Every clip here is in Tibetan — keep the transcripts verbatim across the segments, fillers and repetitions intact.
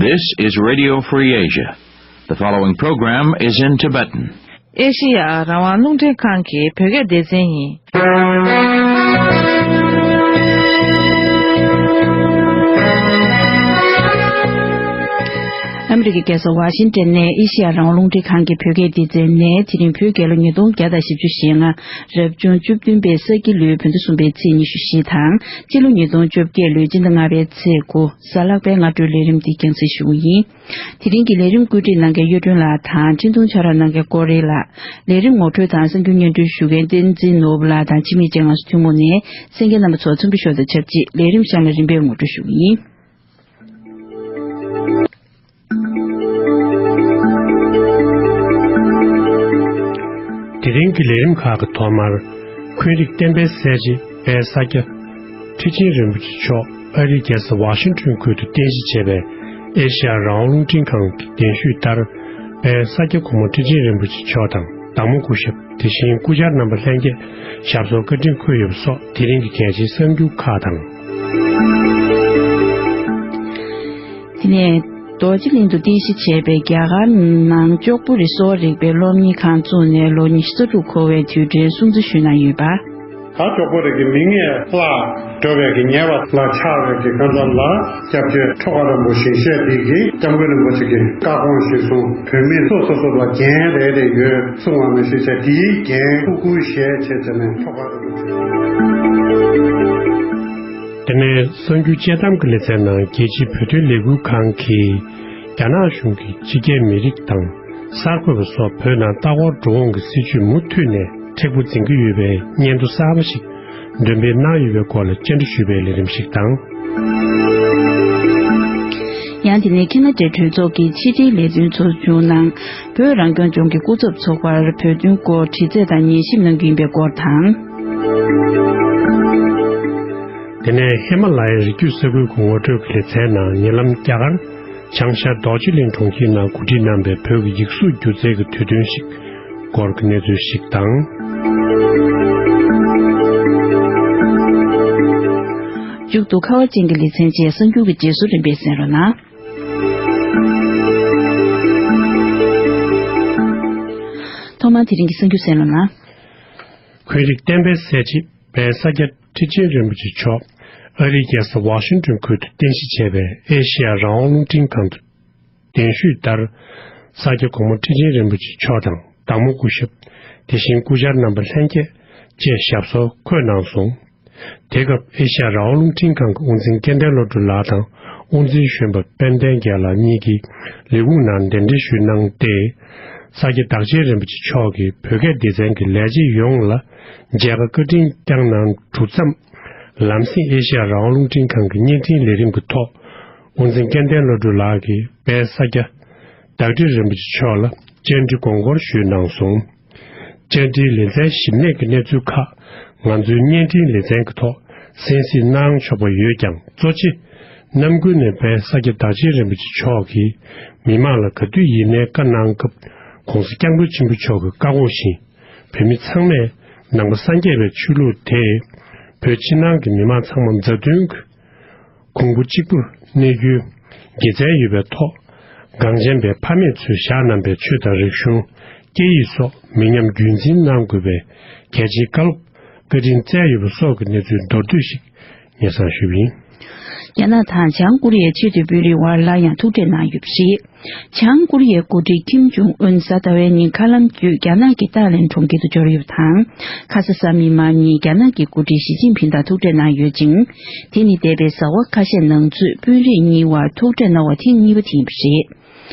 This is Radio Free Asia. The following program is in Tibetan. ཨེ་ཤེ་ཡ་རང་དབང་རླུང་འཕྲིན་ཁང་གི་བོད་སྐད་སྡེ་ཚན་ཡིན། ཨ་མི་རི་ཀའི་རྒྱལ་ས་ཝ་ཤིང་ཏན་ནས་ཨེ་ཤེ་ཡ་རང་དབང་རླུང་འཕྲིན་ཁང་གི་བོད་སྐད་སྡེ་ཚན་ནས། དེ་རིང་བོད་རྒྱལ་ལོ་ཉིས་སྟོང་བརྒྱ་དང་བཞི་བཅུ་ཞེ་ལྔ། རབ་བྱུང་བཅུ་བདུན་པའི་ས་གི་ལོའི་བོད་ཟླ་གསུམ་པའི་ཚེས་ཉི་ཤུ་བཞི་དང་། སྤྱི་ལོ་ཉིས་སྟོང་བཅོ་བརྒྱད་ལོའི་སྤྱི་ཟླ་ལྔ་པའི་ཚེས་དགུ། གཟའ་ལྷག་པའི་སྔ་དྲོའི་ལས་རིམ་འདི་རྒྱང་སྲིང་ཞུ་གི་ཡིན། དེ་རིང་གི་ལས་རིམ་བཀོད་སྒྲིག་གནང་མཁན་གཡུ་སྒྲོན་ལགས་དང་། འཕྲིན་གཏོང་ཕྱག་རོགས་གནང་མཁན་ཀོ་རེ་ལགས། ལས་རིམ་ངོ་སྤྲོད་དང་གསར་འགྱུར་སྙན་སྒྲོན་ཞུ་མཁན་བསྟན་འཛིན་ནོར་བུ་ལགས་དང་། འཆི་མེད་སྤྱན་སྔ་སོགས་ཐུན་མོང་ནས་གསན་མཁན་རྣམ་པ་ཚོ་འཚམས་འདྲི་ཞུ་བ་དང་ཆབས་ཅིག་ལས་རིམ་གཤམ་ལ་རིམ་པས་ངོ་སྤྲོད་ཞུ་གི་ཡིན། དེ་རིང་གི་ལས་རིམ་ཁག་གི་ཐོག་མར། འཁོན་རིགས་བསྟན་པའི་གསལ་བྱེད་དཔལ་ས་སྐྱ་ཁྲི་ཆེན་རིན་པོ་ཆེ་མཆོག་ཨ་རིའི་རྒྱལ་ས་ཝ་ཤིང་ཊོན་ཁུལ་དུ་རྟེན་གཞི་བྱས་པའི་ཨེ་ཤེ་ཡ་རང་དབང་རླུང་འཕྲིན་ཁང་གི་གདན་ཞུས་ལྟར། དཔལ་ས་སྐྱ་གོང་མ་ཁྲི་ཆེན་རིན་པོ་ཆེ་མཆོག་དང་། བདག་མོ་སྐུ་ཞབས། དེ་བཞིན་སྐུ་བཅར་རྣམ་པ་ལྷན་རྒྱས་ཞབས་སོར་བཀའ་དྲིན་འཁོད་ཡོད་པ་སོགས་དེ་རིང་གི་གལ་ཆེའི་གསར་འགྱུར་ཁག་དང་། དེ་ནས། རྡོ་རྗེ་གླིང་དུ་རྟེན་གཞི་བྱས་པའི་རྒྱ་གར་ནང་ལྕོག་པོ་རི་གསོ་བ་རིག་པའི་སློབ་གཉེར་ཁང་བཙུགས་ནས་ལོ་ཉི་ཤུ་རྩ་དྲུག་འཁོར་བའི་དུས་དྲན་སྲུང་བརྩི་ཞུས་གནང་ཡོད་པ། ད་ལྕོག་པོ་རི་གི་མིང་ཡང་བརླག་འགྲོ་བའི་གི་ཉེས་པ་ལ་ཆགས་པའི་གི་ཁ་མཚམས་ལ། སྐྱབས་རྗེ་ཁྲོ་དགའ་རིན་པོ་ཞིང་གཤེགས་འདི་གིས་སྐྱབས་མགོན་རིན་པོ་ཆེ་གི་བཀའ་དགོངས་གཞིར་བཟུང་བོད་མི་སོ་སོ་སོ་ལ་རྒྱན་རེ་རེ་ཡོད་གསུང་བ་ནང་བཞིན་བྱས། དེའི་རྒྱན་ཕྲུ་གུའི་ཞལ་བྱས་བྱས་ནས་ཁྲོ་དགའ་རིན་པོ་ཆེ། དེ་ནས་གསར་འགྱུར་དཔྱད་གཏམ་གྱི་ལེ་ཚན་ནང་། རྒྱལ་སྤྱིའི་བོད་དོན་ལས་འགུལ་ཁང་གིས་རྒྱ་ནག་གཞུང་གིས་ཕྱི་རྒྱལ་མི་རིགས་དང་གསར་འགོད་པ་སོགས་བོད་ནང་ལྟ་སྐོར་འགྲོ་འོང་གི་སྲིད་བྱུས་མུ་མཐུད་ནས་མཁྲེགས་པོ་འཛིན་གྱི་ཡོད་པའི་སྙན་ཐོ་གསར་པ་ཞིག་འདོན་སྤེལ་གནང་ཡོད་པའི་སྐོར་ལ་བཅར་འདྲི་ཞུས་པའི་ལས་རིམ་ཞིག་དང་། ཡང་དེ་ནས་ཁེ་ན་ཌའི་གྲོས་ཚོགས་ཀྱི་ཕྱི་དྲིལ་ལས་དོན་ཚོགས་ཆུང་ནང་། བོད་རང་སྐྱོང་ལྗོངས་ཀྱི་སྐུ་ཚབ་ཚོགས་པར་བོད་དོན་སྐོར་དྲི་རྩད་དང་ཉན་ཞིབ་གནང་རྒྱུ་ཡིན་པའི་སྐོར་དང་། དེ་ནས་ཧི་མ་ལ་ཡའི་རི་རྒྱུད་ས་ཁུལ་གྱི་ངོ་སྤྲོད་ཀྱི་ལེ་ཚན་ནང་། ཉེ་ལམ་རྒྱ་གར་བྱང་ཤར་རྡོ་རྗེ་གླིང་གྲོང་ཁྱེར་ནང་གོ་སྒྲིག་གནང་པའི་བོད་ཀྱི་ཡིག་གཟུགས་སྒྱུ་རྩལ་གྱི་དུས་སྟོན་ཞིག་སྐོར་གྱི་གནས་ཚུལ་ཞིག་དང་། མཇུག་ཏུ་ཁ་བ་ཅན་གྱི་ལེ་ཚན་བཅས་གསར་འགྱུར་གྱི་རྗེས་སུ་རིམ་པས་གསན་རོགས་གནང་། ཐོག་མར་དེ་རིང་གི་གསར་འགྱུར་གསན་རོགས་གནང་། འཁོན་རིགས་བསྟན་པའི་གསལ་བྱེད་དཔལ་ས་སྐྱ་ཁྲི་ཆེན་རིན་པོ་ཆེ་མཆོག་ཨ་རིའི་རྒྱལ་ས་ཝ་ཤིང་ཊོན་ཁུལ་དུ་རྟེན་གཞི་བྱས་པའི་ཨེ་ཤེ་ཡ་རང་དབང་རླུང་འཕྲིན་ཁང་དུ་གདན་ཞུས་ལྟར། ས་སྐྱ་གོང་མ་ཁྲི་ཆེན་རིན་པོ་ཆེ་མཆོག་དང་། བདག་མོ་སྐུ་ཞབས། དེ་བཞིན་སྐུ་བཅར་རྣམ་པ་ལྷན་རྒྱས་བཅས་ཞབས་སོར་འཁོད་གནང་སོང་། དེ་སྐབས་ཨེ་ཤ་ཡ་རང་དབང་རླུང་འཕྲིན་ཁང་གི་དབུ་འཛིན་སྐལ་ལྡན་བློ་གྲོས་ལགས་དང་། དབུ་འཛིན་གཞོན་པ་དཔལ་ལྡན་རྒྱལ་ལགས་གཉིས་ཀྱིས་ལས་ཁུངས་ནང་གདན་འདྲེན་ཞུས་གནང་སྟེ། ས་སྐྱ་བདག་ཆེན་རིན་པོ་ཆེ་མཆོག་གིས་བོད་སྐད་སྡེ་ཚན་གྱི་ལས་བྱེད་ཡོངས་ལ་མཇལ་ཁ་བཀའ་དྲིན་བསྐྱངས་གནང་གྲུབ་མཚམས། ལམ་སེང་ཨེ་ཤ་ཡ་རང་དབང་རླུང་འཕྲིན་ཁང་གི་བརྙན་འཕྲིན་ལས་རིམ་གྱི་ཐོག་དབུ་འཛིན་སྐལ་ལྡན་བློ་གྲོས་ལགས་ཀྱིས་དཔལ་ས་སྐྱ་བདག་ཁྲི་རིན་པོ་ཆེ་མཆོག་ལ་བཅར་འདྲི་དགོངས་སྐོར་ཞུས་གནང་སོང་། བཅར་འདྲིའི་ལེ་ཚན་ཞིབ་གནད་ཀྱི་གནས་ཚུལ་ཁག་ང་ཚོའི་བརྙན་འཕྲིན་ལེ་ཚན་གྱི་ཐོག་གསན་གཟིགས་གནང་ཆོག་པ་ཡོད་ཀྱང་། གཙོ་ཆེ་རྣམ་ཀུན་ནས་དཔལ་ས་སྐྱ་བདག་ཆེན་རིན་པོ་ཆེ་མཆོག་གིས་མི་མང་ལ་ག་དུས་ཡིན་ནའི་བཀའ་གནང་སྐབས། ༸གོང་ས་༸སྐྱབས་མགོན་ཆེན་པོ་མཆོག་གི་བཀའ་དགོངས་བཞིན། བོད་མི་ཚང་མས་ནང་པ་སངས་རྒྱས་པའི་ཆོས་ལུགས་དེ་བོད་ཕྱི་ནང་གི་མི་མང་ཚང་མ་མཛའ་མཐུན་གྱི་གོང་བུ་གཅིག་པུར་གནས་རྒྱུའི་དགེ་མཚན་ཡོད་པའི་ཐོག་གངས་ཅན་པའི་ཕ་མེས་ཚོས་བཞག་གནང་པའི་ཆོས་དང་རིག་གཞུང་། སྐད་ཡིག་སོགས་མི་ཉམས་རྒྱུན་འཛིན་གནང་དགོས་པའི་གལ་ཆེའི་བཀའ་སློབ་བཀའ་དྲིན་སྩལ་ཡོད་པ་སོགས་ཀྱི་གནས་ཚུལ་མདོར་བསྡུས་ཤིག་སྙན་སེང་ཞུས་པ་ཡིན། རྒྱ་ནག་དང་བྱང་ཀོ་རི་ཡའི་ཆེས་མཐོའི་དཔོན་རིགས་དབར་སླར་ཡང་ཐུག་འཕྲད་གནང་ཡོད་པ་རེད། བྱང་ཀོ་རི་ཡའི་འགོ་ཁྲིད་ཁིམ་ཇུང་ཨུན་གཟའ་ཟླ་བའི་ཉིན་མཁའ་ལམ་བརྒྱུད་རྒྱ་ནག་གི་ཏཱ་ལེན་གྲོང་ཁྱེར་དུ་འབྱོར་ཡོད་པ་དང་། ཁ་ས་གཟའ་མིག་དམར་ཉིན་རྒྱ་ནག་གི་འགོ་ཁྲིད་ཞི་ཅིན་ཕིང་དང་ཐུག་འཕྲད་གནང་ཡོད་ཅིང་། དེ་ནི་འདས་པའི་ཟླ་བ་ཁ་ཤས་ནང་ཚུད་དཔོན་རིགས་གཉིས་དབར་ཐུག་འཕྲད་གནང་བ་ཐེངས་གཉིས་པ་དེ་ཡིན་པ་རེད།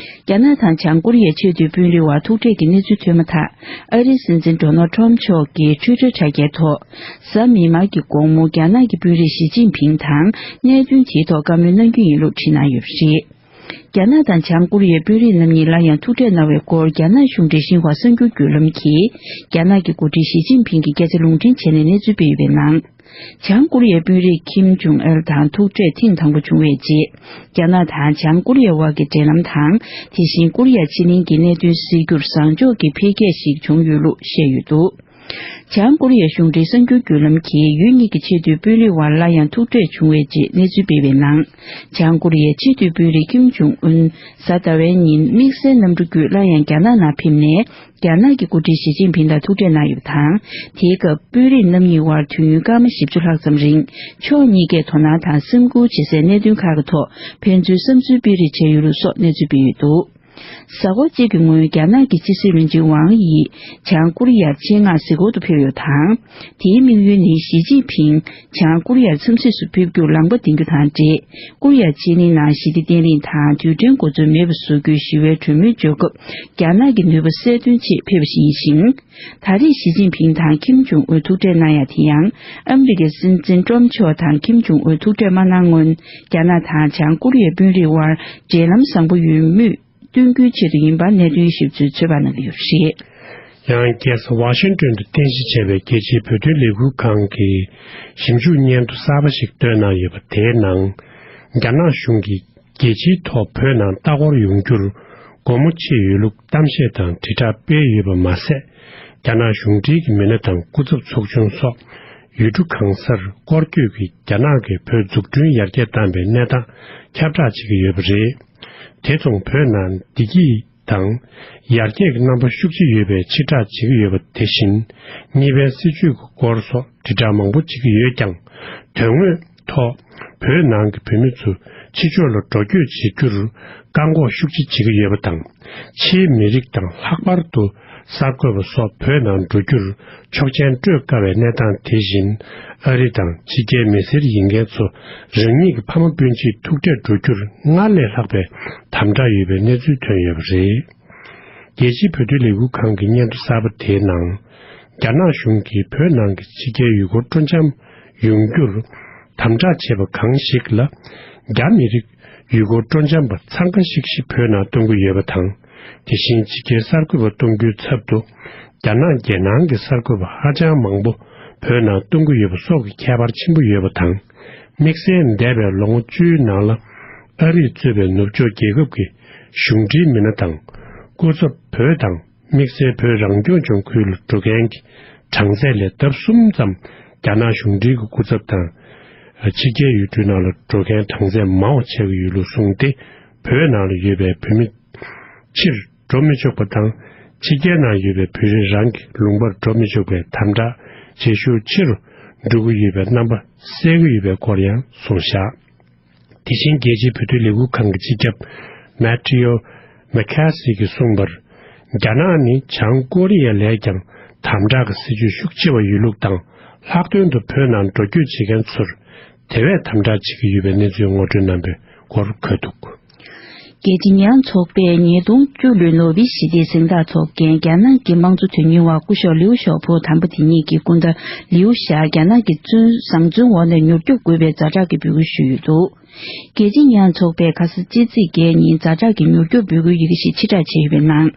རྒྱ་ནག་དང་བྱང་ཀོ་རི་ཡའི་ཆེས་མཐོའི་དཔོན་རིགས་དབར་ཐུག་འཕྲད་ཀྱི་གནས་ཚུལ་ཐོན་མ་ཐག། ཨ་རིའི་སྲིད་འཛིན་ཌོ་ནལ་ཁྲོམ་མཆོག་གིས་ཊུའི་ཊར་དྲ་རྒྱའི་ཐོག་གཟའ་མིག་དམར་གྱི་དགོང་མོ་རྒྱ་ནག་གི་དཔོན་རིགས་ཞི་ཅིན་ཕིང་དང་གནད་དོན་དེའི་ཐོག་བཀའ་མོལ་གནང་རྒྱུ་ཡིན་ལུགས་བྲིས་གནང་ཡོད་པ་རེད། རྒྱ་ནག་དང་བྱང་ཀོ་རི་ཡའི་དཔོན་རིགས་རྣམ་གཉིས་སླར་ཡང་ཐུག་འཕྲད་གནང་བའི་སྐོར་རྒྱ་ནག་གཞུང་འབྲེལ་ཤིན་ཧྭ་གསར་འགྱུར་བརྒྱུད་ལམ་གྱིས་རྒྱ་ནག་གི་འགོ་ཁྲིད་ཞི་ཅིན་ཕིང་གི་སྐད་ཆ་ལུང་འདྲེན་བྱས་ནས་གནས་ཚུལ་སྤེལ་ཡོད་པའི་ནང་། བྱང་ཀོ་རི་ཡའི་དཔོན་རིགས་ཁིམ་ཇུང་ཨེལ་དང་ཐུག་འཕྲད་ཐེངས་དང་པོ་བྱུང་བའི་རྗེས། རྒྱ་ནག་དང་བྱང་ཀོ་རི་ཡའི་དབར་གྱི་འབྲེལ་ལམ་དང་། དེ་བཞིན་ཀོ་རི་ཡ་ཕྱེད་གླིང་གི་གནད་དོན་སེལ་རྒྱུར་བཟང་ཕྱོགས་ཀྱི་འཕེལ་རྒྱས་ཤིག་བྱུང་ཡོད་ལུགས་བཤད་ཡོད་འདུག་བྱང་ཀོ་རི་ཡའི་གཞུང་འབྲེལ་གསར་འགྱུར་བརྒྱུད་ལམ་གྱིས་ཡུལ་གཉིས་ཀྱི་ཆེས་མཐོའི་དཔོན་རིགས་དབར་སླར་ཡང་ཐུག་འཕྲད་བྱུང་བའི་རྗེས་གནས་ཚུལ་སྤེལ་བའི་ནང་། བྱང་ཀོ་རི་ཡའི་ཆེས་མཐོའི་དཔོན་རིགས་ཁིམ་ཇུང་ཨུན་གཟའ་ཟླ་བའི་ཉིན་དམིགས་བསལ་གནམ་གྲུ་བརྒྱུད་སླར་ཡང་རྒྱ་ནག་ནང་ཕེབས་ནས། རྒྱ་ནག་གི་འགོ་ཁྲིད་ཞི་ཅིན་ཕིང་དང་ཐུག་འཕྲད་གནང་ཡོད་པ་དང་། དེའི་སྐབས་དཔོན་རིགས་རྣམ་གཉིས་དབར་དུས་ཡུན་སྐར་མ་བཞི་བཅུ་ལྷག་ཙམ་རིང་ཕྱོགས་གཉིས་ཀས་དོ་སྣང་དང་སེམས་ཁུར་བྱེད་སའི་གནད་དོན་ཁག་གི་ཐོག་ཕན་ཚུན་བསམ་ཚུལ་སྤེལ་རེས་བྱས་ཡོད་ལུགས་སོགས་གནས་ཚུལ་སྤེལ་ཡོད་འདུག། གཟའ་འཁོར་གཅིག་གི་སྔོན་རྒྱ་ནག་གི་ཕྱི་སྲིད་བློན་ཆེན་ཝང་དབྱི་བྱང་ཀོ་རི་ཡར་ཆེད་མངགས་གཟིགས་སྐོར་དུ་ཕེབས་ཡོད་པ་དང་། དེའི་དམིགས་ཡུལ་ནི་ཞི་ཅིན་ཕིང་བྱང་ཀོ་རི་ཡར་འཚམས་གཟིགས་སུ་ཕེབས་རྒྱུར་ལམ་ཁ་འདིང་རྒྱུ་དང་འབྲེལ། ཀོ་རི་ཡ་ཕྱེད་གླིང་ནང་ཞི་བདེ་བརྟན་ལྷིང་དང་རྡུལ་ཕྲན་འགོ་འཛུགས་མེད་པ་བཟོ་རྒྱུའི་ཞི་བའི་གྲོས་མོལ་འཇོག་སྐབས། རྒྱ་ནག་གི་ནུས་པ་གསལ་སྟོན་ཆེད་ཕེབས་པ་ཞིག་ཡིན་ཞིང་། ད་རེས་ཞི་ཅིན་ཕིང་དང་ཁིམ་ཇུང་ཨུན་ཐུག་འཕྲད་གནང་ཡ་དེ་ཡང་། ཨ་མི་རི་ཀའི་སྲིད་འཛིན་ཏྲམ་མཆོག་དང་ཁིམ་ཇུང་ཨུན་ཐུག་འཕྲད་མ་གནང་སྔོན། རྒྱ་ནག་དང་བྱང་ཀོ་རི་ཡའི་དཔོན་རིགས་དབར་འབྲེལ་ལམ་བཟང་པོ་ཡོད་མུས། སྟོན་རྒྱུའི་ཆེད་དུ་ཡིན་པ་གནད་དོན་ཞིབ་འཚོལ་ཚོད་དཔག་གནང་གི་ཡོད་པ་རེད། ཡང་རྒྱལ་ས་ཝ་ཤིང་ཏོན་དུ་རྟེན་གཞི་བྱས་པའི་རྒྱལ་སྤྱིའི་བོད་དོན་ལས་འགུལ་ཁང་གིས་ཞིབ་འཇུག་སྙན་ཐོ་གསར་པ་ཞིག་བཏོན་གནང་ཡོད་པ། དེའི་ནང་། རྒྱ་ནག་གཞུང་གིས་རྒྱལ་སྤྱིའི་ཐོག་བོད་ནང་ལྟ་སྐོར་ཡོང་རྒྱུར་སྒོ་མོ་ཕྱེ་ཡོད་ལུགས་གཏམ་བཤད་དང་དྲིལ་བསྒྲགས་སྤེལ་ཡོད་པ་མ་ཟད། རྒྱ་ནག་གཞུང་འབྲེལ་གྱི་མི་སྣ་དང་སྐུ་ཚབ་ཚོགས་ཆུང་སོགས་ཡུལ་གྲུ་གང་སར་སྐོར་སྐྱོད་ཀྱིས་རྒྱ་ནག་གིས་བོད་འཛུགས་སྐྲུན་ཡར་རྒྱས་བཏང་བའི་གནས་སྟངས་ཁྱབ་བསྒྲགས་བྱེད་ཀྱི་ཡོད་པ་རེད། དེ་མཚུངས་བོད་ནང་བདེ་སྐྱིད་དང་ཡར་རྒྱས་ཀྱི་རྣམ་པ་ཤུགས་ཆེ་ཡོད་པའི་ཕྱིར་བསྒྲགས་བྱེད་ཀྱི་ཡོད་པ། དེ་བཞིན་གཉིས་ཕན་སྲིད་ཇུས་ཀྱི་སྐོར་སོགས་དྲིལ་བསྒྲགས་མང་པོ་བྱེད་ཀྱི་ཡོད་ཀྱང་། དོན་དངོས་ཐོག་བོད་ནང་གི་བོད་མི་ཚོ་ཕྱི་ཕྱོགས་ལ་འགྲོ་སྐྱོད་བྱེད་རྒྱུར་བཀག་འགོག་ཤུགས་ཆེ་བྱེད་ཀྱི་ཡོད་པ་དང་། ཕྱིའི་མི་རིགས་དང་ལྷག་པར་དུ་གསར་འགོད་པ་སོགས་བོད་ནང་འགྲོ་རྒྱུར་ཆོག་མཆན་སྤྲོད་དཀའ་བའི་གནས་སྟངས། དེ་བཞིན་ཨ་རི་དང་ཕྱི་རྒྱལ་མི་སེར་ཡིན་མཁན་ཚོ་རང་ཉིད་ཀྱི་ཕ་མ་སྤུན་མཆེད་ཐུག་འཕྲད་འགྲོ་རྒྱུར་སྔར་ལས་ལྷག་པའི་དམ་དྲག་ཡོད་པའི་གནས་ཚུལ་ཐོན་ཡོད་པ་རེད། རྒྱལ་སྤྱིའི་བོད་དོན་ལས་འགུལ་ཁང་གི་སྙན་ཐོ་གསར་པ་དེའི་ནང་། རྒྱ་ནག་གཞུང་གིས་བོད་ནང་གི་ཕྱི་རྒྱལ་ཡུལ་སྐོར་སྤྲོ་འཆམ་ཡོང་རྒྱུར་དམ་དྲག་བྱས་པ་གང་ཞིག་ལ། རྒྱ་མི་རིགས་ཡུལ་སྐོར་སྤྲོ་འཆམ་པ་འཚང་ཁ་ཤིག་ཤིག་བོད་ནང་གཏོང་གི་ཡོད་པ་དང་། དེ་བཞིན་ཕྱི་རྒྱལ་གསར་འགོད་པ་གཏོང་རྒྱུའི་ཚབ་ཏུ། རྒྱ་ནག་རྒྱལ་ནང་གི་གསར་འགོད་པ་ཧ་ཅང་མང་པོ་བོད་ནང་གཏོང་གི་ཡོད་པ་སོགས་ཀྱི་ཁྱད་པར་ཆེན་པོ་ཡོད་པ་དང་། དམིགས་བསལ་འདས་པའི་ལོ་ངོ་བཅུའི་ནང་ལ་ཨ་རིས་གཙོས་པའི་ནུབ་ཕྱོགས་རྒྱལ་ཁབ་ཀྱི་གཞུང་འབྲེལ་མི་སྣ་དང་། སྐུ་ཚབ་བོད་དང་། དམིགས་བསལ་བོད་རང་སྐྱོང་ལྗོངས་ཁུལ་ལ་འགྲོ་མཁན་གྱི་གྲངས་ཚད་ལས་ལྡབ་གསུམ་ཙམ་རྒྱ་ནག་གཞུང་འབྲེལ་གྱི་སྐུ་ཚབ་དང་། ཕྱི་རྒྱལ་ཡུལ་གྲུའི་ནང་ལ་འགྲོ་མཁན་གྲངས་ཚད་མང་བ་ཆགས་ཀྱི་ཡོད་ལུགས་གསུངས་ཏེ། བོད་ནང་ལ་ཡོད་པའི་བོད་མི་ཕྱིར་འགྲོ་མི་ཆོག་པ་དང་། ཕྱི་རྒྱལ་ནང་ཡོད་པའི་བོད་རིགས་རང་གི་ལུང་པར་འགྲོ་མི་ཆོག་པའི་དམ་དྲག་བྱེད་ཤུགས་ཆེ་རུ་འགྲོ་གི་ཡོད་པའི་རྣམ་པ་གསལ་གྱི་ཡོད་པའི་སྐོར་ཡང་གསུངས་བཞག། དེ་བཞིན་རྒྱལ་སྤྱིའི་བོད་དོན་ལས་འགུལ་ཁང་གི་སྤྱི་ཁྱབ་མེ་ཐེའུ་མེ་ཁ་སི་གིས་གསུངས་པར། རྒྱ་ནག་ནི་བྱང་ཀོ་རི་ཡ་ལས་ཀྱང་དམ་དྲག་གི་སྲིད་ཇུས་ཤུགས་ཆེ་བ་ཡོད་ལུགས་དང་། ལྷག་དོན་དུ་བོད་ནང་འགྲོ་སྐྱོད་བྱེད་མཁན་ཚོར་དེ་བས་དམ་དྲག་བྱེད་ཀྱི་ཡོད་པའི་གནས་ཚུལ་ངོ་སྤྲོད་གནང་བའི་སྐོར་འཁོད་འདུག། རྒྱལ་སྤྱིའི་ཉེས་ཡངས་ཚོགས་པས་ཉིས་སྟོང་བཅུ་ལོའི་ནོ་བྷེལ་ཞི་བདེའི་གཟེངས་རྟགས་ཐོབ་མཁན་རྒྱ་ནག་གི་དམངས་གཙོ་དོན་གཉེར་བ་སྐུ་ཞབས་ལིའུ་ཞའོ་པོ་དམ་པ་དེ་ཉིད་ཀྱི་སྐུ་ཟླ་ལིའུ་ཞའོ་རྒྱ་ནག་གི་བཙོན་བཟང་བཙོན་འོག་ནས་མྱུར་སྐྱོབ་དགོས་པའི་ཛ་དྲག་གི་འབོད་སྐུལ་ཞུས་ཡོད་འདུག། རྒྱལ་སྤྱིའི་ཉེས་ཡངས་ཚོགས་པས་ཁ་ས་ཕྱི་ཚེས་བརྒྱད་ཉིན་ཛ་དྲག་གི་མྱུར་སྐྱོབ་འབོད་སྐུལ་ཡི་གེ་ཞིག་ཕྱིར་བསྒྲགས་བྱས་ཡོད་པའི་ནང་།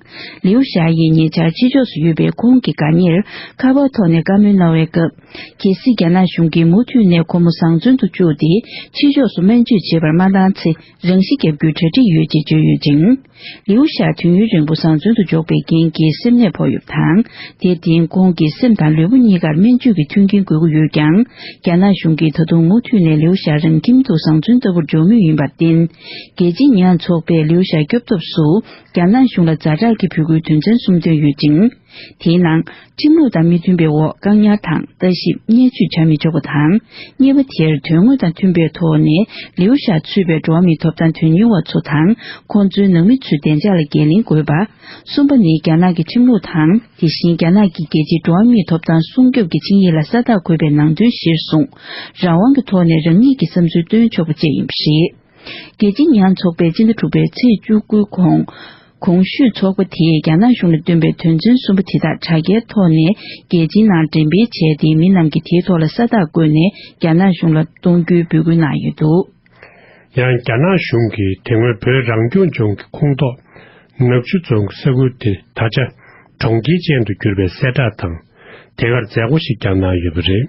ལིའུ་ཞའོ་ཡིས་ཉེ་ཆར་ཕྱི་ཕྱོགས་སུ་ཡོད་པའི་ཁོང་གི་དགའ་ཉེར་ཁ་པར་ཐོག་ནས་བཀའ་མོལ་གནང་བའི་སྐབས། གལ་སྲིད་རྒྱ་ནག་གཞུང་གིས་མུ་མཐུད་ནས་ཁོ་མོ་བཟང་བཙོན་དུ་བཅུག་སྟེ་ཕྱི་ཕྱོགས་སུ་སྨན་བཅོས་བྱེད་པར་མ་བཏང་ཚེ། རང་ཤི་བརྒྱབ་རྒྱུའི་གྲ་སྒྲིག་ཡོད་ཅེས་བརྗོད་ཡོད་ཅིང་། ལིའུ་ཞའོ་དུས་ཡུན་རིང་པོ་བཟང་བཙོན་དུ་འཇོག་པའི་རྐྱེན་གྱིས་སེམས་ནད་ཕོག་ཡོད་པ་དང་། དེར་བརྟེན་ཁོང་གི་སེམས་དང་ལུས་པོ་གཉིས་ཀར་སྨན་བཅོས་ཀྱི་མཐུན་རྐྱེན་དགོས་ཀྱི་ཡོད་ཀྱང་། རྒྱ་ནག་གཞུང་གིས་ད་དུང་མུ་མཐུད་ནས་ལིའུ་ཞའོ་རང་ཁྱིམ་དུ་བཟང་བཙོན་ལྟ་བུར་འཇོག་མུས་ཡིན་པར་བརྟེན། རྒྱལ་སྤྱིའི་ཉེས་ཡངས་ཚོགས་པས་ལིའུ་ཞའོ་སྐྱོབ་ཐབས་སུ། རྒྱ་ནག་གཞུང་ལ་ཛ་དྲག་གི་འབོད་སྐུལ་དོན་ཚན་གསུམ་བཏོན་ཡོད་ཅིང་། དེའི་ནང་། ཁྲིམས་ལུགས་དང་མི་མཐུན་པའི་འོག་བཀག་ཉར་དང་ལྟ་ཞིབ། བརྙས་བཅོས་བྱ་མི་ཆོག་པ་དང་། གཉིས་པ་དེར་དོན་དངོས་དང་མཐུན་པའི་ཐོག་ནས་ལིའུ་ཞའོ་ཚུད་པའི་འགྲོ་བ་མིའི་ཐོབ་ཐང་དོན་གཉེར་བ་ཚོ་དང་ཁོང་ཚོའི་ནང་མི་ཚོའི་བདེ་འཇགས་ལ་འགན་ལེན་དགོས་པ། གསུམ་པ་ནི་རྒྱ་ནག་གི་ཁྲིམས་ལུགས་དང་། དེ་བཞིན་རྒྱ་ནག་གི་རྒྱལ་སྤྱིའི་འགྲོ་བ་མིའི་ཐོབ་ཐང་སྲུང་སྐྱོབ་ཀྱི་ཆིངས་ཡིག་ལ་ས་རྟགས་འཁོད་པའི་ནང་དོན་གཞིར་བཟུང་། རང་དབང་གི་ཐོག་ནས་རང་ཉིད་ཀྱི་བསམ་ཚུལ་བཏོན་ཆོག་པ་བཅས་ཡིན་པ་རེད། རྒྱལ་སྤྱིའི་ཉེས་ཡངས་ཚོགས་པས་སྤྱི་ཟླ་དྲུག་པའི་ཚེས་བཅུ་དགུའི་གོང་། གོང་ཞུས་ཚོགས་པ་དེས་རྒྱ་ནག་གཞུང་ལ་བཏོན་པའི་དོན་ཚན་གསུམ་པ་དེ་དག་དྲ་རྒྱའི་ཐོག་ནས་རྒྱལ་སྤྱིའི་ནང་འགྲེམས་སྤེལ་བྱས་ཏེ། མི་རྣམས་ཀྱིས་དེའི་ཐོག་ལ་ས་རྟགས་བཀོད་ནས་རྒྱ་ནག་གཞུང་ལ་གཏོང་རྒྱུའི་འབོད་སྐུལ་གནང་ཡོད་འདུག། ཡང་རྒྱ་ནག་གཞུང་གིས་དེ་སྔོན་བོད་རང་སྐྱོང་ལྗོངས་ཀྱི་ཁོངས་གཏོགས་ནག་ཆུ་རྫོང་གི་ས་ཁུལ་དེ་ད་ཆ་གྲོང་ཁྱེར་ཅན་དུ་གྱུར་པའི་གསལ་བསྒྲགས་དང་། དེ་གར་མཛད་སྒོ་ཞིག་ཀྱང་གནང་ཡོད་པ་རེད།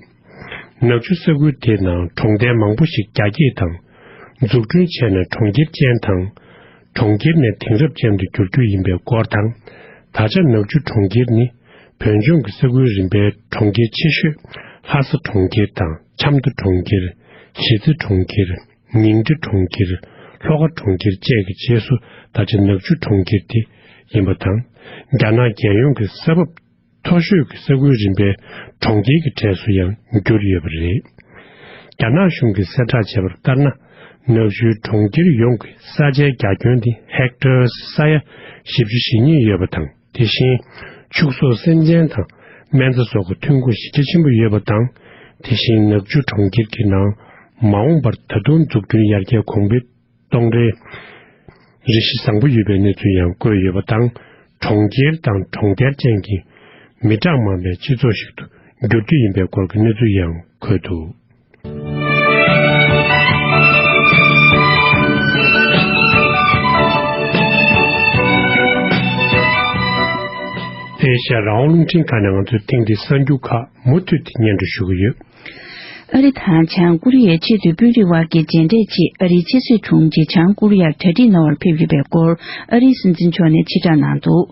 ནག་ཆུ་ས་ཁུལ་དེའི་ནང་གྲོང་རྡལ་མང་པོ་ཞིག་རྒྱ་སྐྱེད་དང་། འཛུགས་སྐྲུན་བྱས་ནས་གྲོང་ཁྱེར་ཅན་དང་། གྲོང་ཁྱེར་ནས་དེང་རབས་ཅན་དུ་འགྱུར་རྒྱུ་ཡིན་པའི་སྐོར་དང་། ད་ཆ་ནག་ཆུ་གྲོང་ཁྱེར་ནི་ བོད་ལྗོངས་ཀྱི་ས་ཁུལ་རིམ་པའི་གྲོང་ཁྱེར་ཆེ་ཤོས་ལྷ་ས་གྲོང་ཁྱེར་དང་ཆབ་མདོ་གྲོང་ཁྱེར། གཞིས་རྩེ་གྲོང་ཁྱེར། ཉིང་ཁྲི་གྲོང་ཁྱེར། ལྷོ་ཁ་གྲོང་ཁྱེར་བཅས་ཀྱི་རྗེས་སུ་ད་ཆ་ནག་ཆུ་གྲོང་ཁྱེར་དེ་ཡིན་པ་དང་། རྒྱ་ནག་རྒྱལ་ཡོངས་ཀྱི་ས་བབ་མཐོ་ཤོས་ཀྱི་ས་ཁུལ་རིམ་པའི་གྲོང་ཁྱེར་གྱི་གྲས་སུ་ཡང་གྱུར་ཡོད་པ་རེད། རྒྱ་ནག་གཞུང་གིས་གསལ་བསྒྲགས་བྱས་པར་ལྟར་ན། ནག་ཆུའི་གྲོང་ཁྱེར་ཡོངས་ཀྱི་ས་ཆའི་རྒྱ་ཁྱོན་དེ་ཧེག་ཊར་ས་ཡ་བཞི་བཅུ་ཞེ་གཉིས་ཡོད་པ་དང་། དེ་བཞིན་ཕྱུགས་ཟོག་སེམས་ཅན་དང་སྨན་རྩྭ་སོགས་ཀྱི་ཐོན་ཁུངས་གཞི་རྒྱ་ཆེན་པོ་ཡོད་པ་དང་། དེ་བཞིན་ནག་ཆུ་གྲོང་ཁྱེར་གྱི་ནང་མ་འོངས་པར་ད་དུང་འཛུགས་སྐྲུན་ཡར་རྒྱས་གོང་འཕེལ་གཏོང་རེས་རེ་ཞིག་བཟང་པོ་ཡོད་པའི་གནས་ཚུལ་ཡང་བཀོད་ཡོད་པ་དང་། གྲོང་ཁྱེར་དང་གྲོང་རྡལ་ཅན་གྱི་མི་གྲངས་མང་བའི་སྤྱི་ཚོགས་ཤིག་ཏུ་འགྱུར་རྒྱུ་ཡིན་པའི་སྐོར་གྱི་གནས་ཚུལ་ཡང་འཁོད་འདུག། ཨེ་ཤ་ཡ་རང་དབང་རླུང་འཕྲིན་ཁང་ནས་ང་ཚོས་ཐེངས་འདིའི་གསར་འགྱུར་ཁག་མུ་མཐུད་དེ་སྙན་སྒྲོན་ཞུ་གི་ཡོད། ཨ་རི་དང་བྱང་ཀོ་རི་ཡའི་ཆེས་མཐོའི་དཔོན་རིགས་དབར་གྱི་མཇལ་འཕྲད་ཆེད་ཨ་རིའི་ཕྱི་སྲིད་དྲུང་ཆེ་བྱང་ཀོ་རི་ཡར་གྲ་སྒྲིག་གནང་བར་ཕེབས་ཡོད་པའི་སྐོར་ཨ་རིའི་སྲིད་འཛིན་མཆོག་ནས་ཕྱིར་བསྒྲགས་གནང་འདུག།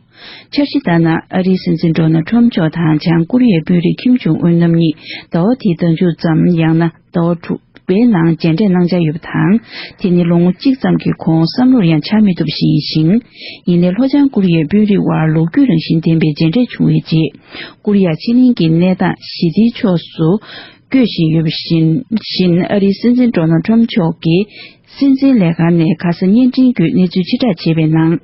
འཆར་གཞི་ལྟར་ན། ཨ་རིའི་སྲིད་འཛིན་ཌོ་ནལ་ཊམ་མཆོག་དང་བྱང་ཀོ་རི་ཡའི་དཔོན་རིགས་ཁིམ་ཇོང་ཨུན་རྣམ་གཉིས་ཟླ་བ་འདིའི་ཟླ་མཇུག་ཙམ། ཡང་ན་ཟླ་བ་དྲུག་པའི་ནང་མཇལ་འཕྲད་གནང་འཆར་ཡོད་པ་དང་། དེ་ནི་ལོ་ངོ་གཅིག་ཙམ་གྱི་གོང་བསམ་བློར་ཡང་འཆར་མི་ཐུབ་པ་ཞིག་ཡིན་ཞིང་། ཡིན་ནའི་ལྷོ་བྱང་ཀོ་རི་ཡའི་དཔོན་རིགས་དབར་ལོ་རྒྱུས་རང་བཞིན་ལྡན་པའི་མཇལ་འཕྲད་བྱུང་བའི་རྗེས། ཀོ་རི་ཡ་ཕྱེད་གླིང་གི་གནས་སྟངས་ཞི་བདེའི་ཕྱོགས་སུ་བསྐྱོད་བཞིན་ཡོད་པ་བཞིན། བཞིན་ཨ་རིའི་སྲིད་འཛིན་ཌོ་ནལ་ཊམ་མཆོག་གིས་སྲིད་འཛིན་ལས་ཁང་ནས་ཁ་ས་བརྙན་འཕྲིན་བརྒྱུད་གནས་ཚུལ་ཕྱིར་བསྒྲགས་བྱས་པའི་ནང་།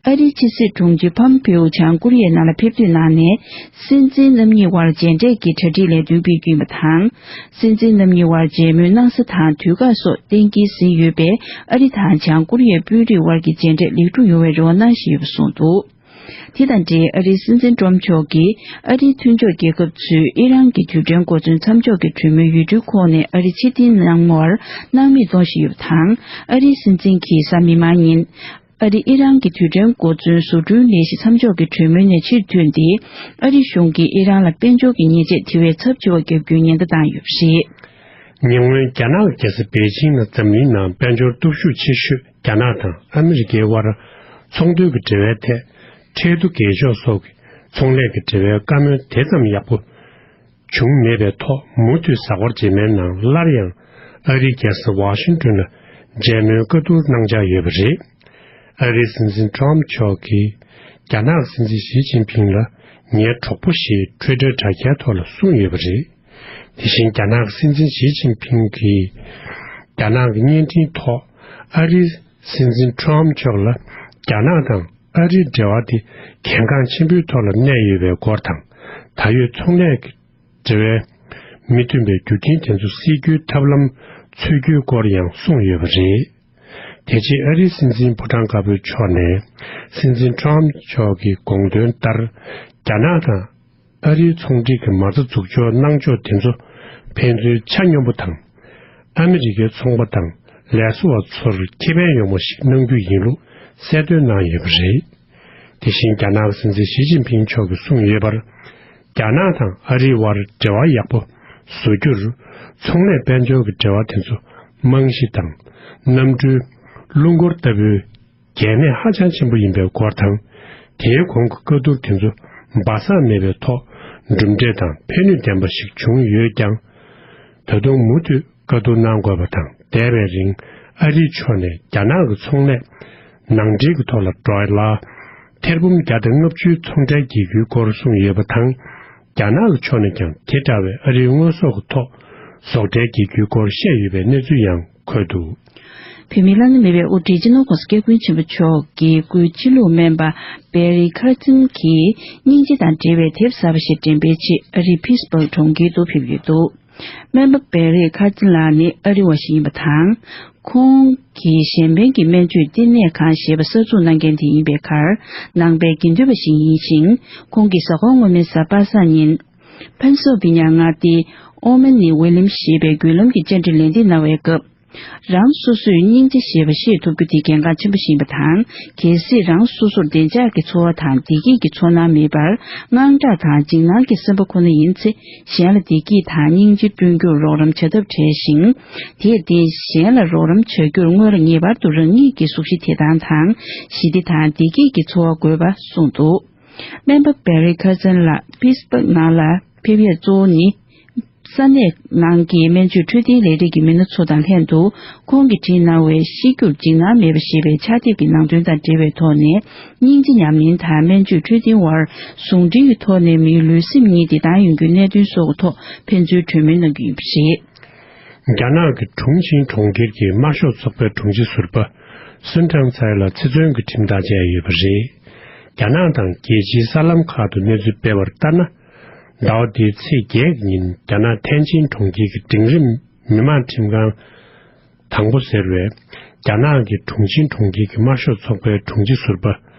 ཨ་རིའི་ཕྱི་སྲིད་དྲུང་ཆེ་ཕམ་པེའོ་བྱང་ཀོ་རི་ཡའི་ནང་ལ་ཕེབས་ཐུག་གནང་ནས། སྲིད་འཛིན་རྣམ་གཉིས་དབར་མཇལ་འཕྲད་ཀྱི་གྲ་སྒྲིག་ལས་དོན་སྤེལ་རྒྱུ་ཡིན་པ་དང་། སྲིད་འཛིན་རྣམ་གཉིས་དབར་མཇལ་མོལ་གནང་ས་དང་དུས་བཀག་སོགས་གཏན་འཁེལ་ཟིན་ཡོད་པས། ཨ་རི་དང་བྱང་ཀོ་རི་ཡའི་དཔོན་རིགས་དབར་གྱི་མཇལ་འཕྲད་ལེགས་གྲུབ་ཡོང་བའི་རེ་བ་གནང་བཞིན་ཡོད་པ་གསུངས་འདུག། དེ་དང་འབྲེལ་ཨ་རིའི་སྲིད་འཛིན་ཊམ་མཆོག་གིས་ཨ་རིའི་མཐུན་ཕྱོགས་རྒྱལ་ཁབ་ཚོས་ཨི་རན་གྱི་རྡུལ་ཕྲན་གོ་མཚོན་མཚམས་འཇོག་གི་གྲོས་མོལ་ཡུལ་གྲུའི་ཁོངས་ནས་ཨ་རི་ཕྱིར་འཐེན་གནང་བར་སྣང་མེད་གཏོང་བཞིན་ཡོད་པ་དང་། ཨ་རིའི་སྲིད་འཛིན་གྱིས་གཟའ་མིག་དམར་ཉིན། ཨ་རི་ཨི་རན་གྱི་རྡུལ་ཕྲན་གོ་མཚོན་བཟོ་སྐྲུན་ལས་གཞི་མཚམས་འཇོག་གི་གྲོས་མོལ་ནས་ཕྱིར་ཐོན་ཏེ། ཨ་རི་གཞུང་གིས་ཨི་རན་ལ་དཔལ་འབྱོར་གྱི་ཉེས་ཆད་དེ་བས་ཚབས་ཆེ་བ་བརྒྱབ་རྒྱུའི་ཉེན་བརྡ་བཏང་ཡོད་པ་རེད། ཉེ་སྔོན་རྒྱ་ནག་གི་རྒྱལ་ས་པེ་ཅིང་ནང་འཛམ་གླིང་ནང་དཔལ་འབྱོར་སྟོབས་ཤུགས་ཆེ་ཤོས་རྒྱ་ནག་དང་ཨ་མི་རི་ཀའི་དབར་ཚོང་དོན་གྱི་འབྲེལ་བའི་ཐད། ཁྲལ་བསྡུ་སྒེར་གཅོག་སོགས་ཀྱི་ཚོང་ལས་ཀྱི་འབྲེལ་བའི་བཀའ་མོལ་དེ་ཙམ་ཡག་པོ་བྱུང་མེད་པའི་ཐོག། མུ་མཐུད་གཟའ་འཁོར་རྗེས་མའི་ནང་སླར་ཡང་ཨ་རིའི་རྒྱལ་ས་ཝ་ཤིང་ཏོན་ལ་མཇལ་མོལ་བཀའ་བསྡུར་གནང་འཆར་ཡོད་པ་རེད། ཨ་རིའི་སྲིད་འཛིན་ཊམ་མཆོག་གིས་རྒྱ་ནག་སྲིད་འཛིན་ཞི་ཅིན་ཕིང་ལ་ངའི་གྲོགས་པོ་ཞེས་ཊུའི་ཊར་དྲ་རྒྱའི་ཐོག་ལ་གསུངས་ཡོད་པ་རེད། དེ་བཞིན་རྒྱ་ནག་སྲིད་འཛིན་ཞི་ཅིན་ཕིང་གིས་རྒྱ་ནག་གི་བརྙན་འཕྲིན་ཐོག་ཨ་རིའི་སྲིད་འཛིན་ཊམ་མཆོག་ལ་རྒྱ་ནག་དང་ཨ་རིའི་འབྲེལ་བ་དེ་གལ་འགངས་ཆེན་པོའི་ཐོག་ལ་གནས་ཡོད་པའི་སྐོར་དང་། ད་ཡོད་ཚོང་ལས་ཀྱི་འབྲེལ་བའི་མི་མཐུན་པའི་རྒྱུ་རྐྱེན་དེ་ཚོ་སེལ་རྒྱུའི་ཐབས་ལམ་འཚོལ་རྒྱུའི་སྐོར་ཡང་གསུངས་ཡོད་པ་རེད། དེ་རྗེས་ཨ་རིའི་སྲིད་འཛིན་ཕོ་བྲང་དཀར་པོའི་ཕྱོགས་ནས་སྲིད་འཛིན་ཊམ་མཆོག་གི་དགོངས་དོན་ལྟར། རྒྱ་ནག་དང་ཨ་རིའི་ཚོང་འབྲེལ་གྱི་མ་རྩ་འཛུགས་འཇོག་གནང་ཕྱོགས་དེ་ཚོ་ཕན་ཚུན་ཆ་སྙོམས་པོ་དང་། ཨ་མི་རི་ཀའི་ཚོང་པ་དང་ལས་བཟོ་བ་ཚོར་ཁེ་ཕན་ཡོང་བ་ཞིག་གནང་རྒྱུ་ཡིན་ལུགས་གསལ་སྟོན་གནང་ཡོད་པ་རེད། དེ་བཞིན་རྒྱ་ནག་གི་སྲིད་འཛིན་ཞི་ཅིན་ཕིང་མཆོག་གིས་གསུངས་ཡོད་པར། རྒྱ་ནག་དང་ཨ་རིའི་དབར་འབྲེལ་བ་ཡག་པོ་བཟོ་རྒྱུར། ཚོང་ལས་དཔལ་འབྱོར་གྱི་འབྲེལ་བ་དེ་ཚོ་རྨང་གཞི་དང་། གནམ་གྲུའི་རླུང་འཁོར་ལྟ་བུའི་གལ་གནད་ཧ་ཅང་ཆེན་པོ་ཡིན་པའི་སྐོར་དང་། དེའི་གོང་གི་བཀའ་བསྡུར་དེ་ཚོ་སྦ་གསང་མེད་པའི་ཐོག་གྲུབ་འབྲས་དང་ཕན་ནུས་ལྡན་པ་ཞིག་བྱུང་ཡོད་ཀྱང་། ད་དུང་མུ་མཐུད་བཀའ་བསྡུར་གནང་དགོས་པ་དང་། འདས་པའི་རིང་ཨ་རིའི་ཕྱོགས་ནས་རྒྱ་ནག་གི་ཚོང་ལས་ནང་འདྲེན་གྱི་ཐོག་ལ་ཌོ་ལར་ཐེར་འབུམ་བརྒྱ་དང་ལྔ་བཅུའི་ཚོང་ཁྲལ་འགེལ་རྒྱུའི་སྐོར་གསུངས་ཡོད་པ་དང་། རྒྱ་ནག་གི་ཕྱོགས་ནས་ཀྱང་དེ་འདྲ་བའི་ཨ་རིའི་དངོས་ཟོག་གི་ཐོག་ཟོག་ཁྲལ་འགེལ་རྒྱུའི་སྐོར་བཤད་ཡོད་པའི་གནས་ཚུལ་ཡང་འཁོད་འདུག། བོད་མིའི་བླ་ན་མེད་པའི་དབུ་ཁྲིད་སྤྱི་ནོར་༸གོང་ས་༸སྐྱབས་མགོན་ཆེན་པོ་མཆོག་གི་སྐུའི་ཕྱི་ལུགས་སྨན་པ་བེ་རི་ཁར་ཙིན་གྱིས་སྙིང་རྗེ་དང་འབྲེལ་བའི་དེབ་གསར་པ་ཞིག་འགྲེམས་སྤེལ་ཆེད་ཨ་རིའི་ཕིཊ་སྦར་གྲོང་ཁྱེར་དུ་ཕེབས་ཡོད་འདུག། སྨན་པ་བེ་རི་ཁར་ཙིན་ལགས་ནི་ཨ་རི་བ་ཞིག་ཡིན་པ་དང་། ཁོང་གིས་གཞན་ཕན་གྱི་སྨན་བཅོས་བསྟི་གནས་ཁང་ཞེས་པ་གསར་འཛུགས་གནང་མཁན་དེ་ཡིན་པའི་ཁར། ནང་པའི་དགེ་འདུན་པ་ཞིག་ཡིན་ཞིང་། ཁོང་གི་གཟའ་འཁོར་སྔོན་མའི་གཟའ་པ་སངས་ཉིན། ཕན་སོ་བི་ཉ་མངའ་སྡེའི་ཨོ་མན་ནི་ཝི་ལིམ་ཞེས་པའི་བརྒྱུད་ལམ་གྱི་བཅར་འདྲི་ལན་འདེབས་གནང་བའི་སྐབས། རང་སོ་སོས་སྙིང་རྗེ་ཞེས་པ་ཤེས་ཐུབ་རྒྱུ་དེ་གལ་འགངས་ཆེན་པོ་ཞིག་ཡིན་པ་དང་། གལ་སྲིད་རང་སོ་སོར་བདེ་འཇགས་ཀྱི་ཚོར་བ་དང་བདེ་སྐྱིད་ཀྱི་ཚོར་སྣང་མེད་པར། དངངས་སྐྲག་དང་འཇིགས་སྣང་གི་སེམས་པ་ཁོ་ན་ཡིན་ཚེ། གཞན་ལ་བདེ་སྐྱིད་དང་སྙིང་རྗེ་བསྐྲུན་རྒྱུར་རོགས་རམ་བྱ་ཐབས་བྲལ་ཞིང་། དེར་བརྟེན་གཞན་ལ་རོགས་རམ་བྱ་རྒྱུར་སྔོན་ལ་ངེས་པར་དུ་རང་ཉིད་ཀྱི་གཟུགས་གཞི་བདེ་ཐང་དང་། ཞི་བདེ་དང་བདེ་སྐྱིད་ཀྱི་ཚོར་བ་དགོས་པ་གསུངས་འདུག། སྨན་པ་བེ་རི་ཁ་སན་ལགས་པིས་པག་ནང་ལ་ཕེབས་ཡས་གཙོ་བོ་ནི། ས་གནས་ནང་གི་སྨན་བཅོས་འཕྲོད་བསྟེན་ལས་རིགས་ཀྱི་མི་སྣ་ཚོ་དང་ལྷན་དུ། ཁོང་གིས་བྲིས་གནང་བའི་གཤིས་རྒྱུད་འཇིགས་སྣང་མེད་པ་ཞེས་པའི་ཕྱག་དེབ་ཀྱི་ནང་དོན་དང་འབྲེལ་བའི་ཐོག་ནས། སྙིང་རྗེ་ཉམས་ལེན་དང་སྨན་བཅོས་འཕྲོད་བསྟེན་དབར་ཟུང་འབྲེལ་གྱི་ཐོག་ནས་མིའི་ལུས་སེམས་གཉིས་བདེ་ཐང་ཡོང་རྒྱུའི་གནད་དོན་སོགས་ཀྱི་ཐོག་ཕན་ཚུན་གྲོས་མོལ་གནང་རྒྱུ་ཡིན་པ་རེད། རྒྱ་ནག་གི་ཁྲུང་ཆིང་གྲོང་ཁྱེར་གྱི་དམར་ཤོག་ཚོགས་པའི་དྲུང་ཆེ་ཟུར་པ་སུན་ཀྲང་ཚའེ་ལ་ཚེ་བཙོན་གྱི་ཁྲིམས་ཐག་བཅད་ཡོད་པ་རེད། རྒྱ་ནག་དང་རྒྱལ་སྤྱིའི་གསར་ལམ་ཁག་ཏུ་གནས་ཚུལ་སྤེལ་བར་ལྟར་ན། ཟླ་བ་འདིའི་ཚེས་བརྒྱད་ཀྱི་ཉིན་རྒྱ་ནག་ཐན་ཅིན་གྲོང་ཁྱེར་གྱི་འབྲིང་རིམ་མི་དམངས་ཁྲིམས་ཁང་དང་པོ་ཟེར་བས། རྒྱ་ནག་གི་ཁྲུང་ཆིང་གྲོང་ཁྱེར་གྱི་དམར་ཤོག་ཚོགས་པའི་དྲུང་ཆེ་ཟུར་པ་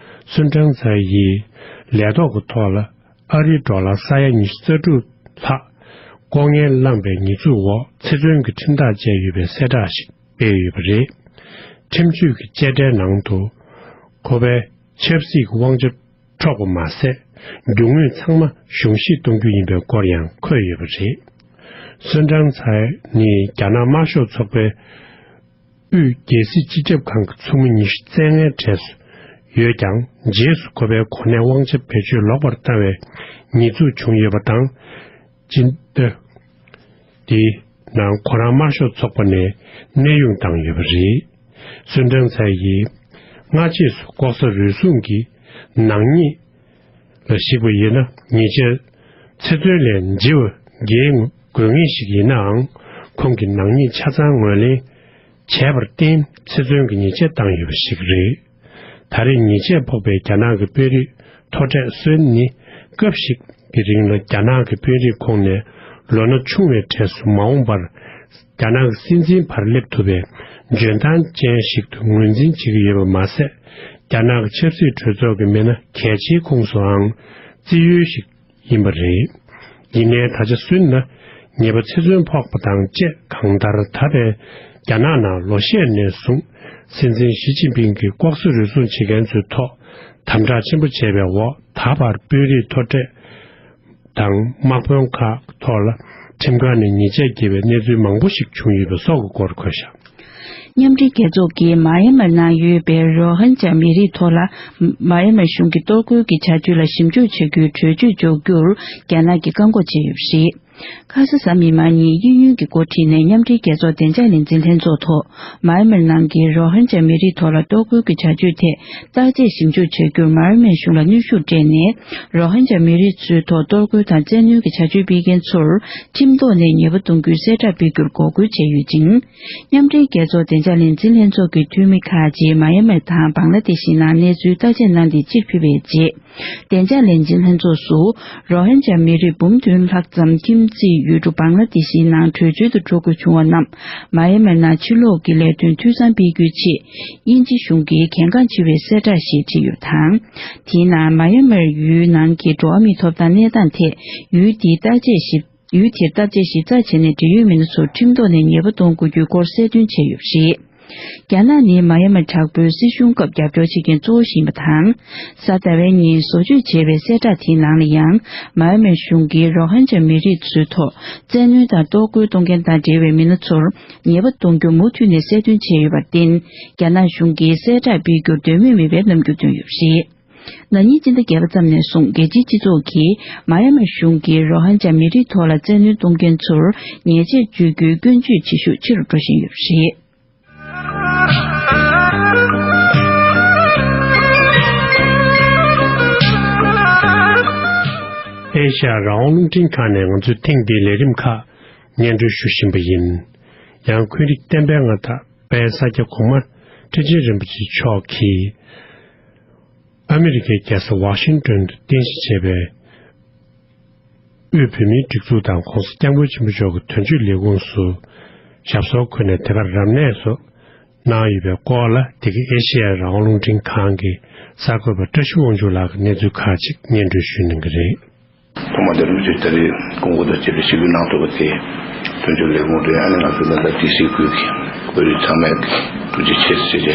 སུན་ཀྲང་ཚའེ་ཡིས་ལས་ཐོག་གི་ཐོག་ལ། ཨ་རིའི་ཌོ་ལར་ས་ཡ་ཉི་ཤུ་རྩ་དྲུག་ལྷག་ལྐོག་རྔན་བླངས་པའི་ཉེས་འཛུགས་འོག་ཚེ་བཙོན་གྱི་ཁྲིམས་ཐག་བཅད་ཡོད་པའི་གསལ་བསྒྲགས་ཤིག་སྤེལ་ཡོད་པ་རེད། ཁྲིམས་གཅོད་ཀྱི་བཅད་ཁྲའི་ནང་དུ། ཁོ་པའི་ཆབ་སྲིད་ཀྱི་དབང་ཆ་འཕྲོག་པ་མ་ཟད། རྒྱུ་དངོས་ཚང་མ་གཞུང་བཞེས་གཏོང་རྒྱུ་ཡིན་པའི་སྐོར་ཡང་འཁོད་ཡོད་པ་རེད། སུན་ཀྲང་ཚའེ་ནི་རྒྱ་ནག་དམར་ཤོག་ཚོགས་པའི་དབུས་རྒྱལ་སྲིད་སྤྱི་ཁྱབ་ཁང་གི་ཚོགས་མི་ཉི་ཤུ་རྩ་ལྔའི་གྲས་སུ་ཡོད་ཀྱང་། རྗེས་སུ་ཁོ་པའི་གོ་གནས་དབང་ཆ་བེད་སྤྱོད་ལོག་པར་བཏང་བའི་ཉེས་འཛུགས་བྱུང་ཡོད་པ་དང་། སྤྱི་ཟླ་འདིའི་ནང་ཁོ་རང་དམར་ཤོག་ཚོགས་པ་ནས་གནས་དབྱུང་བཏང་ཡོད་པ་རེད། སུན་ཀྲང་ཚའེ་ཡིས་སྔ་རྗེས་སུ་ལྐོག་ཟ་རུལ་སུངས་ཀྱི་ནག་ཉེས་ལ་གཞིགས་པ་ཡིན་ན། ཉེས་ཆད་ཚེ་བཙོན་ལས་འཇལ་བ་འགེལ་དགོས་ངེས་ཤིག་ཡིན་ནའང་། ཁོང་གིས་ནག་ཉེས་ཆ་ཚང་ངོས་ལེན་བྱས་པར་བརྟེན། ཚེ་བཙོན་གྱི་ཉེས་ཆད་བཏང་ཡོད་པ་ཞིག་རེད། ད་རེས་ཉེས་ཆད་ཕོག་པའི་རྒྱ་ནག་གི་དཔོན་རིགས་མཐོ་གྲས་སུན་ནི། སྐབས་ཤིག་གི་རིང་ལ་རྒྱ་ནག་གི་དཔོན་རིགས་ཁོངས་ནས་ལོ་ན་ཆུང་བའི་གྲས་སུ་མ་འོངས་པར་རྒྱ་ནག་གི་སྲིད་འཛིན་བར་སླེབས་ཐུབ་པའི་འཇོན་ཐང་ཅན་ཞིག་ཏུ་ངོས་འཛིན་བྱེད་ཀྱི་ཡོད་པ་མ་ཟད། རྒྱ་ནག་གི་ཆབ་སྲིད་གྲོས་ཚོགས་ཀྱི་མི་སྣ་གལ་ཆེའི་ཁོངས་སུའང་བརྩི་ཡུལ་ཞིག་ཡིན་པ་རེད། ཡིན་ནའི་ད་ཆ་སུན་ལ་ཉེས་པ་ཚེ་བཙོན་ཕོག་པ་དང་བཅས། གང་ལྟར་ད་ཕན་རྒྱ་ནག་ནང་ལོ་ཤས་ནས་བཟུང་སྲིད་འཛིན་ཞི་ཅིན་ཕིང་གིས་ལྐོག་ཟ་རུལ་སུངས་བྱེད་མཁན་ཚོའི་ཐོག་དམ་དྲག་ཆེན་པོ་བྱས་པའི་འོག་ད་བར་དཔོན་རིགས་མཐོ་གྲས་དང་དམག་དཔོན་ཁག་ཐོག་ལ་ཁྲིམས་ཁང་ནས་ཉེས་ཆད་འགེལ་བའི་གནས་ཚུལ་མང་པོ་ཞིག་བྱུང་ཡོད་པ་སོགས་ཀྱི་སྐོར་འཁོད་བཞག་མཉམ་འབྲེལ་རྒྱལ་ཚོགས་ཀྱིས་མཱ་ཡན་མར་ནང་ཡོད་པའི་རོ་ཧིན་ཇཱ་མི་རིགས་ཐོག་ལ། མཱ་ཡན་མར་གཞུང་གིས་གཏོར་རྒོལ་གྱི་བྱ་སྤྱོད་ལ་ཞིབ་འཇུག་བྱ་རྒྱུའི་གྲོས་ཆོད་འཇོག་རྒྱུར་རྒྱ་ནག་གིས་བཀག་འགོག་བྱས་ཡོད་པ་རེད། ཁ་ས་གཟའ་མིག་དམར་ཉིན་གཡས་གཡོན་གྱི་འགོ་ཁྲིད་ནས་མཉམ་འབྲེལ་རྒྱལ་ཚོགས་བདེ་འཇགས་ལས་འཛིན་ལྷན་ཚོགས་ཐོག་མཱ་ཡན་མར་ནང་གི་རོ་ཧིན་ཇཱ་མི་རིགས་ཐོག་ལ་གཏོར་རྒོལ་གྱི་བྱ་སྤྱོད་ཐད་བརྟག་དཔྱད་ཞིབ་འཇུག་བྱ་རྒྱུར་མཱ་ཡན་མར་གཞུང་ལ་གནོན་ཤུགས་སྤྲད་ནས། རོ་ཧིན་ཇཱ་མི་རིགས་ཚོའི་ཐོག་གཏོར་རྒོལ་དང་བཙན་གནོན་གྱི་བྱ་སྤྱོད་སྤེལ་མཁན་ཚོར་ཁྲིམས་ཐོག་ནས་ཉེས་པ་གཏོང་རྒྱུའི་གསལ་བསྒྲགས་སྤེལ་རྒྱུར་འགོག་རྒོལ་བྱས་ཡོད་ཅིང་། མཉམ་འབྲེལ་རྒྱལ་ཚོགས་བདེ་འཇགས་ལས་འཛིན་ལྷན་ཚོགས་ཀྱི་འཐུས་མི་ཁག་ཅིག་མཱ་ཡན་མར་དང་བང་ལ་དེ་ཤིའི་ནང་གནས་ཚུལ་བརྟག་དཔྱད་གནང་སྟེ་ཕྱིར་ཕུད་པའི་རྗེས། བདེ་འཇགས་ལས་འཛིན་ལྷན་ཚོགས་སུ་རོ་ཧིན་ཇཱ་མི་རིགས་འབུམ་བདུན་ལྷག་ཙམ་ཁྱིམ་མཚེས་ཡུལ་གྲུ་བང་ལ་དེ་ཤིའི་ནང་བྲོས་བྱོལ་དུ་འགྲོ་དགོས་བྱུང་བ་རྣམས། མཱ་ཡན་མར་ནང་ཕྱིར་ལོག་གི་ལས་དོན་འཐུས་ཚང་སྤེལ་རྒྱུའི་ཆེད། དབྱིན་ཇི་གཞུང་གིས་གལ་འགངས་ཆེ་བའི་གསལ་བསྒྲགས་ཤིག་བྲིས་ཡོད་པ་དང་། དེའི་ནང་མཱ་ཡན་མར་ཡུལ་ནང་གི་འགྲོ་བ་མིའི་ཐོབ་ཐང་གནས་སྟངས་ཐད་ཡུལ་དེའི་བརྟག་དཔྱད་ཞིབ། ཡུལ་དེར་བརྟག་དཔྱད་ཞིབ་ཚགས་བྱས་ནས་འབྲེལ་ཡོད་མི་སྣ་ཚོར་ཁྲིམས་ཐོག་ནས་ཉེས་པ་གཏོང་དགོས་རྒྱུའི་སྐོར་གསལ་སྟོན་བྱས་ཡོད་པ་རེད། རྒྱ་ནག་ནི་མཱ་ཡན་མར་དྲག་པོའི་སྲིད་གཞུང་སྐབས་རྒྱབ་སྐྱོར་བྱེད་མཁན་གཙོ་བོ་ཞིག་ཡིན་པ་དང་། གཟའ་ཟླ་བའི་ཉིན་བཟོ་བཅོས་བྱས་པའི་གསལ་བསྒྲགས་དེའི་ནང་ལ་ཡང་། མཱ་ཡན་མར་གཞུང་གིས་རོ་ཧིན་ཇཱ་མི་རིགས་ཚོའི་ཐོག་བཙན་གནོན་དང་གཏོར་རྒོལ་གཏོང་མཁན་དང་འབྲེལ་བའི་མི་སྣ་ཚོར་ཉེས་པ་གཏོང་རྒྱུ་མུ་མཐུད་ནས་གསལ་སྟོན་བྱས་ཡོད་པར་བརྟེན། རྒྱ་ནག་གཞུང་གིས་གསལ་བསྒྲགས་སྤེལ་རྒྱུར་འདོད་མོས་མེད་པའི་རྣམ་འགྱུར་བཏོན་ཡོད་པ་རེད། ན་ནིང་སྤྱི་ཟླ་བརྒྱད་པ་ཙམ་ནས་བཟུང་རྒྱལ་སྤྱིའི་སྤྱི་ཚོགས་ཀྱིས་མཱ་ཡན་མར་གཞུང་གིས་རོ་ཧིན་ཇཱ་མི་རིགས་ཐོག་ལ་བཙན་གནོན་གཏོང་མཁན་ཚོར་ཉེས་ཆད་གཅོད་རྒྱུའི་སྐྱོན་བརྗོད་བྱེད་ཤུགས་ཆེ་རུ་འགྲོ་བཞིན་ཡོད་པ་རེད། ཨེ་ཤ་ཡ་རང་དབང་རླུང་འཕྲིན་ཁང་ནས་ང་ཚོས་ཐེངས་འདིའི་ལས་རིམ་ཁག་སྙན་སྒྲོན་ཞུ་བཞིན་པ་ཡིན། ཡང་འཁོན་རིགས་བསྟན་པའི་མངའ་བདག་དཔལ་ས་སྐྱ་གོང་མ་ཁྲི་ཆེན་རིན་པོ་ཆེ་མཆོག་གིས། ཨ་མི་རི་ཀའི་རྒྱལ་ས་ཝ་ཤིང་ཏོན་དུ་རྟེན་གཞི་བྱས་པའི་དབུས་བོད་མིའི་སྒྲིག་འཛུགས་དང་༸གོང་ས་༸སྐྱབས་མགོན་ཆེན་པོ་མཆོག་གི་དོན་གཅོད་ལས་ཁུངས་སུ་ཞབས་སོར་འཁོད་ནས་དེ་གར་རབ་གནས་སུ་གནང་ཡོད་པའི་སྐོར་ལ། འདི་ག་ཨེ་ཤེ་ཡ་རང་དབང་རླུང་འཕྲིན་ཁང་གི་གསར་འགོད་པ་བཀྲ་ཤིས་དབང་ཕྱུག་ལགས་ཀྱིས་གནས་ཚུལ་ཁག་ཅིག་སྙན་སྒྲོན་ཞུ་གནང་གི་རེད། ཐོག་མ་དེ་རིང་ཅིག་ད་རེས་སྐུ་འཁོར་དང་བཅས་པའི་ཞི་བའི་གནང་ཐུབ་པ་དེ་དོན་གཅོད་ལས་ཁུངས་དེ་ཨ་ནི་ང་ཚོ་ད་ལྟ་ཌི་སི་ཁུལ་གྱི་བོད་རིགས་ཚང་མས་ཐུགས་རྗེ་ཆེ་ཟེར་ཏེ་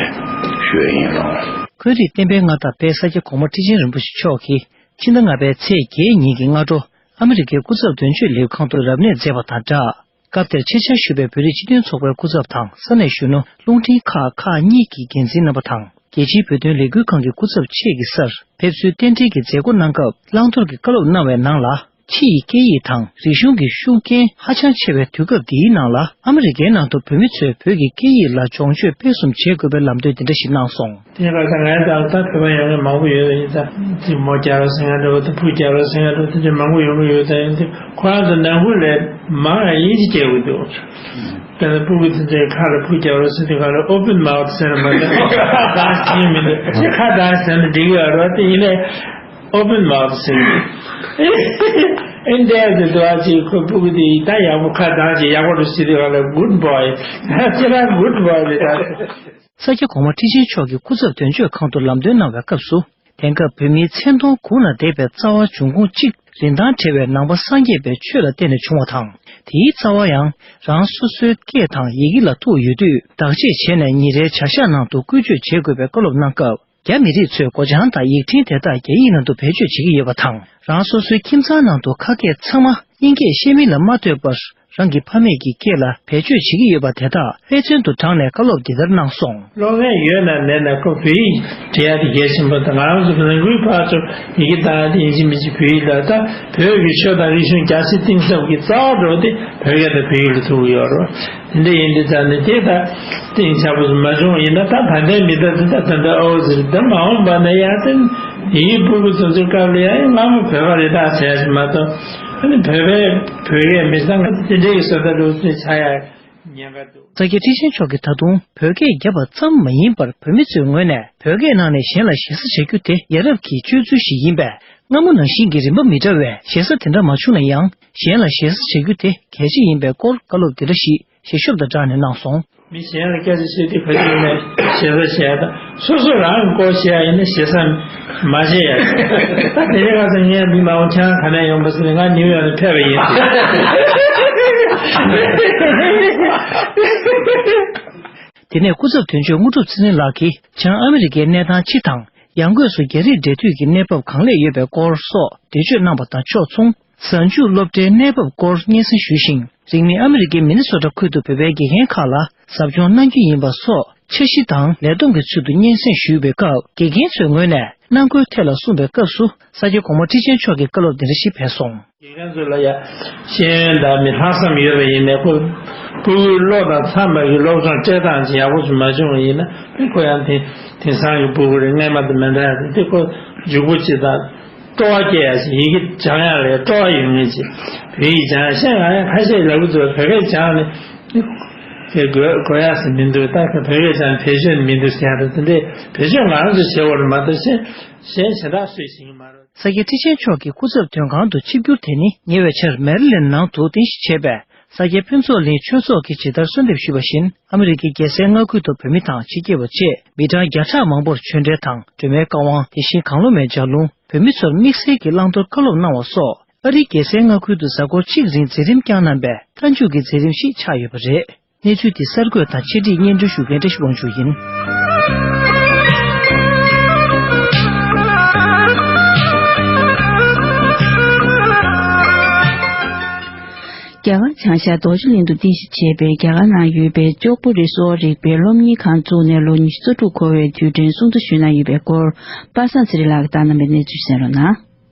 ཞུ་ཡ་ཡིན་རང་། འཁོན་རིགས་བསྟན་པའི་མངའ་བདག་དཔལ་ས་སྐྱ་གོང་མ་ཁྲི་ཆེན་རིན་པོ་ཆེ་མཆོག་གིས་ཕྱི་ཟླ་ལྔ་པའི་ཚེས་བརྒྱད་ཉིན་གྱི་སྔ་དྲོ་ཨ་མི་རི་ཀའི་སྐུ་ཚབ་དོན་གཅོད་ལས་ཁང་དུ་རབ་གནས་མཛད་པ་དང་སྦྲགས། སྐབས་དེར་ཆེད་བཅར་ཞུས་པའི་བོད་རིགས་སྤྱི་མཐུན་ཚོགས་པའི་སྐུ་ཚབ་དང་ས་གནས་གཞོན་ནུ་རླུང་འཕྲིན་ཁག་ཁག་གཉིས་ཀྱི་འགན་འཛིན་རྣམ་པ་དང་ རྒྱལ་སྤྱིའི་བོད་དོན་ལས་འགུལ་ཁང་གི་སྐུ་ཚབ་ཆེད་ཀྱི་སར་ཕེབས་བསུའི་རྟེན་འབྲེལ་གྱི་མཛད་སྒོ་གནང་སྐབས། བླང་དོར་གྱི་བཀའ་སློབ་གནང་བའི་ནང་ལ། ཕྱི་ཡི་སྐད་ཡིག་དང་རིག་གཞུང་གི་ཤུགས་རྐྱེན་ཧ་ཅང་ཆེ་བའི་དུས་སྐབས་འདིའི་ནང་ལ། ཨ་མི་རི་ཀའི་ནང་དུ་བོད་མི་ཚོས་བོད་ཀྱི་སྐད་ཡིག་ལ་སྦྱོང་སྤྱོད་སྤེལ་གསུམ་བྱེད་དགོས་པའི་ལམ་སྟོན་འདི་འདྲ་ཞིག་གནང་སོང་། དེ་ལ་ད་ངས་ད་ལྟ་བོད་པ་ཡོང་མཁན་མང་པོ་ཡོད་ཡིན། ད་དེ་མོ་རྒྱ་རོ་ཟེར་མཁན་འདྲ་བོ་དང་བུ་རྒྱ་རོ་ཟེར་མཁན་འདྲ་བོ་དེ་འདྲ་མང་པོ་ཡོང་གི་ཡོད། ད་ཡིན་དུས་ཁོ་རང་ཚོ་ནང་ཁུལ་ལས་མང་ང་དབྱིན་ཇི་སྐད་འདུག་དཔེར་ན་སྤུ་གུ་དེ་ཚོའི་ཁ་ལ་བུ་རྒྱ་རོ་ཟེར་དུས་ཁ་ལ་ཨོ་པན་མའོ་ཐི་ཟེར་ན་མ་གཏོགས་ཁ་གདངས་ཤེས་མི་འདུག་ཅེས་ཁ་གདངས་ཟེར་ན་འགྲིག་གི་ཡོད་རེད་བ། དེ་ཡིན་ནའི་ཨོ་པན་མའོ་ཐི་ཟེར་གི་འདུག་ཨེ་འདྲ་ཟེར་དུས་ཨ་ཅེ་ཁོ་སྤུ་གུ་དེ་ད་ཡག་པོ་ཁ་གདངས་ཅིག་ཡག་པོ་རུ་ཟེར་དུས་ཁ་ལ་གུཌ་བོའི་ཁྱེད་རང་གུཌ་བོའི་རེད་ད། ས་སྐྱ་གོང་མ་ཁྲི་ཆེན་མཆོག་གིས་སྐུ་ཚབ་དོན་གཅོད་ཁང་དུ་ལམ་སྟོན་གནང་བའི་སྐབས་སུ། དེང་སྐབས་བོད་མིའི་མཚན་མཐོང་གོང་ན་འདེབས་པའི་རྩ་བ་འབྱུང་ཁུངས་གཅིག་རིན་ཐང་བྲལ་བའི་ནང་པ་སངས་རྒྱས་པའི་ཆོས་ལ་བརྟེན་ནས་བྱུང་བ་དང་། དེའི་རྩ་བ་ཡང་རང་སོ་སོའི་སྐད་དང་ཡི་གེ་ལ་ཐུག་ཡོད་དུས། བདག་གཅེས་བྱས་ནས་ཉིན་རེའི་བྱ་གཞག་ནང་དུ་བཀོལ་སྤྱོད་བྱེད་དགོས་པའི་བཀའ་སློབ་གནང་སྐབས། རྒྱ་མི་རིགས་ཚོས་སྒོ་བྱང་དང་ཡིག་ཕྲེང་དེ་དག་རྒྱ་ཡིག་ནང་དུ་བེད་སྤྱོད་བྱེད་ཀྱི་ཡོད་པ་དང་། རང་སོ་སོའི་ཁྱིམ་ཚང་ནང་དུ་ཁ་སྐད་ཚང་མ་དབྱིན་སྐད་ཤེས་མིན་ལ་མ་ལྟོས་པར། རང་གི་ཕ་མེས་ཀྱི་སྐད་ལ་བེད་སྤྱོད་བྱེད་ཀྱི་ཡོད་པ་དེ་དག་དཔེ་མཚོན་དུ་དྲངས་ནས་བཀའ་སློབ་འདི་ལྟར་གནང་སོང་། ཀློག་མཁན་ཡོད་ན་མེད་ན་ཁོ་བོད་ཡིག་འབྲི་ཡ་དེ་གལ་ཆེན་པོ་དང་། ང་རང་ཚོ་ནང་ཁུལ་ཕར་ཚུར་ཡི་གེ་བཏང་ཡ་དེ་ཡིན་གཅིག་མིན་གཅིག་བོད་ཡིག་ལ། ད་བོད་ཀྱི་ཆོས་དང་རིག་གཞུང་རྒྱ་ཆེ་གཏིང་ཟབ་ཀྱི་རྩ་བ་འགྲོ་དེ་བོད་སྐད་དང་བོད་ཡིག་ལ་ཐུག་གི་ཡོད་རེད། དེ་འདྲ་ཡིན་དུས་ཙང་ནས་དེ་ད་གཏིང་ཟབ་པོ་མ་བྱུང་བ་ཡིན་ན། ད་ད་ལྟའི་མི་སྡེ་འདི་ད་ད་ལྟ་ཨོ་ཟེར་ད་མ་འོངས་པ་ན་ཡང་དེ་ཡི་གེ་ཕྲུ་གུ་ཚོ་ཚོའི་སྐབས་ལ་ཡང་སྔ་མོ་བོད་པ་རེད་ད་ཟེར་ཡ་ཞིག་མ་གཏོགས། ཨ་ནི་བོད་པའི་བོད་སྐད་མི་གཙང་དེ་འདྲའི་བཟོ་ལྟ་འདྲ་བོ་ཚོ་ཆགས་ཡ་ཉེན་ཁ་འདུག་ས་སྐྱ་ཁྲི་ཆེན་མཆོག་གིས་ད་དུང་བོད་སྐད་བརྒྱབ་པ་ཙམ་མ་ཡིན་པར། བོད་མི་ཚོའི་ངོས་ནས་བོད་སྐད་ནང་ནས་གཞན་ལ་ཞེ་ས་བྱ་རྒྱུ་དེ་ཡ་རབས་ཀྱི་སྤྱོད་ཚུལ་ཞིག་ཡིན་པས། སྔ་མོ་ནང་བཞིན་གྱི་རིམ་པ་མི་འདྲ་བའི་ཞེ་ས་དེ་འདྲ་མ་བྱུང་ན་ཡང་། གཞན་ལ་ཞེ་ས་བྱ་རྒྱུ་དེ་གལ་ཆེ་ཡིན་པའི་སྐོར་བཀའ་སློབ་འདི་འདྲ་ཞིག་བྱེད་ཞོར་དང་སྦྲགས་ནས་གནང་སོང་། མི་གཞན་ལ་སྐད་ཆ་བཤད་དུས་ག་དུས་ནས་ཞེ་ས་བྱས་དང་། སོ་སོ་རང་གི་སྐོར་བཤད་ཡ་ཡིན་ན་ཞེ་ས་མ་བྱེད་ཡ། ད་དེ་རིང་ཁ་སང་ངས་འདི་མ་འོང་ཁྱེད་རང་ག་ནས་ཡོང་པ་ཟེར་ནས། ང་ནིའུ་ཡོག་ནས་ཕེབས་པ་ཡིན་ཟེར། དེ་ནས་སྐུ་ཚབ་དོན་གཅོད་དངོས་གྲུབ་ཚེ་རིང་ལགས་ཀྱིས་བྱང་ཨ་མི་རི་ཀའི་གནས་སྟངས་སྤྱི་དང་། ཡང་སྒོས་སུ་རྒྱ་རིགས་འབྲེལ་མཐུད་ཀྱི་གནས་བབ་གང་ལེགས་ཡོད་པའི་སྐོར་སོགས་འགྲེལ་བརྗོད་གནང་བ་དང་ཕྱོགས་མཚུངས། གཟའ་མཇུག་སློབ་གྲྭའི་གནས་བབ་སྐོར་སྙན་སེང་ཞུས་ཤིང་། རིང་མིན་ཨ་མི་རི་ཀའི་མི་ནི་སོ་ཊ་ཁུལ་དུ་བོད་པའི་དགེ་རྒན་ཁག་ལ་ཟབ་སྦྱོང་གནང་རྒྱུ་ཡིན་པ་སོགས་འཆར་གཞི་དང་ལས་བསྡོམས་ཀྱི་ཚུལ་དུ་སྙན་སེང་ཞུས་པའི་སྐབས། དགེ་རྒན་ཚོའི་ངོས་ནས་གནང་སྒོའི་ཐད་ལ་གསུངས་པའི་སྐབས་སུ། ས་སྐྱ་གོང་མ་ཁྲི་ཆེན་མཆོག་གི་བཀའ་སློབ་འདི་འདྲ་ཞིག་ཕེབས་སོང་། དགེ་རྒན་ཚོ་ལ་ཡ་ཤེས་ཡོན་དང་མི་ལྷག་བསམ་ཡོད་པ་ཡིན་ནའི་ཁོ་སྤུ་གུའི་བློ་དང་འཚམ་པ་གི་སློབ་སྦྱོང་སྤྲད་སྟངས་ཅིག་ཡག་པོ་ཞིག་མ་བྱུང་བ་ཡིན་ན། དེ་ཁོ་ཡང་དེ་དེང་སང་གི་སྤུ་གུ་རེད། སྔས་མ་དང་མི་འདྲ་ཡ་རེད། དེ་ཁོ་འཇུག་པོ་ཅིག་དང་སྤྲོ་བ་སྐྱེ་ཡ་ཞིག་ཡི་གེ་སྦྱང་ཡ་ལ་སྤྲོ་བ་ཡོད་མཁན་ཅིག་བོད་ཡིག་སྦྱང་ཡ་ཤེས། ང་ཡང་ཁ་ཤས་ལབ་གི་འདུག་བོད་སྐད་སྦྱངས་ནས་དེ་དགོས་དགོས་ཡ་ཞིག་མི་འདུག་ད་བོད་སྐད་སྦྱངས་ནས་བེད་སྤྱོད་མི་འདུག་ཟེར་ཡ་རེད། དེ་འདྲས་བེད་སྤྱོད་ང་རང་ཚོས་བྱེད་དགོས་རེད་མ་གཏོགས། གཞན་གཞན་དག་སུས་བྱེད་ཀྱི་མ་རེད། ས་སྐྱ་ཁྲི་ཆེན་མཆོག་གི་སྐུ་ཚབ་དོན་ཁང་དུ་ཆིབས་བསྒྱུར་དེ་ནི། ཉེ་བའི་ཆར་མེ་རི་ལེན་ནང་དུ་རྟེན་གཞི་བྱས་པའི་ས་སྐྱ་ཕུན་ཚོགས་གླིང་ཆོས་ཚོགས་ཀྱིས་ཇི་ལྟར་གསོལ་འདེབས་ཞུས་པ་བཞིན། ཨ་མི་རི་ཀའི་རྒྱལ་སའི་མངའ་ཁུལ་དུ་བོད་མི་དང་ཕྱི་རྒྱལ་བ་བཅས་མི་གྲངས་བརྒྱ་ཕྲག་མང་པོར་ཆོས་འབྲེལ་དང་སྒྲོལ་མའི་བཀའ་དབང་། དེ་བཞིན་གངས་ལྷུང་བའི་ལྗགས་ལུང་། བོད་མི་ཚོར་དམིགས་བསལ་གྱི་བླང་དོར་བཀའ་སློབ་གནང་བ་སོགས། ཨ་རིའི་རྒྱལ་སའི་མངའ་ཁུལ་དུ་གཟའ་འཁོར་གཅིག་རིང་མཛད་རིམ་བསྐྱངས་གནང་པའི་མཐའ་མཇུག་གི་མཛད་རིམ་ཞིག་ཆགས་ཡོད་པ་རེད། གནས་ཚུལ་འདི་གསར་འགོད་དང་ཆེད་སྒྲིག་སྙན་སྒྲོན་ཞུ་མཁན་བཀྲ་ཤིས་དབང་ཕྱུག་ཡིན། རྒྱ་གར་བྱང་ཤར་རྡོ་རྗེ་གླིང་དུ་རྟེན་གཞི་བྱས་པའི་རྒྱ་གར་ནང་ཡོད་པའི་ལྕགས་པོ་རི་གསོ་བ་རིག་པའི་སློབ་གཉེར་ཁང་བཙུགས་ནས་ལོ་ཉི་ཤུ་རྩ་དྲུག་འཁོར་བའི་དུས་དྲན་སྲུང་བརྩི་ཞུས་གནང་ཡོད་པའི་སྐོར། པ་སངས་ཚེ་རིང་ལགས་ཀྱིས་བཏང་གནང་བའི་གནས་ཚུལ་གསན་རོགས་གནང་།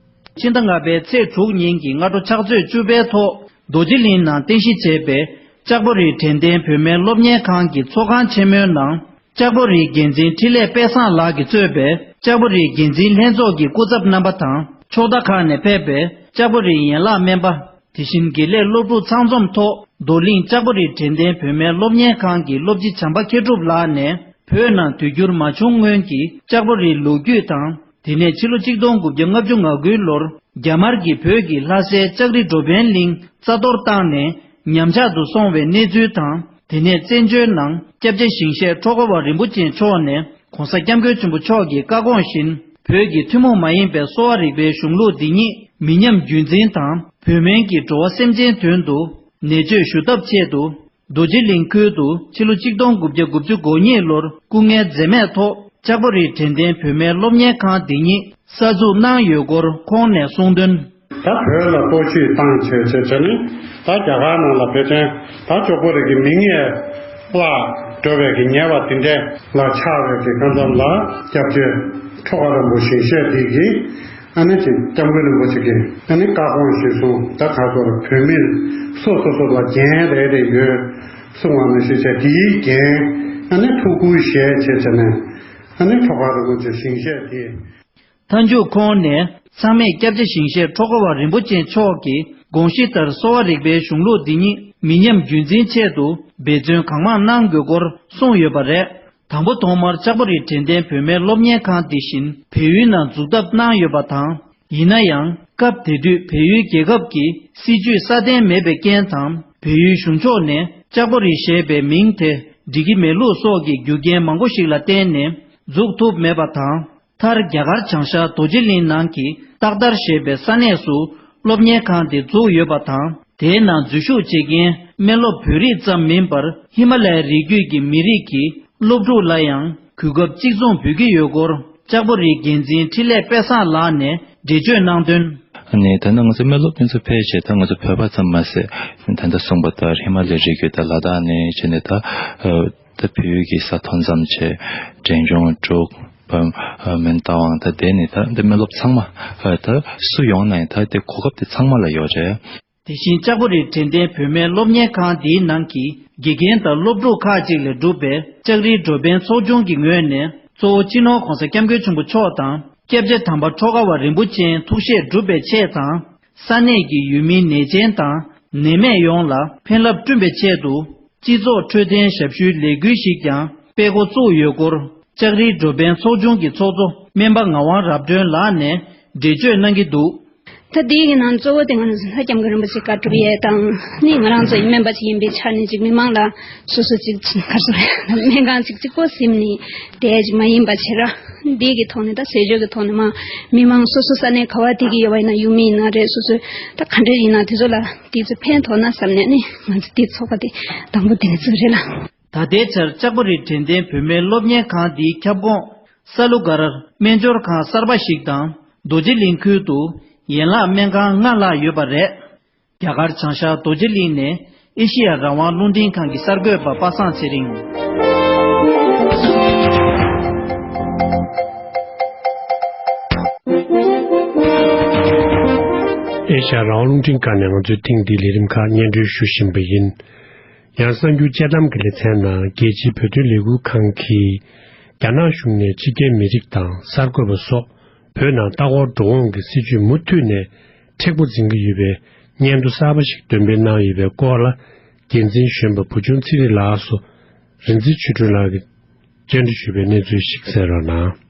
ཕྱི་ཟླ་ལྔ་པའི་ཚེས་དྲུག་ཉིན་གྱི་སྔ་དྲོ་ཕྱག་ཚོད་བཅུ་པའི་ཐོག་རྡོ་རྗེ་གླིང་ནང་རྟེན་གཞི་བྱས་པའི་ལྕགས་པོ་རི་དྲན་རྟེན་བོད་མིའི་སློབ་གཉེར་ཁང་གི་ཚོགས་ཁང་ཆེན་མོའི་ནང་། ལྕགས་པོ་རིའི་འགན་འཛིན་འཕྲིན་ལས་དཔལ་བཟང་ལགས་ཀྱིས་གཙོས་པའི་ལྕགས་པོ་རིའི་འགན་འཛིན་ལྷན་ཚོགས་ཀྱི་སྐུ་ཚབ་རྣམ་པ་དང་། ཕྱོགས་མཐའ་ཁག་ནས་ཕེབས་པའི་ལྕགས་པོ་རིའི་ཡན་ལག་སྨན་པ། དེ་བཞིན་དགེ་ལས་སློབ་ཕྲུག་ཚང་འཛོམས་ཐོག་རྡོར་གླིང་ལྕགས་པོ་རི་དྲན་རྟེན་བོད་མིའི་སློབ་གཉེར་ཁང་གི་སློབ་སྤྱི་བྱམས་པ་མཁས་གྲུབ་ལགས་ནས། བོད་ནང་དུས་འགྱུར་མ་བྱུང་སྔོན་གྱི་ལྕགས་པོ་རིའི་ལོ་རྒྱུས་དང་། དེ་ནས་ཕྱི་ལོ་ཆིག་སྟོང་དགུ་བརྒྱ་ལྔ་བཅུ་ང་དགུའི་ལོར་རྒྱ་དམར་གྱིས་བོད་ཀྱི་ལྷ་སའི་ལྕགས་རི་འགྲོ་ཕན་གླིང་རྩ་གཏོར་བཏང་ནས་ཉམས་ཆག་ཏུ་སོང་བའི་གནས་ཚུལ་དང་། དེ་ནས་བཙན་བྱོལ་ནང་སྐྱབས་རྗེ་ཞིང་གཤེགས་ཁྲོ་ཁོ་བ་རིན་པོ་ཆེ་མཆོག་ནས་༧གོང་ས་༧སྐྱབས་མགོན་ཆེན་པོ་མཆོག་གི་བཀའ་དགོངས་བཞིན། བོད་ཀྱི་ཐུན་མོང་མ་ཡིན་པའི་གསོ་བ་རིག་པའི་གཞུང་ལུགས་འདི་ཉིད་མི་ཉམས་རྒྱུན་འཛིན་དང་། བོད་སྨན་གྱིས་འགྲོ་བ་སེམས་ཅན་དོན་དུ་ནད་བཅོས་ཞུ་ཐབས་ཆེད་དུ། རྡོ་རྗེ་གླིང་ཁུལ་དུ་ཕྱི་ལོ་ཆིག་སྟོང་དགུ་བརྒྱ་དགུ་བཅུ་གོ་གཉིས་ལོར་སྐུ་ངལ་འཛེམས་མེད་ཐོག་ལྕགས་པོ་རིའི་དྲན་རྟེན་བོད་མིའི་སློབ་གཉེར་ཁང་འདི་ཉིད་གསར་འཛུགས་གནང་ཡོད་སྐོར་ཁོང་ནས་གསུངས་དོན། ད་བོད་ལ་གཏོར་བཤིག་བཏང་བྱས་བྱས་བྱས་ནས། ད་རྒྱ་གར་ནང་ལ་ཕལ་ཆེར་ད་ལྕགས་པོ་རི་གི་མིང་ཡང་ ལ་འགྲོ་བའི་གི་ཉེས་པ་དེ་འདྲ་ལ་ཆགས་པའི་གི་ཁ་མཚམས་ལ་སྐྱབས་རྗེ་ཁྲོ་དགའ་རིན་པོ་ཞིང་གཤེགས་འདི་གིས་ཨ་ནི་ཅིག་སྐྱབས་མགོན་རིན་པོ་ཆེ་གིས་ཨ་ནི་བཀའ་དགོངས་གཞིར་བཟུང་ད་ག་ཚོད་བོད་མི་སོ་སོ་སོ་ལ་འགན་རེ་རེ་ཡོད་གསུང་བ་ནང་བཞིན་བྱས་དེའི་འགན་ཨ་ནི་ཐུགས་ཁུར་བཞེས་བྱས་བྱས་ནས་ཨ་ནི་ཁྲོ་དགའ་རིན་པོ་ཆེ་ཞིང་གཤེགས་དེ། མཐའ་མཇུག་ཁོང་ནས་ཚང་མས་སྐྱབས་རྗེ་ཞིང་གཤེགས་ཁྲོ་དགའ་བ་རིན་པོ་ཆེ་མཆོག་གི་དགོངས་གཞི་ལྟར་གསོ་བ་རིག་པའི་གཞུང་ལུགས་འདི་ཉིད་མི་ཉམས་རྒྱུན་འཛིན་ཆེད་དུ་འབད་བརྩོན་གང་མང་གནང་དགོས་སྐོར་གསུངས་ཡོད་པ་རེད། དང་པོ་ཐོག་མར་ལྕགས་པོ་རི་དྲན་རྟེན་བོད་མིའི་སློབ་གཉེར་ཁང་འདི་བཞིན་བལ་ཡུལ་ནང་འཛུགས་ཐབས་གནང་ཡོད་པ་དང་། ཡིན་ན་ཡང་སྐབས་དེ་དུས་བལ་ཡུལ་རྒྱལ་ཁབ་ཀྱི་སྲིད་ཇུས་སྲ་བརྟན་མེད་པའི་རྐྱེན་དང་། བལ་ཡུལ་གཞུང་ཕྱོགས་ནས་ལྕགས་པོ་རི་ཞེས་པའི་མིང་དེ་འགྲིག་གི་མེད་ལུགས་སོགས་ཀྱི་རྒྱུ་རྐྱེན་མང་པོ་ཞིག་ལ་བརྟེན་ནས་འཛུགས་ཐུབ་མེད་པ་དང་། མཐར་རྒྱ་གར་བྱང་ཤར་རྡོ་རྗེ་གླིང་ནང་གི་ཏག་དར་ཞེས་པའི་ས་གནས་སུ་སློབ་གཉེར་ཁང་དེ་འཛུགས་ཡོད་པ་དང་། དེའི་ནང་འཛུལ་ཞུགས་བྱེད་མཁན་སྨན་སློབ་བོད་རིགས་ཙམ་མིན་པར་ཧི་མ་ལ་ཡའི་རི་རྒྱུད་ཀྱི་མི་རིགས་ཀྱི་སློབ་ཕྲུག་ལ་ཡང་གོ་སྐབས་གཅིག་མཚུངས་ཕུལ་གྱི་ཡོད་སྐོར་ལྕགས་པོ་རིའི་འགན་འཛིན་འཕྲིན་ལས་དཔལ་བཟང་ལགས་ནས་འགྲེལ་བརྗོད་གནང་དོན། ནས་ད་ནང་ང་ཚོ་སྨན་སློབ་དེ་ཚོ་ཕལ་ཆེར་ད་ང་ཚོ་བོད་པ་ཙམ་མ་ཟད་ད་ལྟ་གསུངས་པ་ལྟར་ཧི་མ་ལ་ཡའི་རི་རྒྱུད་དང་ལ་དྭགས་ནས་བྱས་ནས་ད་ད་བལ་ཡུལ་གྱི་ས་མཐོ་མཚམས་བྱས་འབྲས་ལྗོངས་འབྲུག་མོན་རྟ་དབང་ད་དེ་ནས་ད་འདི་སྨན་སློབ་ཚང་མ་ད་སུ་ཡོང་ན་ཡང་ད་དེ་གོ་སྐབས་དེ་ཚང་མ་ལ་ཡོད་རེད། དེ་བཞིན་ལྕགས་པོ་རི་དྲན་རྟེན་བོད་མིའི་སློབ་གཉེར་ཁང་འདིའི་ནང་གི་དགེ་རྒན་དང་སློབ་ཕྲུག་ཁག་ཅིག་ལས་གྲུབ་པའི་ལྕགས་རིའི་འགྲོ་ཕན་ཚོགས་ཆུང་གི་ངོས་ནས་གཙོ་བོ་སྤྱི་ནོར་༸གོང་ས་༸སྐྱབས་མགོན་ཆེན་པོ་མཆོག་དང་སྐྱབས་རྗེ་དམ་པ་ཁྲོ་དགའ་བ་རིན་པོ་ཆེའི་ཐུགས་བཞེད་སྒྲུབ་པའི་ཆེད་དང་། ས་གནས་ཀྱི་ཡུལ་མི་ནད་ཅན་དང་ནད་མེད་ཡོངས་ལ་ཕན་རླབས་བསྐྲུན་པའི་ཆེད་དུ་སྤྱི་ཚོགས་འཕྲོད་བསྟེན་ཞབས་ཞུའི་ལས་འགུལ་ཞིག་ཀྱང་སྤེལ་འགོ་བཙུགས་ཡོད་སྐོར་ལྕགས་རིའི་འགྲོ་ཕན་ཚོགས་ཆུང་གི་ཚོགས་གཙོ་སྨན་པ་ངག་དབང་རབ་སྒྲོན་ལགས་ནས་འགྲེལ་བརྗོད་གནང་གི་འདུག་ད་དེའི་ནང་གཙོ་བོ་དེ་ང་ཚོ་སྐྱབས་མགོན་རིན་པོ་ཆེ་བཀའ་སྒྲུབ་ཡས་དང་ནི་ང་རང་ཚོ་ཡི་སྨན་པ་ཅིག་ཡིན་པའི་ཆ་ནས་ཅིག་མི་མང་ལ་སོ་སོ་ཅིག་ག་རེ་ཟེར་སྨན་ཁང་ཅིག་གཅིག་པོ་ཟིན་ནས་བསྡད་ཅིག་མ་ཡིན་པ་བྱེད་ར། འདི་གི་ཐོག་ནས་ད་ཟས་སྤྱོད་ཀྱི་ཐོག་ནས་མ་མི་མང་སོ་སོ་ས་གནས་ག་བ་དེ་གི་ཡོད་པ་ཡིན་ན་ཡུལ་མི་ཡིན་ན་རེད། སོ་སོས་ད་ག་འདྲ་ཡིན་ན་དེ་ཚོ་ལ་དེ་ཚོ་ཕན་ཐོགས་ན་བསམ་ནས་ནི་ང་ཚོ་དེ་ཚོགས་པ་དེ་དང་པོ་དེ་ནས་བཙུགས་རེད་ལ། ད་ལྟའི་ཆར་ལྕགས་པོ་རི་དྲན་རྟེན་བོད་མིའི་སློབ་གཉེར་ཁང་འདིའི་ཁྱབ་ཁོངས་ས་ལུ་སྒར་སྨན་སྦྱོར་ཁང་གསར་པ་ཞིག་དང་རྡོ་རྗེ་གླིང་ཁུལ་དུ་ཡན་ལག་སྨན་ཁང་ལྔ་ལྷག་ཡོད་པ་རེད། རྒྱ་གར་བྱང་ཤར་རྡོ་རྗེ་གླིང་ནས་ཨེ་ཤེ་ཡ་རང་དབང་རླུང་འཕྲིན་ཁང་གི་གསར་འགོད་པ་པ་སངས་ཚེ་རིང་། ཨེ་ཤེ་ཡ་རང་དབང་རླུང་འཕྲིན་ཁང་ནས་ང་ཚོའི་ཐེངས་འདིའི་ལས་རིམ་ཁག་སྙན་སྒྲོན་ཞུ་བཞིན་པ་ཡིན། ཡང་གསར་འགྱུར་དཔྱད་གཏམ་གྱི་ལེ་ཚན་ནང་རྒྱལ་སྤྱིའི་བོད་དོན་ལས་འགུལ་ཁང་གིས་རྒྱ་ནག་གཞུང་ནས་ཕྱི་རྒྱལ་མི་རིགས་དང་གསར་འགོད་པ་སོགས་བོད་ནང་ལྟ་སྐོར་འགྲོ་འོང་གི་སྲིད་ཇུས་མུ་མཐུད་ནས་མཁྲེགས་པོ་འཛིན་གྱི་ཡོད་པའི་སྙན་ཐོ་གསར་པ་ཞིག་འདོན་སྤེལ་གནང་ཡོད་པའི་སྐོར་ལ་འགན་འཛིན་གཞོན་པ་བུ་ཆུང་ཚེ་རིང་ལགས་སུ་རིག་འཛིན་ཆོས་སྒྲོན་ལགས་ཀྱིས་བཅར་འདྲི་ཞུས་པའི་གནས་ཚུལ་ཞིག་གསན་རོགས་གནང་།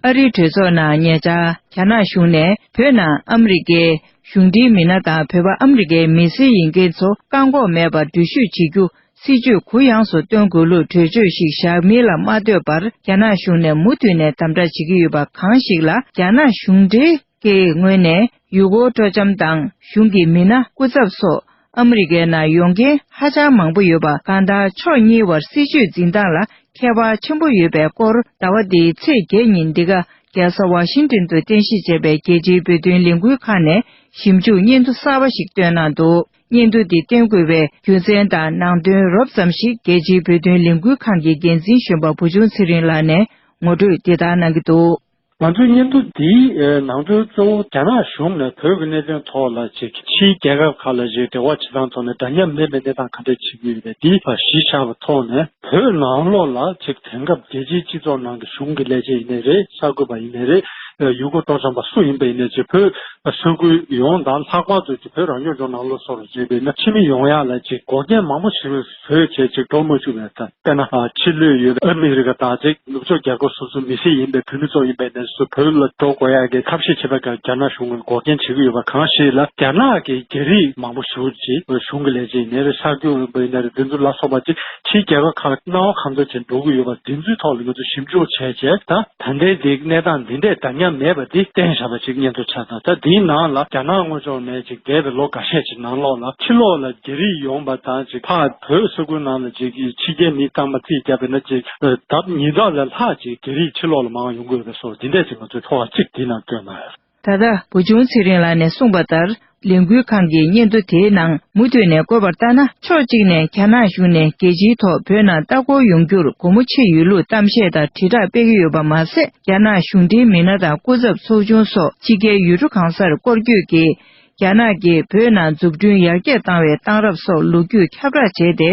ཨ་རིའི་གྲོས་ཚོགས་ནང་ཉེ་ཆར་རྒྱ་ནག་གཞུང་ནས་བོད་ནང་ཨ་མི་རི་ཀའི་གཞུང་འབྲེལ་མི་སྣ་དང་བོད་པ་ཨ་མི་རི་ཀའི་མི་སེར་ཡིན་མཁན་ཚོ་བཀག་འགོག་མེད་པར་འགྲུལ་བཞུད་བྱེད་རྒྱུ་སྲིད་ཇུས་གུ་ཡངས་སུ་གཏོང་དགོས་ལུགས་གྲོས་ཆོད་ཞིག་བཞག་མིན་ལ་མ་ལྟོས་པར་རྒྱ་ནག་གཞུང་ནས་མུ་མཐུད་ནས་དམ་དྲག་བྱེད་ཀྱི་ཡོད་པ་གང་ཞིག་ལ་རྒྱ་ནག་གཞུང་འབྲེལ་གྱི་ངོས་ནས་ཡུལ་སྐོར་སྤྲོ་འཆམ་དང་གཞུང་གི་མི་སྣ་སྐུ་ཚབ་སོགས་ཨ་མི་རི་ཀའི་ནང་ཡོང་མཁན་ཧ་ཅང་མང་པོ་ཡོད་པ་གང་ལྟར་ཕྱོགས་གཉིས་བར་སྲིད་ཇུས་འཛིན་སྟངས་ལ་ཁྱད་པར་ཆེན་པོ་ཡོད་པའི་སྐོར་ཟླ་བ་འདིའི་ཚེས་བརྒྱད་ཉིན་འདི་ག་རྒྱལ་ས་ཝ་ཤིང་ཏོན་དུ་རྟེན་གཞི་བྱས་པའི་རྒྱལ་སྤྱིའི་བོད་དོན་ལས་འགུལ་ཁང་ནས་ཞིབ་འཇུག་སྙན་ཐོ་གསར་པ་ཞིག་བཏོན་གནང་འདུག་སྙན་ཐོ་འདི་བཏོན་དགོས་པའི་རྒྱུ་མཚན་དང་ནང་དོན་རོབ་ཙམ་ཞིག་རྒྱལ་སྤྱིའི་བོད་དོན་ལས་འགུལ་ཁང་གི་འགན་འཛིན་གཞོན་པ་བུ་ཆུང་ཚེ་རིང་ལགས་ནས་ངོ་སྤྲོད་འདི་ལྟར་གནང་གི་འདུག་ང་ཚོའི་སྙན་ཐོ་འདིའི་ནང་དོན་གཙོ་བོ་རྒྱ་ནག་གཞུང་ནས་བོད་ཀྱི་གནད་དོན་ཐོག་ལ་ཅིག་ཕྱིའི་རྒྱལ་ཁབ་ཁག་ལ་ཅིག་འབྲེལ་བ་བྱེད་སྟངས་ཐོག་ནས་འདྲ་མཉམ་མེད་པའི་གནས་སྟངས་ག་འདྲ་བྱེད་ཀྱི་ཡོད་པ་འདི་གཞི་བཞག་པའི་ཐོག་ནས་བོད་ནང་ལོགས་ལ་ཅིག་དེང་སྐབས་རྒྱལ་སྤྱིའི་སྤྱི་ཚོགས་ནང་གི་གཞུང་གི་ལས་བྱེད་ཡིན་ནའི་རེད། གསར་འགོད་པ་ཡིན་ནའི་རེད། ཡུལ་སྐོར་སྤྲོ་འཆམ་པ་སུ་ཡིན་པ་ཡིན་ནའི་ཅིག་བོད་ས་ཁུལ་ཡོངས་དང་ལྷག་པར་དུ་ཅིག་བོད་རང་སྐྱོང་ལྗོངས་ནང་ལོགས་སོགས་ལ་བྱས་པའི་ན་ཕྱི་མི་ཡོང་ཡག་ལ་ཅིག་འགོག་རྐྱེན་མང་པོ་ཞིག་བཟོས་བྱས་ཅིག་འགྲོ་མ་བཅུག་པའི་ཐད། དཔེར་ན། ཕྱི་ལོགས་ཡོད་པའི་ཨ་མི་རི་ཀ་དང་ཅིག་ནུབ་ཕྱོགས་རྒྱལ་ཁབ་སོ་སོའི་མི་སེར་ཡིན་པའི་བོད་མི་ཚོ་ཡིན་པའི་གནས་སུ་བོད་ལ་འགྲོ་དགོས་ཡག་གི་ཐབས་ཤེས་བྱེད་པ་ག་རྒྱ་ནག་གཞུང་གིས་འགོག་རྐྱེན་བྱེད་ཀྱི་ཡོད་པ་གང་ཞིག་ལ་རྒྱ་ནག་གི་རྒྱ་རིགས་མང་པོ་ཞིག་ཅིག་གཞུང་གི་ལས་བྱེད་ཡིན་ནའི་རེད། གསར་འགོད་པ་ཡིན་ནའི་རེད། འདི་ཚོ་ལ་སོགས་པ་ཅིག་ཕྱིའི་རྒྱལ་ཁབ་ཁག་ལ་སྣང་བ་གང་འཚམ་ཅིག་འགྲོ་གི་ཡོད་པ་འདི་ཚོའི་ཐོག་ལ་ང་ཚོས་ཞིབ་འཇུག་བྱས་རྗེས་ད་ད་ལྟའི་འདི་གནས་སྟངས་འདི་འདྲས་འདྲ་མཉམ་མེད་པ་འདི་བསྟན་བཞག་པ་ཅིག་སྙན་ཐོ་ཆགས་དང་། ད་འདིའི་ནང་ལ་རྒྱ་ནག་དངོས་ཕྱོགས་ནས་ཅིག་འདས་པའི་ལོ་འགའ་ཤས་ཅིག་ནང་ལོགས་ལ་ཕྱི་ལོགས་ལ་རྒྱ་རིགས་ཡོང་པ་དང་ཅིག་ཕར་བོད་ས་ཁུལ་ནང་ལ་ཅིག་ཕྱི་རྒྱལ་མི་བཏང་པ་རྩིས་བརྒྱབ་པ་ཡིན་ན་ཅིག་ལྡབ་ཉིས་བརྒྱ་ལས་ལྷག་ཅིག་རྒྱ་རིགས་ཕྱི་ལོགས་ལ་མང་ཡོང་གི་ཡོད་པའི་སོར་འདི་འདྲས་ཅིག་ང་ཚོས་ཐོག་གཅིག་འདི་ནང་བཏོན་གནང་ཡོད། ད་ལྟ་བུ་ཆུང་ཚེ་རིང་ལགས་ནས་གསུངས་པ་ལྟར། ལས་འགུལ་ཁང་གི་སྙན་ཐོ་དེའི་ནང་མུ་མཐུད་ནས་བཀོད་པར་ལྟར་ན། ཕྱོགས་གཅིག་ནས་རྒྱ་ནག་གཞུང་ནས་རྒྱལ་སྤྱིའི་ཐོག་བོད་ནང་ལྟ་སྐོར་ཡོང་རྒྱུར་སྒོ་མོ་ཕྱེ་ཡོད་ལུགས་གཏམ་བཤད་དང་དྲིལ་བསྒྲགས་སྤེལ་གྱི་ཡོད་པ་མ་ཟད། རྒྱ་ནག་གཞུང་འབྲེལ་མི་སྣ་དང་སྐུ་ཚབ་ཚོགས་ཆུང་སོགས་ཕྱི་རྒྱལ་ཡུལ་གྲུ་གང་སར་སྐོར་སྐྱོད་ཀྱིས། རྒྱ་ནག་གིས་བོད་ནང་འཛུགས་སྐྲུན་ཡར་རྒྱས་བཏང་བའི་གཏང་རག་སོགས་ལོ་རྒྱུས་ཁྱབ་བསྒྲགས་བྱས་ཏེ།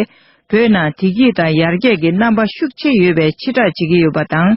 བོད་ནང་བདེ་སྐྱིད་དང་ཡར་རྒྱས་ཀྱི་རྣམ་པ་ཤུགས་ཆེ་ཡོད་པའི་ཕྱིར་བསྒྲགས་བྱེད་ཀྱི་ཡོད་པ་དང་།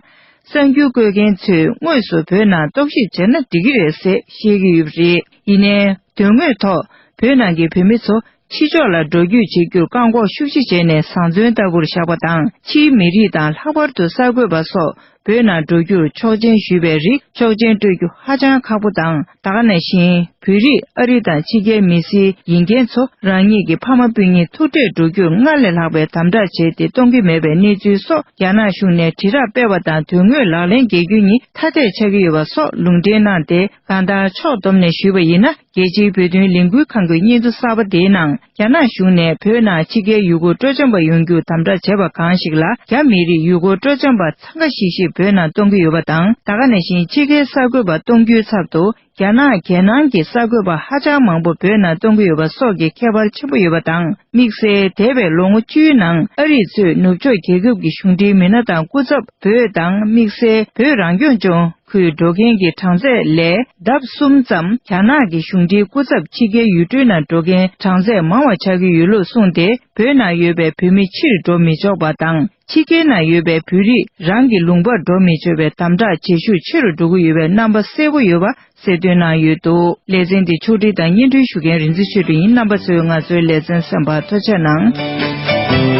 གསར་འགྱུར་བཀོད་མཁན་ཚོས་དངོས་སུ་བོད་ནང་རྟོག་ཞིབ་བྱས་ན་འགྲིག་གི་རེད་ཟེར་བཤད་ཀྱི་ཡོད་པ་རེད། ཡིན་ནའི། དོན་དངོས་ཐོག་བོད་ནང་གི་བོད་མི་ཚོ་ཕྱི་ཕྱོགས་ལ་འགྲོ་སྐྱོད་བྱེད་རྒྱུར་བཀག་འགོག་ཤུགས་ཆེ་བྱས་ནས་བཟང་བཙོན་ལྟ་བུར་བཞག་པ་དང་། ཕྱིའི་མི་རིགས་དང་། ལྷག་པར་དུ་གསར་འགོད་པ་སོགས་བོད་ནང་འགྲོ་རྒྱུར་ཆོག་མཆན་ཞུས་པའི་རིགས་ཆོག་མཆན་སྤྲོད་རྒྱུ་ཧ་ཅང་ཁག་པོ་དང་། ད་ག་ནང་བཞིན་བོད་རིགས་ཨ་རི་དང་ཕྱི་རྒྱལ་མི་སེར་ཡིན་མཁན་ཚོ་རང་ཉིད་ཀྱི་ཕ་མ་སྤུན་ཉེ་ཐུག་འཕྲད་འགྲོ་རྒྱུར་སྔར་ལས་ལྷག་པའི་དམ་དྲག་བྱས་ཏེ་གཏོང་གི་མེད་པའི་གནས་ཚུལ་སོགས་རྒྱ་ནག་གཞུང་ནས་དྲིལ་བསྒྲགས་སྤེལ་བ་དང་། དོན་དངོས་ལག་ལེན་འགེལ་རྒྱུ་གཉིས་ཐ་དད་ཆགས་ཀྱི་ཡོད་པ་སོགས་ལུང་འདྲེན་གནང་སྟེ། གང་ལྟར་ཕྱོགས་བསྡོམས་ནས་ཞུས་པ་ཡིན་ན། རྒྱལ་སྤྱིའི་བོད་དོན་ལས་འགུལ་ཁང་གི་སྙན་ཐོ་གསར་པ་དེའི་ནང་། རྒྱ་ནག་གཞུང་ནས་བོད་ནང་ཕྱི་རྒྱལ་ཡུལ་སྐོར་སྤྲོ་འཆམ་པ་ཡོང་རྒྱུ་དམ་དྲག་བྱས་པ་གང་ཞིག་ལ། རྒྱ་མི་རིགས་ཡུལ་སྐོར་སྤྲོ་འཆམ་པ་འཚང་ཁ་ཤིག་ཤིག་བོད་ནང་གཏོང་གི་ཡོད་པ་དང་། ད་ག་ནང་བཞིན་ཕྱི་རྒྱལ་གསར་འགོད་པ་གཏོང་རྒྱུའི་ཚབ་ཏུ། རྒྱ་ནག་རྒྱལ་ནང་གི་གསར་འགོད་པ་ཧ་ཅང་མང་པོ་བོད་ནང་གཏོང་གི་ཡོད་པ་སོགས་ཀྱི་ཁྱད་པར་ཆེན་པོ་ཡོད་པ་དང་། དམིགས་བསལ་འདས་པའི་ལོ་ངོ་བཅུའི་ནང་ཨ་རིས་གཙོས་ནུབ་ཕྱོགས་རྒྱལ་ཁབ་ཀྱི་གཞུང་འབྲེལ་མི་སྣ་དང་སྐུ་ཚབ་བོད་དང་། དམིགས་བསལ་བོད་རང་སྐྱོང་ལྗོངས་ཁུལ་འགྲོ་མཁན་གྱི་གྲངས་ཚད་ལས་ལྡབ་གསུམ་ཙམ། རྒྱ་ནག་གི་གཞུང་འབྲེལ་སྐུ་ཚབ་ཕྱི་རྒྱལ་ཡུལ་གྲུའི་ནང་འགྲོ་མཁན་གྲངས་ཚད་མང་བ་ཆགས་ཀྱི་ཡོད་ལུགས་གསུངས་ཏེ། བོད་ནང་ཡོད་པའི་བོད་མི་ཕྱིར་འགྲོ་མི་ཆོག་པ་དང་། ཕྱི་རྒྱལ་ནང་ཡོད་པའི་བོད་རིགས་རང་གི་ལུང་པར་འགྲོ་མི་ཆོག་པའི་དམ་དྲག་བྱེད་ཤུགས་ཆེ་རུ་འགྲོ་གི་ཡོད་པའི་རྣམ་པ་གསལ་པོ་ཡོད་པ་གསལ་སྟོན་གནང་ཡོད་འདུག། ལེ་ཚན་འདི་ཕྱོགས་སྒྲིག་དང་སྙན་སྒྲོན་ཞུ་མཁན་རིག་འཛིན་ཆོས་སྒྲོན་ཡིན། རྣམ་པ་ཚོས་ང་ཚོའི་ལེ་ཚན་གསན་པར་ཐུགས་རྗེ་གནང་།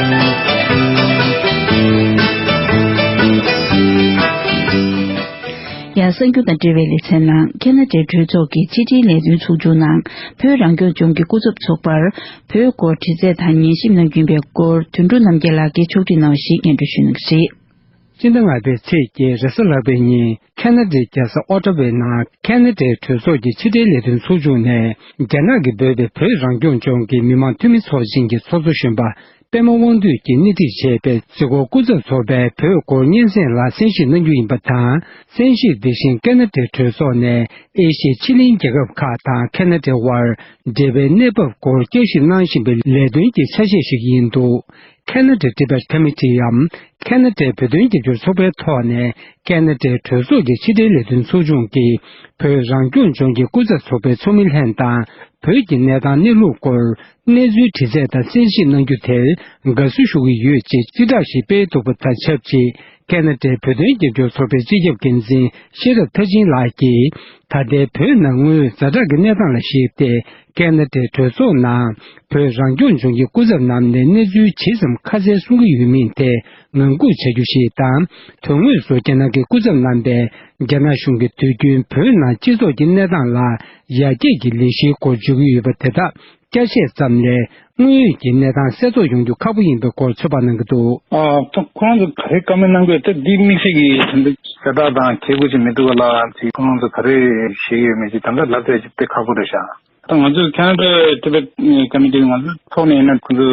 ཡང་གསར་འགྱུར་དང་འབྲེལ་བའི་ལེ་ཚན་ནང་། ཁེ་ན་ཌའི་གྲོས་ཚོགས་ཀྱི་ཕྱི་དྲིལ་ལས་དོན་ཚོགས་ཆུང་ནང་བོད་རང་སྐྱོང་ལྗོངས་ཀྱི་སྐུ་ཚབ་ཚོགས་པར་བོད་སྐོར་དྲི་རྩད་དང་ཉན་ཞིབ་གནང་རྒྱུ་ཡིན་པའི་སྐོར་དོན་གྲུབ་རྣམ་རྒྱལ་ལགས་ཀྱིས་ཕྱོགས་སྒྲིག་གནང་བ་ཞིག་སྙན་སྒྲོན་ཞུ་གནང་གི་རེད། སྤྱི་ཟླ་ལྔ་པའི་ཚེས་བརྒྱད་རེས་གཟའ་ལྷག་པའི་ཉིན་ཁེ་ན་ཌའི་རྒྱལ་ས་ཨོ་ཊ་ཝའི་ནང་ཁེ་ན་ཌའི་གྲོས་ཚོགས་ཀྱི་ཕྱི་དྲིལ་ལས་དོན་ཚོགས་ཆུང་ནས་རྒྱ་ནག་གིས་འབོད་པའི་བོད་རང་སྐྱོང་ལྗོངས་ཀྱི་མི་དམངས་འཐུས་མི་ཚོགས་ཆེན་གྱི་ཚོགས་གཙོ་གཞོན་པ་པད་མ་དབང་འདུས་ཀྱིས་སྣེ་ཁྲིད་བྱས་པའི་གཟིགས་སྐོར་སྐུ་ཚབ་ཚོགས་པས་བོད་སྐོར་སྙན་སེང་ལ་གསན་ཞིབ་གནང་རྒྱུ་ཡིན་པ་དང་། གསན་ཞིབ་དེ་བཞིན་ཁེ་ན་ཌའི་གྲོས་ཚོགས་ནས་ཨེ་ཤི་ཡའི་ཕྱེད་གླིང་རྒྱལ་ཁབ་ཁག་དང་ཁེ་ན་ཌའི་དབར་འབྲེལ་བའི་གནས་བབ་སྐོར་བསྐྱར་ཞིབ་གནང་བཞིན་པའི་ལས་དོན་གྱི་ཆ་ཤས་ཤིག་ཡིན་འདུག། ཁེ་ན་ཌའི་ཊི་བེཊ་ཀོ་མི་ཊིའམ། ཁེ་ན་ཌའི་བོད་དོན་རྒྱབ་སྐྱོར་ཚོགས་པའི་ཐོག་ནས་ཁེ་ན་ཌའི་གྲོས་ཚོགས་ཀྱི་ཕྱི་དྲིལ་ལས་དོན་ཚོགས་ཆུང་གིས་བོད་རང་སྐྱོང་ལྗོངས་ཀྱི་སྐུ་ཚབ་ཚོགས་པའི་ཚོགས་མི་ལྷན་དང་བོད་ཀྱི་གནས་སྟངས་གནས་ལུགས་སྐོར་གནས་ཚུལ་དྲི་རྩད་དང་གསན་ཞིབ་གནང་རྒྱུ་དེར་དགའ་བསུ་ཞུ་གི་ཡོད་ཅེས་སྤྱི་བསྒྲགས་ཤིག་སྤེལ་འདུག་པ་དང་ཆབས་ཅིག། ཁེ་ན་ཌའི་བོད་དོན་རྒྱབ་སྐྱོར་ཚོགས་པའི་སྤྱི་ཁྱབ་འགན་འཛིན་ཤེས་རབ་མཐར་ཕྱིན་ལགས་ཀྱིས། ད་ལྟའི་བོད་ནང་དངུལ་ཛ་དྲག་གི་གནས་སྟངས་ལ་གཞིགས་ཏེ། ཁེ་ན་ཌའི་གྲོས་ཚོགས་ནང་བོད་རང་སྐྱོང་ལྗོངས་ཀྱི་སྐུ་ཚབ་རྣམས་ནས་གནས་ཚུལ་ཇི་ཙམ་ཁ་གསལ་གསུང་གི་ཡོད་མིན་ཐད་ངང་སྒུག་བྱ་རྒྱུ་ཞིག་དང་། དོན་དངོས་སུ་རྒྱ་ནག་གི་སྐུ་ཚབ་རྣམ་པས་རྒྱ་ནག་གཞུང་གིས་དུས་རྒྱུན་བོད་ནང་སྤྱི་ཚོགས་ཀྱི་གནས་སྟངས་ལ་ཡར་རྒྱས་ཀྱི་ལས་གཞིའི་སྐོར་བརྗོད་ཀྱི་ཡོད་པ་དེ་དག་བསྐྱར་བཤད་ཙམ་ལས་དངོས་ཡོད་ཀྱི་གནས་སྟངས་གསལ་རྟོགས་ཡོང་རྒྱུ་ཁག་པོ་ཡིན་པའི་སྐོར་ཚོད་དཔག་གནང་གི་འདུག། ཨ། ད་ཁོ་རང་ཚོ་ག་རེ་བཀའ་མོལ་གནང་དགོས། ད་འདི་དམིགས་བསལ་གྱི་ད་ལྟ་ལྟ་སྟངས་གལ་དགོས་ཅིག་མི་འདུག་ག་ལ། ཅིག་ཁོ་རང་ཚོ་ག་རེ་བཤད་ཀྱི་ཡོད་མེད་ཅིག་ད་ལྟ་ལབ་ཐུབ་ཡ་ཅིག་དཔེ་ཁག་པོ་རེད་ཤག། ད་ང་ཚོ་ཁེ་ན་ཌ་ཊི་བེཊ་ཀོ་མི་ཊི་ང་ཚོ་ཐོག་ནས་ཡིན་ན་ཁོ་ཚོ་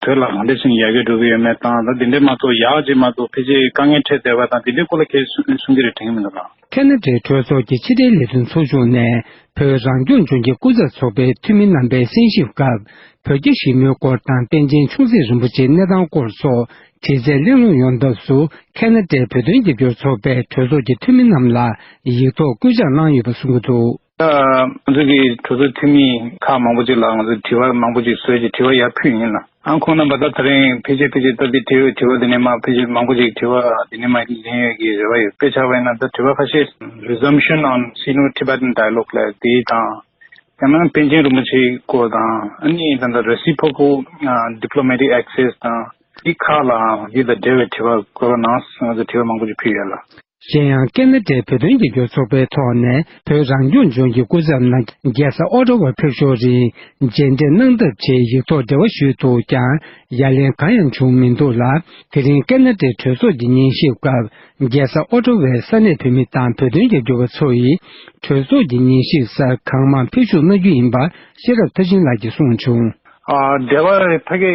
བོད་ལ་གང་འདྲ་ཞིག་ཡར་རྒྱས་འགྲོ་གི་ཡོད་མེད་དང་། ད་འདི་འདྲ་མ་གཏོགས་ཡག་ཅིག་མ་གཏོགས་ཕལ་ཆེར་དཀའ་ངལ་འཕྲད་བསྡད་པ་དང་འདི་འདྲའི་སྐོར་ལ་གལ་གསུང་གི་རེད་དྲན་གྱི་མི་འདུག་ལ། ཁེ་ན་ཌའི་གྲོས་ཚོགས་ཀྱི་ཕྱི་དྲིལ་ལས་དོན་ཚོགས་ཆུང་ནས་བོད་རང་སྐྱོང་ལྗོངས་ཀྱི་སྐུ་ཚབ་ཚོགས་པའི་འཐུས་མི་རྣམ་པའི་གསན་ཞིབ་སྐབས། བོད་རྒྱ་ཞི་མོལ་སྐོར་དང་པཎ་ཆེན་ཆུང་སྲིད་རིན་པོ་ཆེའི་གནས་སྟངས་སྐོར་སོགས་དྲི་རྩད་གླེང་སློང་ཡོང་ཐབས་སུ། ཁེ་ན་ཌའི་བོད་དོན་རྒྱབ་སྐྱོར་ཚོགས་པས་གྲོས་ཚོགས་ཀྱི་འཐུས་མི་རྣམས་ལ་ཡིག་ཐོག་སྐུལ་ལྕག་གནང་ཡོད་པ་གསུང་གི་འདུག། ད་ང་ཚོ་གི་གྲོས་ཚོགས་འཐུས་མི་ཁག་མང་པོ་ཅིག་ལ་ང་ཚོས་དྲི་བ་མང་པོ་ཅིག་བཟོས་ཀྱི་དྲི་བ་ཡར་ཕུལ་ཡིན་ལ། ཨང་ཁོང་རྣམ་པ་ད་དེ་རིང་ཕལ་ཆེར་ཕལ་ཆེར་ད་འདི་དྲི་བ་དྲི་བ་འདི་ནས་མ་ཕལ་ཆེར་མང་པོ་ཅིག་དྲི་བ་འདི་ནས་མ་ལེན་ཡོད་ཀྱི་རེ་བ་ཡོད། དཔེ་ཆ་བས་ན་ད་དྲི་བ་ཁ་ཤས་Resumption on Sino-Tibetan Dialogue ལབ་དེ་དང་། ཡང་ན་པཎ་ཆེན་རིན་པོ་ཆེའི་སྐོར་དང་། ཨ་ནི་ད་ལྟ་Reciprocal Diplomatic Access དང་འདི་ཁག་ལའང་འདི་དང་འབྲེལ་བའི་དྲི་བ་བཀོད་པ་ནང་ང་ཚོ་དྲི་བ་མང་པོ་ཅིག་ཕུལ་ཡོད་ལ། གཞན་ཡང་ཁེ་ན་ཌའི་བོད་དོན་རྒྱབ་སྐྱོར་ཚོགས་པའི་ཐོག་ནས་བོད་རང་སྐྱོང་ལྗོངས་ཀྱི་སྐུ་ཚབ་རྣམས་རྒྱལ་ས་ཨོ་ཊ་ཝར་ཕེབས་ཞོར་རིང་མཇལ་འཕྲད་གནང་ཐབས་ཆེད་ཡིག་ཐོག་འབྲེལ་བ་ཞུས་འདུག་ཀྱང་ཡ་ལན་གང་ཡང་བྱུང་མི་འདུག་ལ། དེ་རིང་ཁེ་ན་ཌའི་གྲོས་ཚོགས་ཀྱི་ཉན་ཞིབ་སྐབས་རྒྱལ་ས་ཨོ་ཊ་ཝའི་ས་གནས་བོད་མི་དང་བོད་དོན་རྒྱབ་སྐྱོར་བ་ཚོ་ཡིས་གྲོས་ཚོགས་ཀྱི་ཉན་ཞིབ་སར་གང་མང་ཕེབས་ཞུགས་གནང་རྒྱུ་ཡིན་པ་ཤེས་རབ་མཐར་ཕྱིན་ལགས་ཀྱིས་གསུངས་བྱུང་། ཨ། འབྲེལ་བ་ཕ་གིར་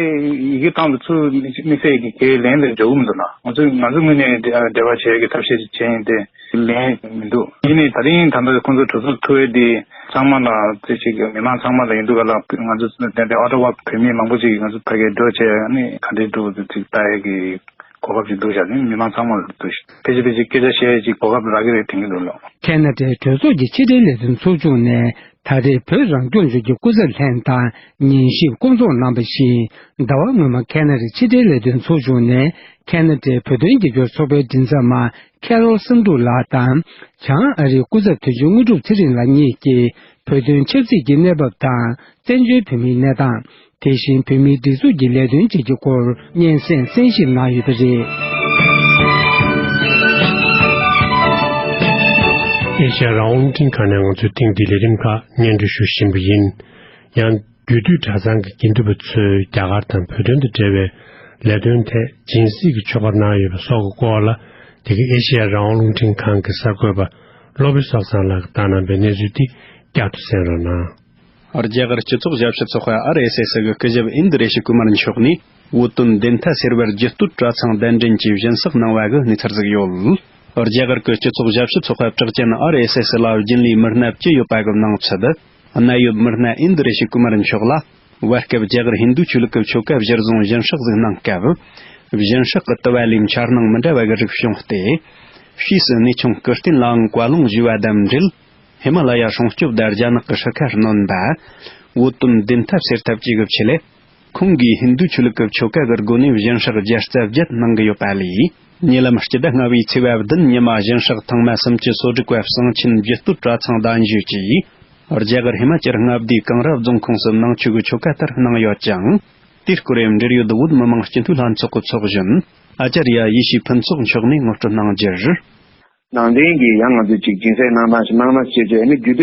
ཡི་གེ་བཏང་དུས་ཚུར་དམིགས་བསལ་གྱི་གའི་ལན་དེ་འབྱོར་གྱི་མི་འདུག་ལ། ང་ཚོས་ང་ཚོའི་ངོས་ནས་འབྲེལ་བ་བྱེད་ཡག་གི་ཐབས་ཤེས་ཤིག་བྱས་ཡིན་ཏེ། ལན་མི་འདུག་ཡིན་ནའི་ད་རིང་ད་ལྟ་ཁོང་ཚོའི་གྲོས་ཚོགས་ཐུག་ཡས་དེ་ཚང་མ་ལ་རྩེ་གཅིག་མི་མང་ཚང་མ་ལ་ཡིན་འདུག་ག་ལ། ང་ཚོ་ཏན་ཏན་ཨོ་ཊ་ཝ་བོད་མི་མང་པོ་ཅིག་གིས་ང་ཚོ་ཕ་གིར་འགྲོ་བྱས་ཨ་ནི་ག་འདྲས་འགྲོ་འདུག་ཅིག་ལྟ་ཡས་ཀྱི་གོ་སྐབས་ཅིག་འདུག་བྱས་ནི་མི་མང་ཚང་མ་ལ་འདུག་ཕལ་ཆེར་ཕལ་ཆེར་སྐད་ཆ་བཤད་ཡས་ཅིག་གོ་སྐབས་རག་གི་རེད་དྲན་གྱི་འདུག་ལོ། ཁེ་ན་ཌའི་གྲོས་ཚོགས་ཀྱི་ཕྱི་དྲིལ་ལས་དོན་ཚོགས་ཆུང་ནས་ད་རེས་བོད་རང་སྐྱོང་ལྗོངས་ཀྱི་སྐུ་ཚབ་ལྷན་དང་ཉན་ཞིབ་སྐོང་ཚོགས་གནང་བ་བཞིན། ཟླ་བ་སྔོན་མ་ཁེ་ན་ཌའི་ཕྱི་དྲིལ་ལས་དོན་ཚོགས་ཆུང་ནས་ཁེ་ན་ཌའི་བོད་དོན་རྒྱབ་སྐྱོར་ཚོགས་པའི་མགྲིན་ཚབ་མ་ཁེ་རོལ་བསམ་འགྲུབ་ལགས་དང་། བྱང་ཨ་རིའི་སྐུ་ཚབ་དོན་གཅོད་དངོས་གྲུབ་ཚེ་རིང་ལགས་གཉིས་ཀྱིས་བོད་དོན་ཆབ་སྲིད་ཀྱི་གནས་བབ་དང་། བཙན་བྱོལ་བོད་མིའི་གནས་སྟངས། དེ་བཞིན་བོད་མིའི་སྒྲིག་འཛུགས་ཀྱི་ལས་དོན་བཅས་ཀྱི་སྐོར་སྙན་སེང་གསན་ཞིབ་གནང་ཡོད་པ་རེད། ཨེ་ཤ་ཡ་རང་དབང་རླུང་འཕྲིན་ཁང་ནས་ང་ཚོའི་ཐེངས་འདིའི་ལས་རིམ་ཁག་སྙན་སྒྲོན་ཞུ་བཞིན་པ་ཡིན། ཡང་རྒྱུད་སྟོད་གྲྭ་ཚང་གི་དགེ་འདུན་པ་ཚོས་རྒྱ་གར་དང་བོད་དོན་དང་འབྲེལ་བའི་ལས་དོན་ཐད་སྦྱིན་སྲེག་གི་ཆོ་ག་གནང་ཡོད་པ་སོགས་ཀྱི་སྐོར་ལ། འདི་ག་ཨེ་ཤེ་ཡ་རང་དབང་རླུང་འཕྲིན་ཁང་གི་གསར་འགོད་པ་བློ་བྷེ་སོག་ཚང་ལགས་ཀྱིས་བཏང་གནང་བའི་གནས་ཚུལ་འདི་བསྐྱར་དུ་གསན་རོགས་གནང་། རྒྱ་གར་སྤྱི་ཚོགས་ཞབས་ཞུ་ཚོགས་པ་ཨར་ཨེས་ཨེས་ཀྱི་སྐུ་ཞབས་ཨིན་དི་རེ་ཤི་ཀུ་མར་མཆོག་ནས་བོད་དོན་བདེན་མཐའ་སེལ་བར་རྒྱུད་སྟོད་གྲྭ་ཚང་གདན་འདྲེན་གྱིས་སྦྱིན་སྲེག་གནང་བ་གི་གནས་ཚུལ་ཟིག་ཡོད། རྒྱ་གར་གྱི་སྤྱི་ཚོགས་ཞབས་ཞུ་ཚོགས་པ་གྲགས་ཅན་ཨར་ཨེས་ཨེས་ལ་རྒྱུན་ལས་མི་སྣ་བཅུ་ཡོད་པ་གི་ནང་ཚུད། གནད་ཡོད་མི་སྣ་ཨིན་དི་རེ་ཤི་ཀུ་མར་མཆོག་ལ་བར་སྐབས་རྒྱ་གར་ཧིན་རྡུ་ཆོས་ལུགས་ཀྱི་ཆོ་ག་གཞིར་བཟུང་སྦྱིན་སྲེག་ཟིག་གནང་སྐབས། སྦྱིན་སྲེག་གི་དུ་བ་ལས་འཆར་སྣང་མི་འདྲ་བ་གི་རིགས་བྱུང་སྟེ། ཕྱིས་སུ་གནས་ཆུང་ཀིརྟིན་ལའང་བཀའ་ལུང་ཞུས་པ་དང་འབྲེལ། ཧི་མ་ལ་ཡ་སྲུང་སྐྱོབ་དང་རྒྱ་ནག་གི་སྲིད་ཁ་སྣོན་པ། བོད་དོན་བདེན་མཐའ་སེལ་ཐབས་བཅས་ཀྱི་ཆེད་ལས། ཁོང་གིས་ཧིན་རྡུ་ཆོས་ལུགས་ཀྱི་ཆོ་ག་གི་སྒོ་ནས་སྦྱིན་སྲེག་བརྒྱ་རྩ་བརྒྱད་གནང་གི་ཡོད་པ་ལས། ཉེ་ལམ་སྤྱི་ཟླ་ལྔ་བའི་ཚེས་པ་བདུན་ཉི་མ་སྦྱིན་སྲེག་ཐེངས་མ་སུམ་ཅུ་སོ་དྲུག་པ་གསང་ཆེན་རྒྱུད་སྟོད་གྲྭ་ཚང་གདན་ཞུས་ཀྱིས། རྒྱ་གར་ཧི་མ་ཅལ་མངའ་སྡེའི་ཀང་ར་རྫོང་ཁོངས་སུ་ནང་ཆོས་ཀྱི་ཆོ་ག་ལྟར་གནང་ཡོད་ཅིང་། དེའི་སྐོར་འབྲེལ་ཡོད་བོད་མི་མང་སྤྱི་འཐུས་ལྷན་ཚོགས་ཀྱི་ཚོགས་གཞོན་ཨ་ཅར་ཡ་ཡེ་ཤེས་ཕུན་ཚོགས་མཆོག་ནས་ངོ་སྤྲོད་གནང་རྒྱུར། ནང་བསྟན་གྱིས་ཡང་ང་ཚོས་ཅིག་སྦྱིན་སྲེག་གནང་སྟངས་ཤིག་གནང་ན་ཞེས་བྱས་ནས་རྒྱུད་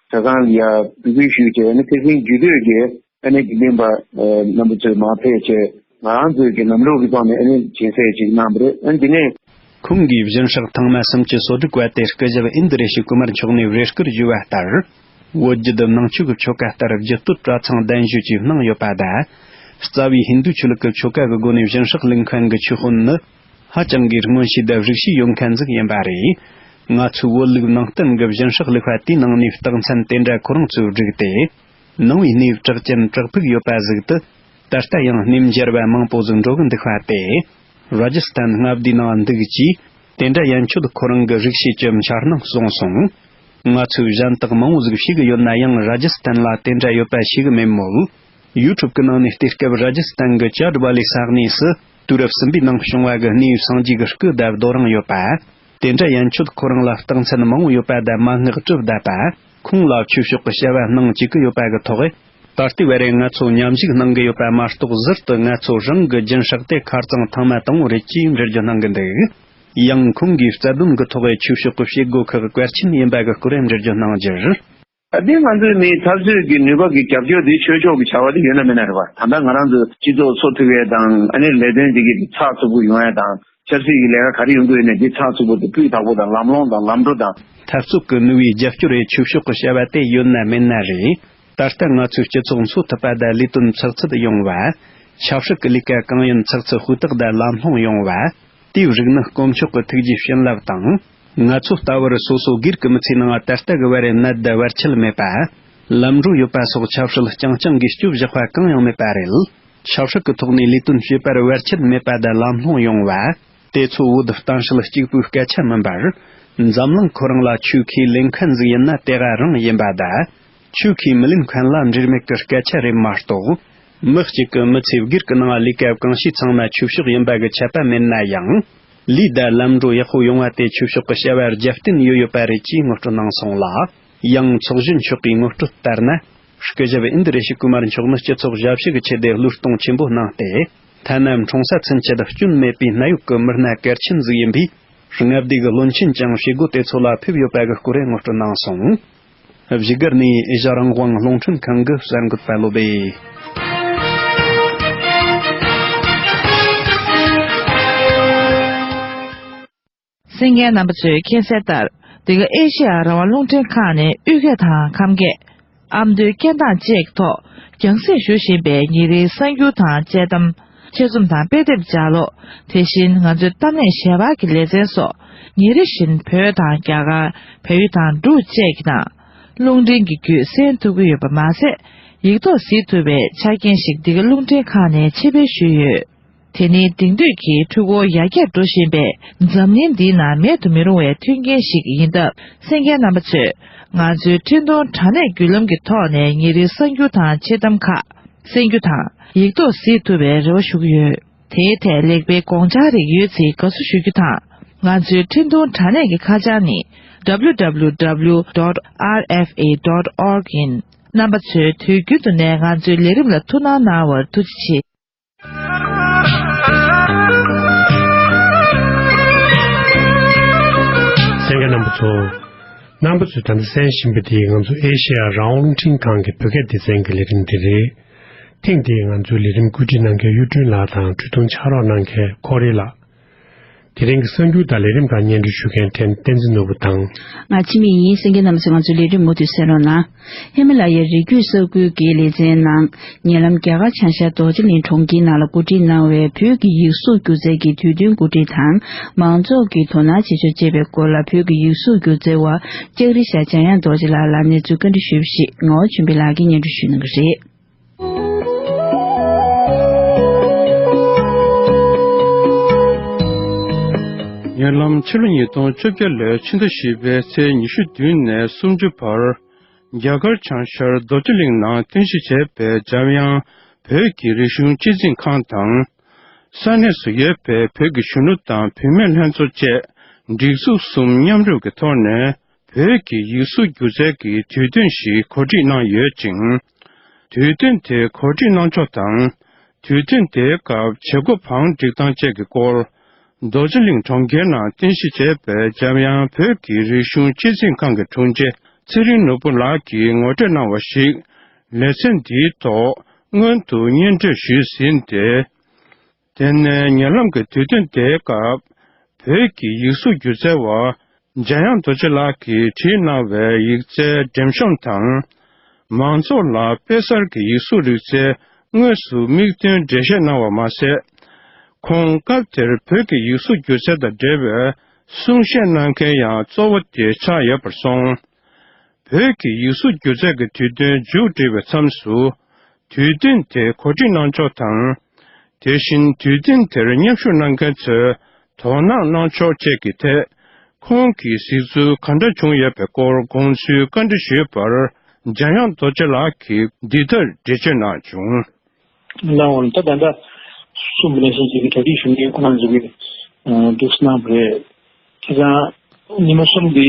སྟོད་གྲྭ་ཚང་ལ་ཡ་འབོད་སྐུལ་ཞུས་བྱས་ནས་ཕེབས་མཁན་རྒྱུད་སྟོད་ཀྱི་ཨ་ནི་དགེ་འདུན་པ་རྣམ་པ་ཚོས་མར་ཕེབས་བྱས་ང་རང་ཚོའི་གི་ལམ་ལུགས་ཀྱི་ཐོག་ནས་ཨ་ནི་སྦྱིན་སྲེག་ཅིག་གནང་བ་རེད། ཨ་འདི་ནས། ཁོང་གིས་སྦྱིན་སྲེག་ཐེངས་མ་སུམ་ཅུ་སོ་དྲུག་པ་དེ་སྐུ་ཞབས་ཨིན་དི་རེ་ཤི་ཀུ་མར་མཆོག་ནས་རེ་སྐུལ་ཞུས་པ་ལྟར། བོད་བརྒྱུད་ནང་ཆོས་ཀྱི་ཆོ་ག་ལྟར་རྒྱུད་སྟོད་གྲྭ་ཚང་གདན་ཞུ་བཅས་གནང་ཡོད་པ་དང་། རྩ་བའི་ཧིན་རྡུ་ཆོས་ལུགས་ཀྱི་ཆོ་ག་གི་སྒོ་ནས་སྦྱིན་སྲེག་ལེན་མཁན་གྱི་ཆོས་དཔོན་ནི། ཧ་ཅང་གི་མངོན་ཤེས་དང་རིགས་ཤེས་ཡོད་མཁན་ཟིག་ཡིན་པ་རེད། ང་ཚོའི་བོད་ལུགས་ནང་བསྟན་གྱི་སྦྱིན་སྲེག་ལེགས་པ་དེའི་ནང་ནས་རྟགས་མཚན་དེ་འདྲ་ཁོ་རང་ཚོས་བསྒྲིགས་ཏེ། ནང་བའི་གནས་བབ་གྲགས་ཅན་བྲག་ཕུག་ཡོད་པ་ཟིག་ཏུ། ད་ལྟ་ཡང་གནས་མཇལ་བ་མང་པོ་ཟིག་འགྲོ་གི་འདུག་པ་སྟེ། ར་ཇི་སི་ཐན་མངའ་སྡེའི་ནང་འདུག་ཅེས། དེ་འདྲ་ཡན་ཆོད་ཁོ་རང་གི་རིགས་ཤེས་ཀྱི་འཆར་སྣང་གསུངས་སོང་། ང་ཚོས་གཞན་དག་མང་བོ་ཟིག་ཤེས་གི་ཡོད་ན་ཡང་ར་ཇི་སི་ཐན་ལ་དེ་འདྲ་ཡོད་པ་ཤེས་གི་མེད་མོད། ཡུ་ཊུབ་ཀྱི་ནང་ནས་བལྟས་སྐབས་ར་ཇི་སི་ཐན་གྱི་ཅཱ་ཌི་ཝ་ལི་ས་གནས་སུ་དུས་རབས་གསུམ་པའི་ནང་བྱུང་བ་གི་གནས་ཡུལ་སངས་རྒྱས་ཀྱི་སྐུ་དང་རྡོ་རིང་ཡོད་པ། དེ་འདྲ་ཡན་ཆོད་ཁོ་རང་ལ་རྟགས་མཚན་མང་བོ་ཡོད་པ་དང་མན་ངག་བྲིས་བསྡད་པ། ཁོང་ལ་ཆོས་ཕྱོགས་ཀྱི་བྱ་བ་གནང་བཅུག་གི་ཡོད་པ་གི་ཐོག་ད་ལྟའི་བར་ང་ཚོ་མཉམ་ཞུགས་གནང་གི་ཡོད་པ་མ་གཏོགས་ཟུར་དུ་ང་ཚོ་རང་གི་སྦྱིན་སྲེག་དེ་ཁ་རྩང་ཐེངས་མ་དང་པོ་རེད་ཅེས་འགྲེལ་བརྗོད་གནང་གི་འདུག་ཡང་ཁོང་གིས་རྩ་དོན་གྱི་ཐོག་ཆོས་ཕྱོགས་ཀྱི་བྱེད་སྒོ་ཁག་གལ་ཆེན་ཡིན་པ་གི་སྐོར་འགྲེལ་བརྗོད་གནང་རྒྱུར། ད་ལྟའི་ང་ཚོའི་མིའི་འཐབ་རྩོད་ཀྱི་ནུས་པ་གི་རྒྱབ་སྐྱོར་དེ་ཆོས་ཕྱོགས་ཀྱི་བྱ་བ་དེ་ཡོད་ན་མེད་ན་རེད་བ། ད་ལྟ་ང་རང་ཚོ་སྤྱི་ཚོགས་འཚོ་ཐུབ་ཡས་དང་ཨ་ནི་ལས་དོན་དེ་གི་ཚགས་ཚུད་པོ་ཡོང་ཡས་དང་ཆབ་སྲིད་ཀྱི་ལས་ཀ་ག་རེ་ཡོང་གི་ཡོད་ན་དེ་ཚགས་ཚུད་པོ་དང་སྤུས་དག་པོ་དང་ལམ་ལྷོང་དང་ལམ་འགྲོ་དང་། འཐབ་རྩོད་ཀྱི་ནུས་པའི་རྒྱབ་སྐྱོར་རེད། ཆོས་ཕྱོགས་ཀྱི་བྱ་བ་དེ་ཡོད་ན་མེད་ན་རེད། ད་ལྟ་ང་ཚོའི་སྤྱི་ཚོགས་འཚོ་ཐུབ་པ་དང་ལས་དོན་ཚགས་ཚུད་ཡོང་བ། ཆབ་སྲིད་ཀྱི་ལས་ཀ་གང་ཡིན་ཚགས་ཚུད་ཧུར་ཐག་དང་ལམ་ལྷོང་ཡོང་བ། དེའི་རིགས་ནི་དཀོན་མཆོག་གི་ཐུགས་རྗེའི་བྱིན་རླབས་དང་། ང་ཚོ་ལྟ་བུར་སོ་སོ་སྒེར་གྱི་མི་ཚེའི་ནང་ད་ལྟ་གི་བར་ནད་དང་བར་ཆད་མེད་པ། ལམ་འགྲོ་ཡོད་པ་སོགས་ཆབ་སྲིད་རྐྱང་རྐྱང་གིས་སྐྱོབ་བཞག་པ་གང་ཡང་མེད་པ་རེད། ཆབ་སྲིད་ཀྱི་ཐོག་ནས་ལས་དོན་བྱེད་པར་བར་ཆད་མེད་པ་དང་ལམ་ལྷོང་ཡོང་བ། དེ་ཚོ་བོད་གཏམ་བཤད་གཅིག་པུའི་སྐད་ཆ་མིན་པར། འཛམ་གླིང་ཁོ་རང་ལ་ཆོས་ཁས་ལེན་མཁན་ཟིག་ཡིན་ན་དེ་ག་རང་ཡིན་པ་དང་། ཆོས་ཁས་མི་ལེན་མཁན་ལ་འབྲེལ་མེད་ཀྱི་སྐད་ཆ་རེད་མ་གཏོགས། མི་གཅིག་གི་མི་ཚེ་སྒེར་གྱི་ནང་ལས་ཀ་གང་བྱས་ཚང་མ་ཆོས་ཕྱོགས་ཡིན་པ་གི་ཆད་པ་མེད་ན་ཡང་། ལས་དང་ལམ་འགྲོ་ཡག་པོ་ཡོང་བ་དེ་ཆོས་ཕྱོགས་ཀྱི་བྱ་བར་རྒྱབ་རྟེན་ཡོད་ཡོད་པ་རེད་ཅེས་ངོ་སྤྲོད་གནང་སོང་ལ། ཡང་ཚོགས་གཞོན་མཆོག་གིས་ངོ་སྤྲོད་ལྟར་ན། སྐུ་ཞབས་ཨིན་དི་རེ་ཤི་ཀུ་མར་མཆོག་ནི་སྤྱི་ཚོགས་ཞབས་ཞུ་གི་ཆེད་དུ་བློས་གཏོང་ཆེན་པོ་གནང་སྟེ། ཐ་ན་འཁྲུངས་ས་ཚུན་ཆད་སྐྱོན་མེད་པའི་གནད་ཡོད་ཀྱི་མི་སྣ་གལ་ཆེན་ཟིག་ཡིན་པས། མངའ་སྡེ་གི་བློན་ཆེན་ཀྱང་བྱེད་སྒོ་དེ་ཚོ་ལ་ཕེབས་ཡོད་པ་གི་སྐོར་ངོ་སྤྲོད་གནང་སོང་། བཞུགས་སྒར་ནས་ཨེ་ཤ་རང་དབང་རླུང་འཕྲིན་ཁང་གི་གསར་འགོད་པ་བློ་བྷེ། གསན་མཁན་རྣམ་པ་ཚོས་མཁྱེན་གསལ་ལྟར། འདི་ག་ཨེ་ཤེ་ཡ་རང་དབང་རླུང་འཕྲིན་ཁང་ནས་དབུས་སྐད་དང་ཁམས་སྐད། ཨ་མདོའི་སྐད་གདངས་བཅས་ཀྱི་ཐོག་རྒྱང་སྲིང་ཞུ་བཞིན་པའི་ཉིན་རེའི་གསར་འགྱུར་དང་དཔྱད་གཏམ། ཆེད་རྩོམ་དང་དཔེ་དེབ་ལྗགས་ཀློག་དེ་བཞིན་ང་ཚོའི་གཏམ་གླེང་ཞལ་པར་གྱི་ལེ་ཚན་སོགས། ཉིན་རེ་བཞིན་བོད་དང་རྒྱ་གར། བལ་ཡུལ་དང་འབྲུག་བཅས་ཀྱི་ནང་། རླུང་འཕྲིན་གྱི་བརྒྱུད་གསན་ཐུབ་ཀྱི་ཡོད་པ་མ་ཟད། ཡིག་ཐོག་གཟིགས་ཐུབ་པའི་ཆ་རྐྱེན་ཞིག་འདི་ག་རླུང་འཕྲིན་ཁང་ནས་ཆེད་སྤེལ་ཞུས་ཡོད། དེ་ནི་དེང་དུས་ཀྱི་འཕྲུལ་འཁོར་ཡར་རྒྱས་འགྲོ་བཞིན་པའི་འཛམ་གླིང་འདིའི་ནང་མེད་དུ་མི་རུང་བའི་མཐུན་རྐྱེན་ཞིག་ཡིན་སྟབས། གསན་མཁན་རྣམ་པ་ཚོས་ང་ཚོའི་འཕྲིན་གཏོང་དྲ་གནས་བརྒྱུད་ལམ་གྱི་ཐོག་ནས་ཉིན་རེའི་གསར་འགྱུར་དང་ཆེད་གཏམ་ཁག་གསན་རྒྱུ་དང་ཡིག་ཐོག་གཟིགས་ཐུབ་པའི་རེ་བ་ཞུ་གི་ཡོད། དེའི་ཐད་ལེགས་སྤེལ་དགོངས་འཆར་རིགས་ཡོད་ཚེ་དགའ་བསུ་ཞུ་རྒྱུ་དང་། ང་ཚོའི་འཕྲིན་གཏོང་དྲ་གནས་ཀྱི་ཁ་བྱང་ནི། www.rfa.org ཡིན། རྣམ་པ་ཚོས་དུས་རྒྱུན་དུ་ནས་ང་ཚོའི་ལས་རིམ་ལ་ཐུགས་སྣང་གནང་བར་ཐུགས་རྗེ་ཆེ། གསན་མཁན་རྣམ་པ་ཚོ། རྣམ་པ་ཚོས་ད་ལྟ་གསན་བཞིན་པ་དེ་ང་ཚོ་ཨེ་ཤེ་ཡ་རང་དབང་རླུང་འཕྲིན་ཁང་གི་བོད་སྐད་སྡེ་ཚན་གྱི་ལས་རིམ་དེ་རེད། ཐེངས་འདིའི་ང་ཚོའི་ལས་རིམ་བཀོད་སྒྲིག་གནང་མཁན་གཡུ་སྒྲོན་ལགས་དང་འཕྲིན་གཏོང་ཕྱག་རོགས་གནང་མཁན་ཀོ་རི་ལགས། དེ་རིང་གི་གསར་འགྱུར་དང་ལས་རིམ་ཁག་སྙན་སྒྲོན་ཞུ་མཁན་ཐེན་བསྟན་འཛིན་ནོར་བུ་དང་། ང་འཆི་མེད་ཡིན། གསན་མཁན་རྣམ་པ་ཚོས་ང་ཚོའི་ལས་རིམ་མུ་མཐུད་གསན་རོགས་གནང་། ཧི་མ་ལ་ཡའི་རི་རྒྱུད་ས་ཁུལ་གྱི་ལེ་ཚན་ནང་། ཉེ་ལམ་རྒྱ་གར་བྱང་ཤར་རྡོ་རྗེ་གླིང་གྲོང་ཁྱེར་ནང་ལ་གོ་སྒྲིག་གནང་བའི་བོད་ཀྱི་ཡིག་གཟུགས་སྒྱུ་རྩལ་གྱི་དུས་སྟོན་གོ་སྒྲིག་དང་། མང་ཚོགས་ཀྱིས་དོ་སྣང་བྱེད་ཕྱོགས་བཅས་པའི་སྐོར་ལ། བོད་ཀྱི་ཡིག་གཟུགས་སྒྱུ་རྩལ་བ་ལྕགས་རི་ཤར་འཇམ་དབྱངས་རྡོ་རྗེ་ལགས་ལ་གནས་ཚུལ་བཀའ་འདྲི་ཞུས་པ་ཞིག་ངག་དབང་ཆོས་འཕེལ་ལགས་ཀྱིས་སྙན་སྒྲོན་ཞུ་གནང་གི་རེད། ཉེ་ལམ་ཕྱི་ལོ་ཉིས་སྟོང་བཅོ་བརྒྱད་ལོའི་ཕྱི་ཟླ་བཞི་པའི་ཚེས་ཉི་ཤུ་བདུན་ནས་སུམ་ཅུ་བར། རྒྱ་གར་བྱང་ཤར་རྡོ་རྗེ་གླིང་ནང་རྟེན་གཞི་བྱས་པའི་འཇམ་དབྱངས་བོད་ཀྱི་རིག་གཞུང་སྤྱི་འཛིན་ཁང་དང་། ས་གནས་སུ་ཡོད་པའི་བོད་ཀྱི་གཞོན་ནུ་དང་བུད་མེད་ལྷན་ཚོགས་བཅས་སྒྲིག་འཛུགས་གསུམ་མཉམ་རུབ་ཀྱི་ཐོག་ནས། བོད་ཀྱི་ཡིག་གཟུགས་སྒྱུ་རྩལ་གྱི་དུས་སྟོན་ཞིག་གོ་སྒྲིག་གནང་ཡོད་ཅིང་། དུས་སྟོན་དེ་གོ་སྒྲིག་གནང་ཕྱོགས་དང་། དུས་སྟོན་དེའི་སྐབས་བྱེད་སྒོ་བང་སྒྲིག་སྟངས་བཅས་ཀྱི་སྐོར། རྡོ་རྗེ་གླིང་གྲོང་ཁྱེར་ནང་རྟེན་གཞི་བྱས་པའི་འཇམ་དབྱངས་བོད་ཀྱི་རིག་གཞུང་སྤྱི་འཛིན་ཁང་གི་དྲུང་ཆེ་ཚེ་རིང་ནོར་བུ་ལགས་ཀྱིས་ངོ་སྤྲོད་གནང་བ་ཞིག་ལེ་ཚན་འདིའི་ཐོག་སྔོན་དུ་སྙན་སྒྲོན་ཞུས་ཟིན་ཏེ། དེ་ནས་ཉེ་ལམ་གྱི་དུས་སྟོན་དེའི་སྐབས། བོད་ཀྱི་ཡིག་གཟུགས་སྒྱུ་རྩལ་བ་འཇམ་དབྱངས་རྡོ་རྗེ་ལགས་ཀྱིས་བྲིས་གནང་བའི་ཡིག་རྩལ་འགྲེམས་གཤོམ་དང་། མང་ཚོགས་ལ་དཔེ་གསར་གྱི་ཡིག་གཟུགས་རིག་རྩལ་དངོས་སུ་མིག་སྟོན་འགྲེལ་བཤད་གནང་བ་མ་ཟད། ཁོང་སྐབས་དེར་བོད་ཀྱི་ཡིག་གཟུགས་སྒྱུ་རྩལ་དང་འབྲེལ་བའི་གསུང་བཤད་གནང་མཁན་ཡང་གཙོ་བོ་དེ་ཆགས་ཡོད་པར་སོང་། བོད་ཀྱི་ཡིག་གཟུགས་སྒྱུ་རྩལ་གྱི་དུས་སྟོན་མཇུག་སྒྲིལ་བའི་མཚམས་སུ། དུས་སྟོན་དེ་གོ་སྒྲིག་གནང་ཕྱོགས་དང་། དེ་བཞིན་དུས་སྟོན་དེར་མཉམ་ཞུགས་གནང་མཁན་ཚོས་དོ་སྣང་གནང་ཕྱོགས་བཅས་ཀྱི་ཐད། ཁོང་གིས་གཟིགས་ཚུལ་ག་འདྲ་བྱུང་ཡོད་པའི་སྐོར་དགོངས་ཚུལ་བཀའ་འདྲི་ཞུས་པར། འཇམ་དབྱངས་རྡོ་རྗེ་ལགས་ཀྱིས་འདི་ལྟར་འགྲེལ་བརྗོད་གནང་བྱུང་། གནང་བ་ལ་ད་ད་ལྟ་གསུངས་པ་ནང་བཞིན་བྱས་ཀྱི་གྲ་སྒྲིག་ཞུ་མཁན་ཁོ་རང་ཚོ་གིས་འདུག་སེ་གནང་བ་རེད། བྱས་ཙང་ཉི་མ་གསུམ་འདི་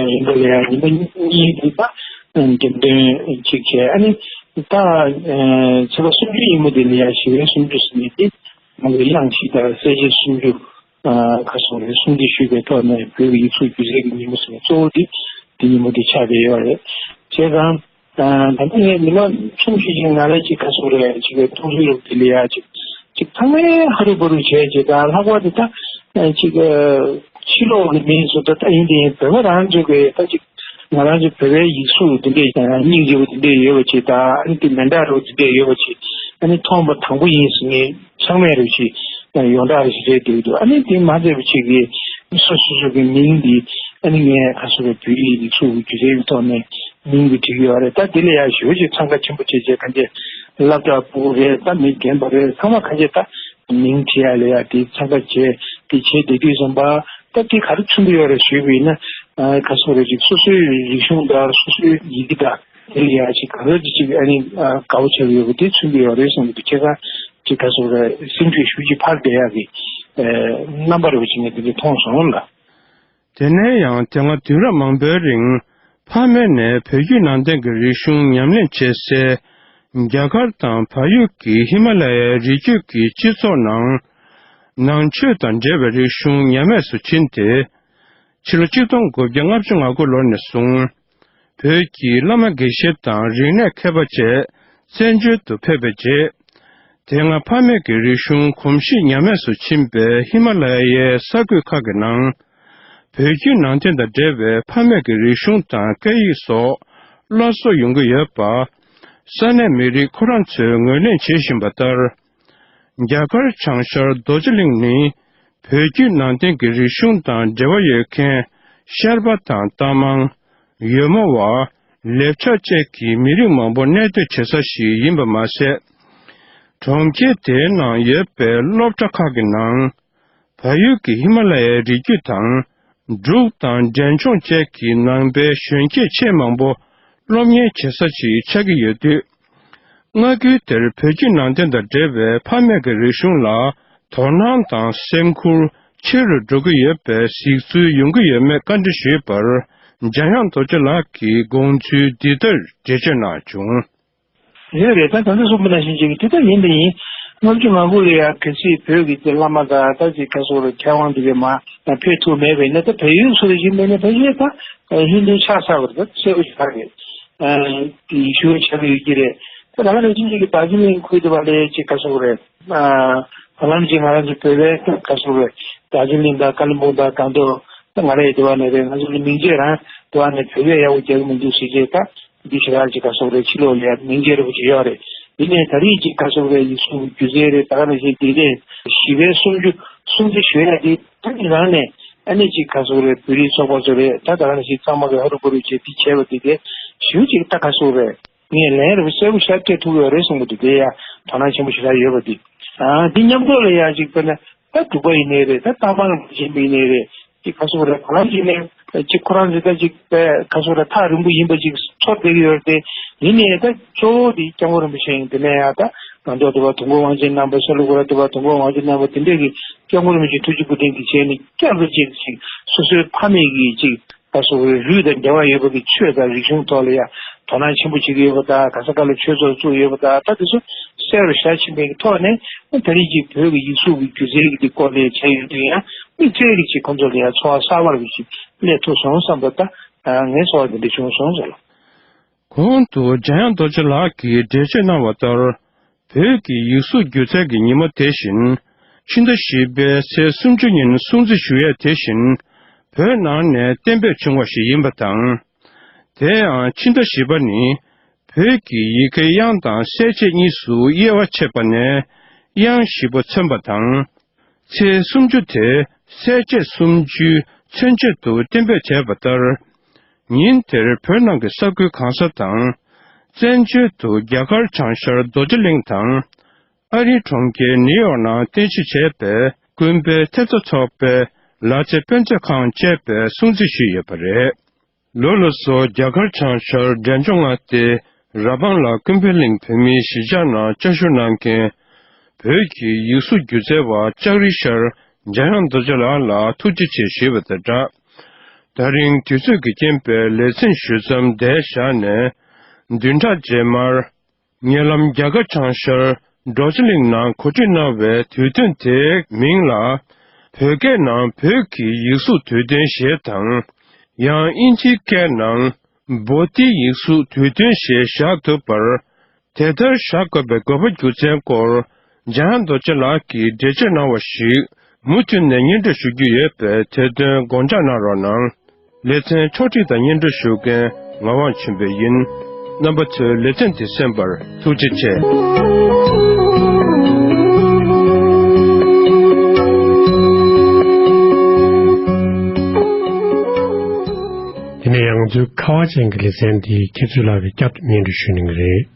རིང་པོ་ལ་ཡང་ཉི་མ་གཉིས་འདི་ད་འགྲེམས་སྟོན་གཅིག་བྱས། ཨ་ནི་ད་ཚེས་པ་སུམ་ཅུ་ཉིན་མོ་འདི་ལ་ཡང་ཞི་བའི་སུམ་ཅུ་ཟེར་ནས་འདི་ང་ཚོ་གླེང་གཞི་དང་གསལ་བྱེད་སུམ་ཅུ་ཁ་སོང་རེད། སུམ་ཅུ་ཞུས་པའི་ཐོག་ནས་བོད་ཀྱི་ཡིག་གཟུགས་སྒྱུ་རྩལ་གྱི་ཉིན་མོ་ཟེར་ནས་གཙོ་བོ་འདི་འདི་ཉིན་མོ་འདི་ཆགས་བསྡད་ཡོད་རེད། བྱས་ཙང་། ད་ལྟ་ངས་ཉི་མ་གསུམ་ཞིག་ཅིག་ང་རང་ཅིག་ག་སོང་རེད་ཅིག་གི་མཐོང་ཚུལ་ལུགས་དེ་ལ་ཡ་ཅིག་ཅིག་ཚང་མས་ཧ་རུ་བ་རུ་བྱས་ཅིག་ད་ལྷག་པར་དུ་ད་ཅིག་ཕྱི་ལོགས་ཀྱི་མི་ཚོ་ད་ད་ཡིན་དེ་ཡིན་བོད་པ་རང་ཚོ་གི་ད་ཅིག་ང་རང་ཚོ་བོད་པའི་ཡིག་གཟུགས་དེ་འདྲས་སྙིང་རྗེ་པོ་དེ་འདྲས་ཡོད་པ་ཅིག་ད་ཨ་ནི་དེ་མེ་མདའ་རུ་དེ་འདྲས་ཡོད་པ་ཅིག་ཨ་ནི་མཐོང་བ་དང་པོ་ཡིན་ཟེར་ངས་ཚང་མས་རུ་ཅིག་ཡོངས་གྲགས་ཞིག་རེད་འདུག་འདུག་ཨ་ནི་དེ་མ་ཟད་པ་ཅིག་གི་སོ་སོ་སོ་གི་མིང་འདི་ཨ་ནི་ངས་ག་སོ་གི་བོད་ཡིག་ཡིག་གཟུགས་ཀྱི་སྒྱུ་རྩལ་གྱི་ཐོག་ནས། མིང་གི་བྲིས་ཡོད་རེད། ད་དེ་ལ་ཡང་ཞེ་པོ་ཅིག་འཚང་ཁ་ཆེན་པོ་བྱས་བྱས་གང་ཅི་སློབ་གྲྭ་ཕྲུ་གུ་རེད། ད་མི་རྒན་པ་རེད། ཚང་མ་གང་ཅི་ད་མིང་བྲིས་ཡ་ལ་ཡ་དེ་འཚང་ཁ་བྱས་དེ་བྱས་བསྡད་དུས་ཙམ་པ་ད་དེ་ག་རེ་མཚོན་གྱི་ཡོད་རེད་ཞུས་པ་ཡིན་ན། ག་སོ་རེད་ཅིག་སོ་སོའི་རིག་གཞུང་དང་སོ་སོའི་ཡི་གེ་དང་དེ་ལ་ཡ་ཅིག་ག་ཚོད་ཅིག་ཅིག་ཨ་ནི་དགའ་པོ་བྱས་ཡོད་པ་དེ་མཚོན་གྱི་ཡོད་རེད་བསམ་གྱི་འདུག་ཁྱེད་རང་ཅིག་ག་སོ་རེད་སེམས་ཤུགས་ཞེ་པོ་ཅིག་འཕར་བསྡད་ཡ་གི་རྣམ་པ་རེད་པ་ཅིག་ངས་དེ་འདྲ་མཐོང་སོང་ལ། དེ་ནས་ཡང་དེ་སྔ་དུས་རབས་མང་པོའི་རིང་ཕ་མེས་ནས་བོད་བརྒྱུད་ནང་བསྟན་གྱི་རིག་གཞུང་ཉམས་ལེན་བྱེད་སའི་རྒྱ་གར་དང་བལ་ཡུལ་གྱི་ཧི་མ་ལ་ཡའི་རི་རྒྱུད་ཀྱི་སྤྱི་ཚོགས་ནང་ནང་ཆོས་དང་འབྲེལ་བའི་རིག་གཞུང་ཉམས་དམས་སུ་ཕྱིན་ཏེ། ཕྱི་ལོ་གཅིག་སྟོང་དགུ་བརྒྱ་ལྔ་བཅུ་ང་དགུ་ལོ་ནས་བཟུང་། བོད་ཀྱི་བླ་མ་དགེ་བཤེས་དང་རིག་གནས་མཁས་པ་བཅས་བཙན་བྱོལ་དུ་ཕེབས་པའི་རྗེས། དེ་སྔ་ཕ་མེས་ཀྱི་རིག་གཞུང་གོམས་གཤིས་ཉམས་དམས་སུ་ཕྱིན་པའི་ཧི་མ་ལ་ཡའི་ས་ཁུལ་ཁག་གི་ནང་། བོད་བརྒྱུད་ནང་བསྟན་དང་འབྲེལ་བའི་ཕ་མེས་ཀྱི་རིག་གཞུང་དང་སྐད་ཡིག་སོགས་སླར་གསོ་ཡོང་གི་ཡོད་པ། ས་གནས་མི་རིགས་ཁོ་རང་ཚོས་ངོས་ལེན་བྱེད་བཞིན་པ་ལྟར། རྒྱ་གར་བྱང་ཤར་རྡོ་རྗེ་གླིང་ནི་བོད་བརྒྱུད་ནང་བསྟན་གྱི་རིག་གཞུང་དང་འབྲེལ་བ་ཡོད་མཁན་ཤར་པ་དང་རྟ་མང་། ཡོལ་མོ་བ། ལེབ་ཆ་བཅས་ཀྱི་མི་རིགས་མང་པོ་གནས་སྡོད་བྱེད་ས་ཞིག་ཡིན་པ་མ་ཟད། གྲོང་ཁྱེར་དེའི་ནང་ཡོད་པའི་སློབ་གྲྭ་ཁག་གི་ནང་། བལ་ཡུལ་གྱི་ཧི་མ་ལ་ཡའི་རི་རྒྱུད་དང་། འབྲུག་དང་འབྲས་ལྗོངས་བཅས་ཀྱི་ནང་པའི་གཞོན་སྐྱེས་ཆེས་མང་པོ་སློབ་གཉེར་བྱེད་ས་ཞིག་ཆགས་ཀྱི་ཡོད་དུས། མངའ་ཁུལ་དེར་བོད་བརྒྱུད་ནང་བསྟན་དང་འབྲེལ་བའི་ཕ་མེས་ཀྱི་རིག་གཞུང་ལ་དོ་སྣང་དང་སེམས་ཁུར་ཆེ་རུ་འགྲོ་གི་ཡོད་པའི་གཟིགས་ཚུལ་ཡོང་གི་ཡོད་མེད་བཀའ་འདྲི་ཞུས་པར། འཇམ་དབྱངས་རྡོ་རྗེ་ལགས་ཀྱིས་དགོངས་ཚུལ་འདི་ལྟར་འགྲེལ་བརྗོད་གནང་བྱུང་། ཡོད་རེད། ད་ད་ལྟ་གསུངས་པ་ནང་བཞིན་ཅིག་དེ་ལྟར་ཡིན་དང་ཡིན། ལྔ་བཅུ་ང་དགུ་ལ་ཡང་གལ་སྲིད་བོད་ཀྱི་དེ་བླ་མ་དང་ད་ཅིག་ག་སོགས་རེད་མཁས་དབང་དེ་གའི་མ་ཕེབས་ཐུབ་མེད་པས་ན། ད་བལ་ཡུལ་སུ་ལ་ཡིན་པས་ན་ཕལ་ཆེར་ད་ཧིན་རྡུ་ཆགས་ཚར་བ་རེད། ད་གསལ་པོ་ཞིག་ཆགས་རེད། ཡེ་ཤུ་ཆགས་ཡོད་ཀྱི་རེད། ད་ད་ག་ནང་བཞིན་ཅིག་གི་དར་ཇི་ལིང་ཁུལ་དེ་བ་ལ་ཅིག་ག་སོགས་རེད། ཧ་ལམ་ཅིག་ང་རང་ཚོ་བོད་པའི་ད་ག་སོགས་རེད། དར་ཇི་ལིང་དང་ཀ་ལིམ་པོང་དང་སྒང་ཏོག་ད་ང་རང་ཡི་དེ་བ་ནས་རེད། ང་ཚོ་ལ་མིང་ཆད་རང་དེ་བ་ནས་བོད་པས་ཡག་པོ་རྒྱག་གི་མི་འདུག་ཟེར་བྱས་ད། འདི་ཞེ་དྲག་ཅིག་ག་སོགས་རེད། ཕྱི་ལོགས་ལ་ཡང་མིང་རྒྱལ་རིན་པོ་ཆེ་ཡོད་རེད། ཡིན་ནའི་ད་རེས་ཅིག་ག་སོགས་རེད། ཡིག་གཟུགས་སྒྱུ་རྩལ་རེད། ད་ག་ནང་བཞིན་དེ་ནས་ཞི་བའི་སུམ་ཅུ་སྲུང་བརྩི་ཞུ་ཡ་དེ་ད་ནི་རང་ནས་ཨ་ནི་ཅིག་ག་སོགས་རེད། བོད་རིགས་ཚོགས་པ་ཚོ་རེད། ད་ད་ག་ནང་བཞིན་ཚང་མ་གི་ཧ་རུ་བ་རུ་བྱས་དེ་བྱས་པ་དེ་གས་ཞུ་ཅིག་ད་ག་སོགས་རེད། ངས་ལན་རེ་བ་གསལ་པོ་ཤར་སྤྲད་ཐུབ་ཡོད་རེད་གསུངས་པ་དེ་དེ་ཡ་དོ་སྣང་ཆེན་པོ་ཞེ་དྲག་ཡོད་པ་དེ། ཨ་འདི་མཉམ་དུ་ལ་ཡ་ཅིག་དཔེར་ན། ད་འབྲུག་པ་ཡིན་ནའི་རེད། ད་རྟ་མང་རིན་པོ་ཆེ་ཡིན་ནའི་རེད། ཅིག་ག་སོགས་རེད། བ་ལང་ཡིན་ནའི་ཅིག་ཁོ་རང་ཚོ་ད་ཅིག་པའི་ག་སོགས་རེད། ཐག་རིང་པོ་ཡིན་པ་ཅིག་ཚོར་བསྡད་ཀྱི་ཡོད་རེད་དེ། ཡིན་ནའི་ད་གཙོ་བོ་དེ་སྐྱབས་མགོན་རིན་པོ་ཆེ་ཡིན། དེ་ནས་ཡང་ད་ང་ཚོ་དེ་བ་དུས་འཁོར་དབང་ཆེན་རྣམ་པ། ས་ལུ་སྐུ་ར་དེ་བ་དུས་འཁོར་དབང་ཆེན་རྣམ་པ་དེ་འདྲས་ཀྱི་སྐྱབས་མགོན་རིན་པོ་ཆེ་ཐུགས་རྗེ་སྐུ་ཕྲེང་གིས་བྱས་ནས་བསྐྱར་དུ་ཅིག་ཅིག་སོ་སོའི་ཕ་མེས་ཀྱི་ཅིག་ད་སོགས་རིགས་རུས་དང་འབྲེལ་བ་ཡོད་པ་གི་ཆོས་དང་རིག་གཞུང་ཐོག་ལ་ཡང་དོ་སྣང་ཆེན་པོ་བྱེད་ཀྱི་ཡོད་པ་དང་། ག་ས་ག་ལ་ཆོས་ཚོགས་བཙུགས་ཡོད་པ་དང་། ད་དེ་ཚོ་གསལ་རུ་ཤར་ཕྱིན་པའི་ཐོག་ནས་ད་རེས་ཀྱི་བོད་ཀྱི་ཡིག་གཟུགས་ཀྱི་སྒྱུ་རྩལ་གྱི་དེ་སྐོར་ལ་བྱས་ཡོད་དུས་ཡང་དམིགས་བསལ་གྱི་ཅིག་ཁོང་ཚོ་ལ་ཡང་ཚོར་བ་གསར་པ་རུ་ཅིག་སླེབས་ཐུབ་སོང་བསམ་པ་ད་ངའི་ཚོར་བ་དེ་འདྲ་བྱུང་སོང་ཟེར་ལ། གོང་དུ་འཇམ་དབྱངས་རྡོ་རྗེ་ལགས་ཀྱིས་འགྲེལ་བརྗོད་གནང་བ་ལྟར། བོད་ཀྱི་ཡིག་གཟུགས་སྒྱུ་རྩལ་གྱི་ཉིན་མོ་དེ་བཞིན། ཕྱི་ཟླ་བཞི་པའི་ཚེས་སུམ་ཅུ་ཉིན་སྲུང་བརྩི་ཞུ་ཡས་དེ་བཞིན། བོད་ནང་ནས་གཏན་འབེབས་བྱུང་བ་ཞིག་ཡིན་པ་དང་། དེ་ཡང་ཕྱི་ཟླ་བཞི་པ་ནི། བོད་ཀྱི་ཡི་གེ་དབྱངས་དང་གསལ་བྱེད་གཉིས་སུ་དབྱེ་བ་ཕྱེ་བ་ནས། དབྱངས་བཞི་པོ་མཚོན་པ་དང་། ཚེས་སུམ་ཅུ་དེ་གསལ་བྱེད་སུམ་ཅུའི་མཚོན་བྱེད་དུ་གཏན་འབེབས་བྱས་པ་ལྟར། ཉིན་དེར་བོད་ནང་གི་ས་ཁུལ་གང་ས་དང་། བཙན་བྱོལ་དུ་རྒྱ་གར་བྱང་ཤར་རྡོ་རྗེ་གླིང་དང་། ཨ་རིའི་གྲོང་ཁྱེར་ནིའུ་ཡོག་ནང་རྟེན་གཞི་བྱས་པའི་ཀུན་ཕན་ཐེབས་རྩ་ཚོགས་པའི་ལག་རྩེད་དཔེ་མཛོད་ཁང་བཅས་པས་སྲུང་བརྩི་ཞུས་ཡོད་པ་རེད། ལོ་ལ་སོགས་རྒྱ་གར་བྱང་ཤར་འབྲས་ལྗོངས་མངའ་སྡེའི་ར་སྦང་ལ་ཀུན་ཕན་གླིང་བོད་མིའི་གཞིས་ཆགས་ནང་བཅའ་བཞུགས་གནང་མཁན། བོད་ཀྱི་ཡིག་གཟུགས་སྒྱུ་རྩལ་བ་ལྕགས་རི་ཤར་འཇམ་དབྱངས་རྡོ་རྗེ་ལགས་ལ་ཐུགས་རྗེ་ཆེ་ཞུས་པ་དང་སྦྲགས། ད་རིང་དུས་ཚོད་ཀྱི་རྐྱེན་པས་ལེ་ཚན་ཞུ་མཚམས་འདིར་བཞག་ནས། བདུན་ཕྲག་རྗེས་མར། ཉེ་ལམ་རྒྱ་གར་བྱང་ཤར་རྡོ་རྗེ་གླིང་ནང་གོ་སྒྲིག་གནང་བའི་དུས་སྟོན་དེའི་མིང་ལ། བོད་སྐད་ནང་བོད་ཀྱི་ཡིག་གཟུགས་དུས་སྟོན་ཞེས་དང་། ཡང་དབྱིན་ཇིའི་སྐད་ནང་བོ་ཏི་ཡིག་གཟུགས་དུས་སྟོན་ཞེས་བཞག་འདུག་པར། དེ་ལྟར་བཞག་དགོས་པའི་དགོས་པ་རྒྱུ་མཚན་སྐོར། འཇམ་དབྱངས་རྡོ་རྗེ་ལགས་ཀྱིས་འགྲེལ་བརྗོད་གནང་བ་ཞིག་མུ་མཐུད་ནས་སྙན་སྒྲོན་ཞུ་རྒྱུ་ཡོད་པས། དེ་དོན་དགོངས་འཇགས་གནང་རོགས་གནང་། ལེ་ཚན་ཕྱོགས་སྒྲིག་དང་སྙན་སྒྲོན་ཞུ་མཁན་ངག་དབང་ཆོས་འཕེལ་ཡིན། རྣམ་པ་ཚོས་ལེ་ཚན་འདི་གསན་པར་ཐུགས་རྗེ་ཆེ། དེ་ནས་ཡང་ང་ཚོའི་ཁ་བ་ཅན་གྱི་ལེ་ཚན་འདི་ཁྱེད་ཚོའི་ལག་གི་བསྐྱར་དུ་སྙན་སྒྲོན་ཞུ་གནང་གི་རེད།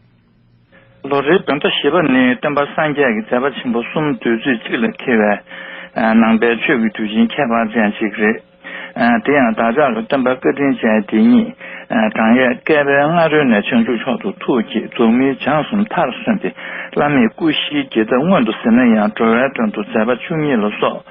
ལོ་རེའི་བོད་ཟླ་བཞི་པ་ནི་སྟོན་པ་སངས་རྒྱས་ཀྱི་མཛད་པ་ཆེན་པོ་གསུམ་དུས་ཚོད་གཅིག་ལ་འཁེལ་བའི་ནང་པའི་ཆོས་ཀྱི་དུས་ཆེན་ཁྱད་པར་ཅན་ཞིག་རེད། དེ་ཡང་བདག་ཅག་གི་སྟོན་པ་བཀའ་དྲིན་ཅན་དེ་ཉིད། བགྲང་ཡས་བསྐལ་པའི་སྔ་རོལ་ནས་བྱང་ཆུབ་མཆོག་ཏུ་ཐུགས་བསྐྱེད། རྫོགས་སྨིན་སྦྱངས་གསུམ་མཐར་སོན་ཏེ། བླ་མེད་སྐུ་བཞིའི་དགེ་རྩ་མངོན་དུ་གཟིགས་ན་ཡང་། འགྲོ་བའི་དོན་དུ་མཛད་པ་བཅུ་གཉིས་ལ་སོགས།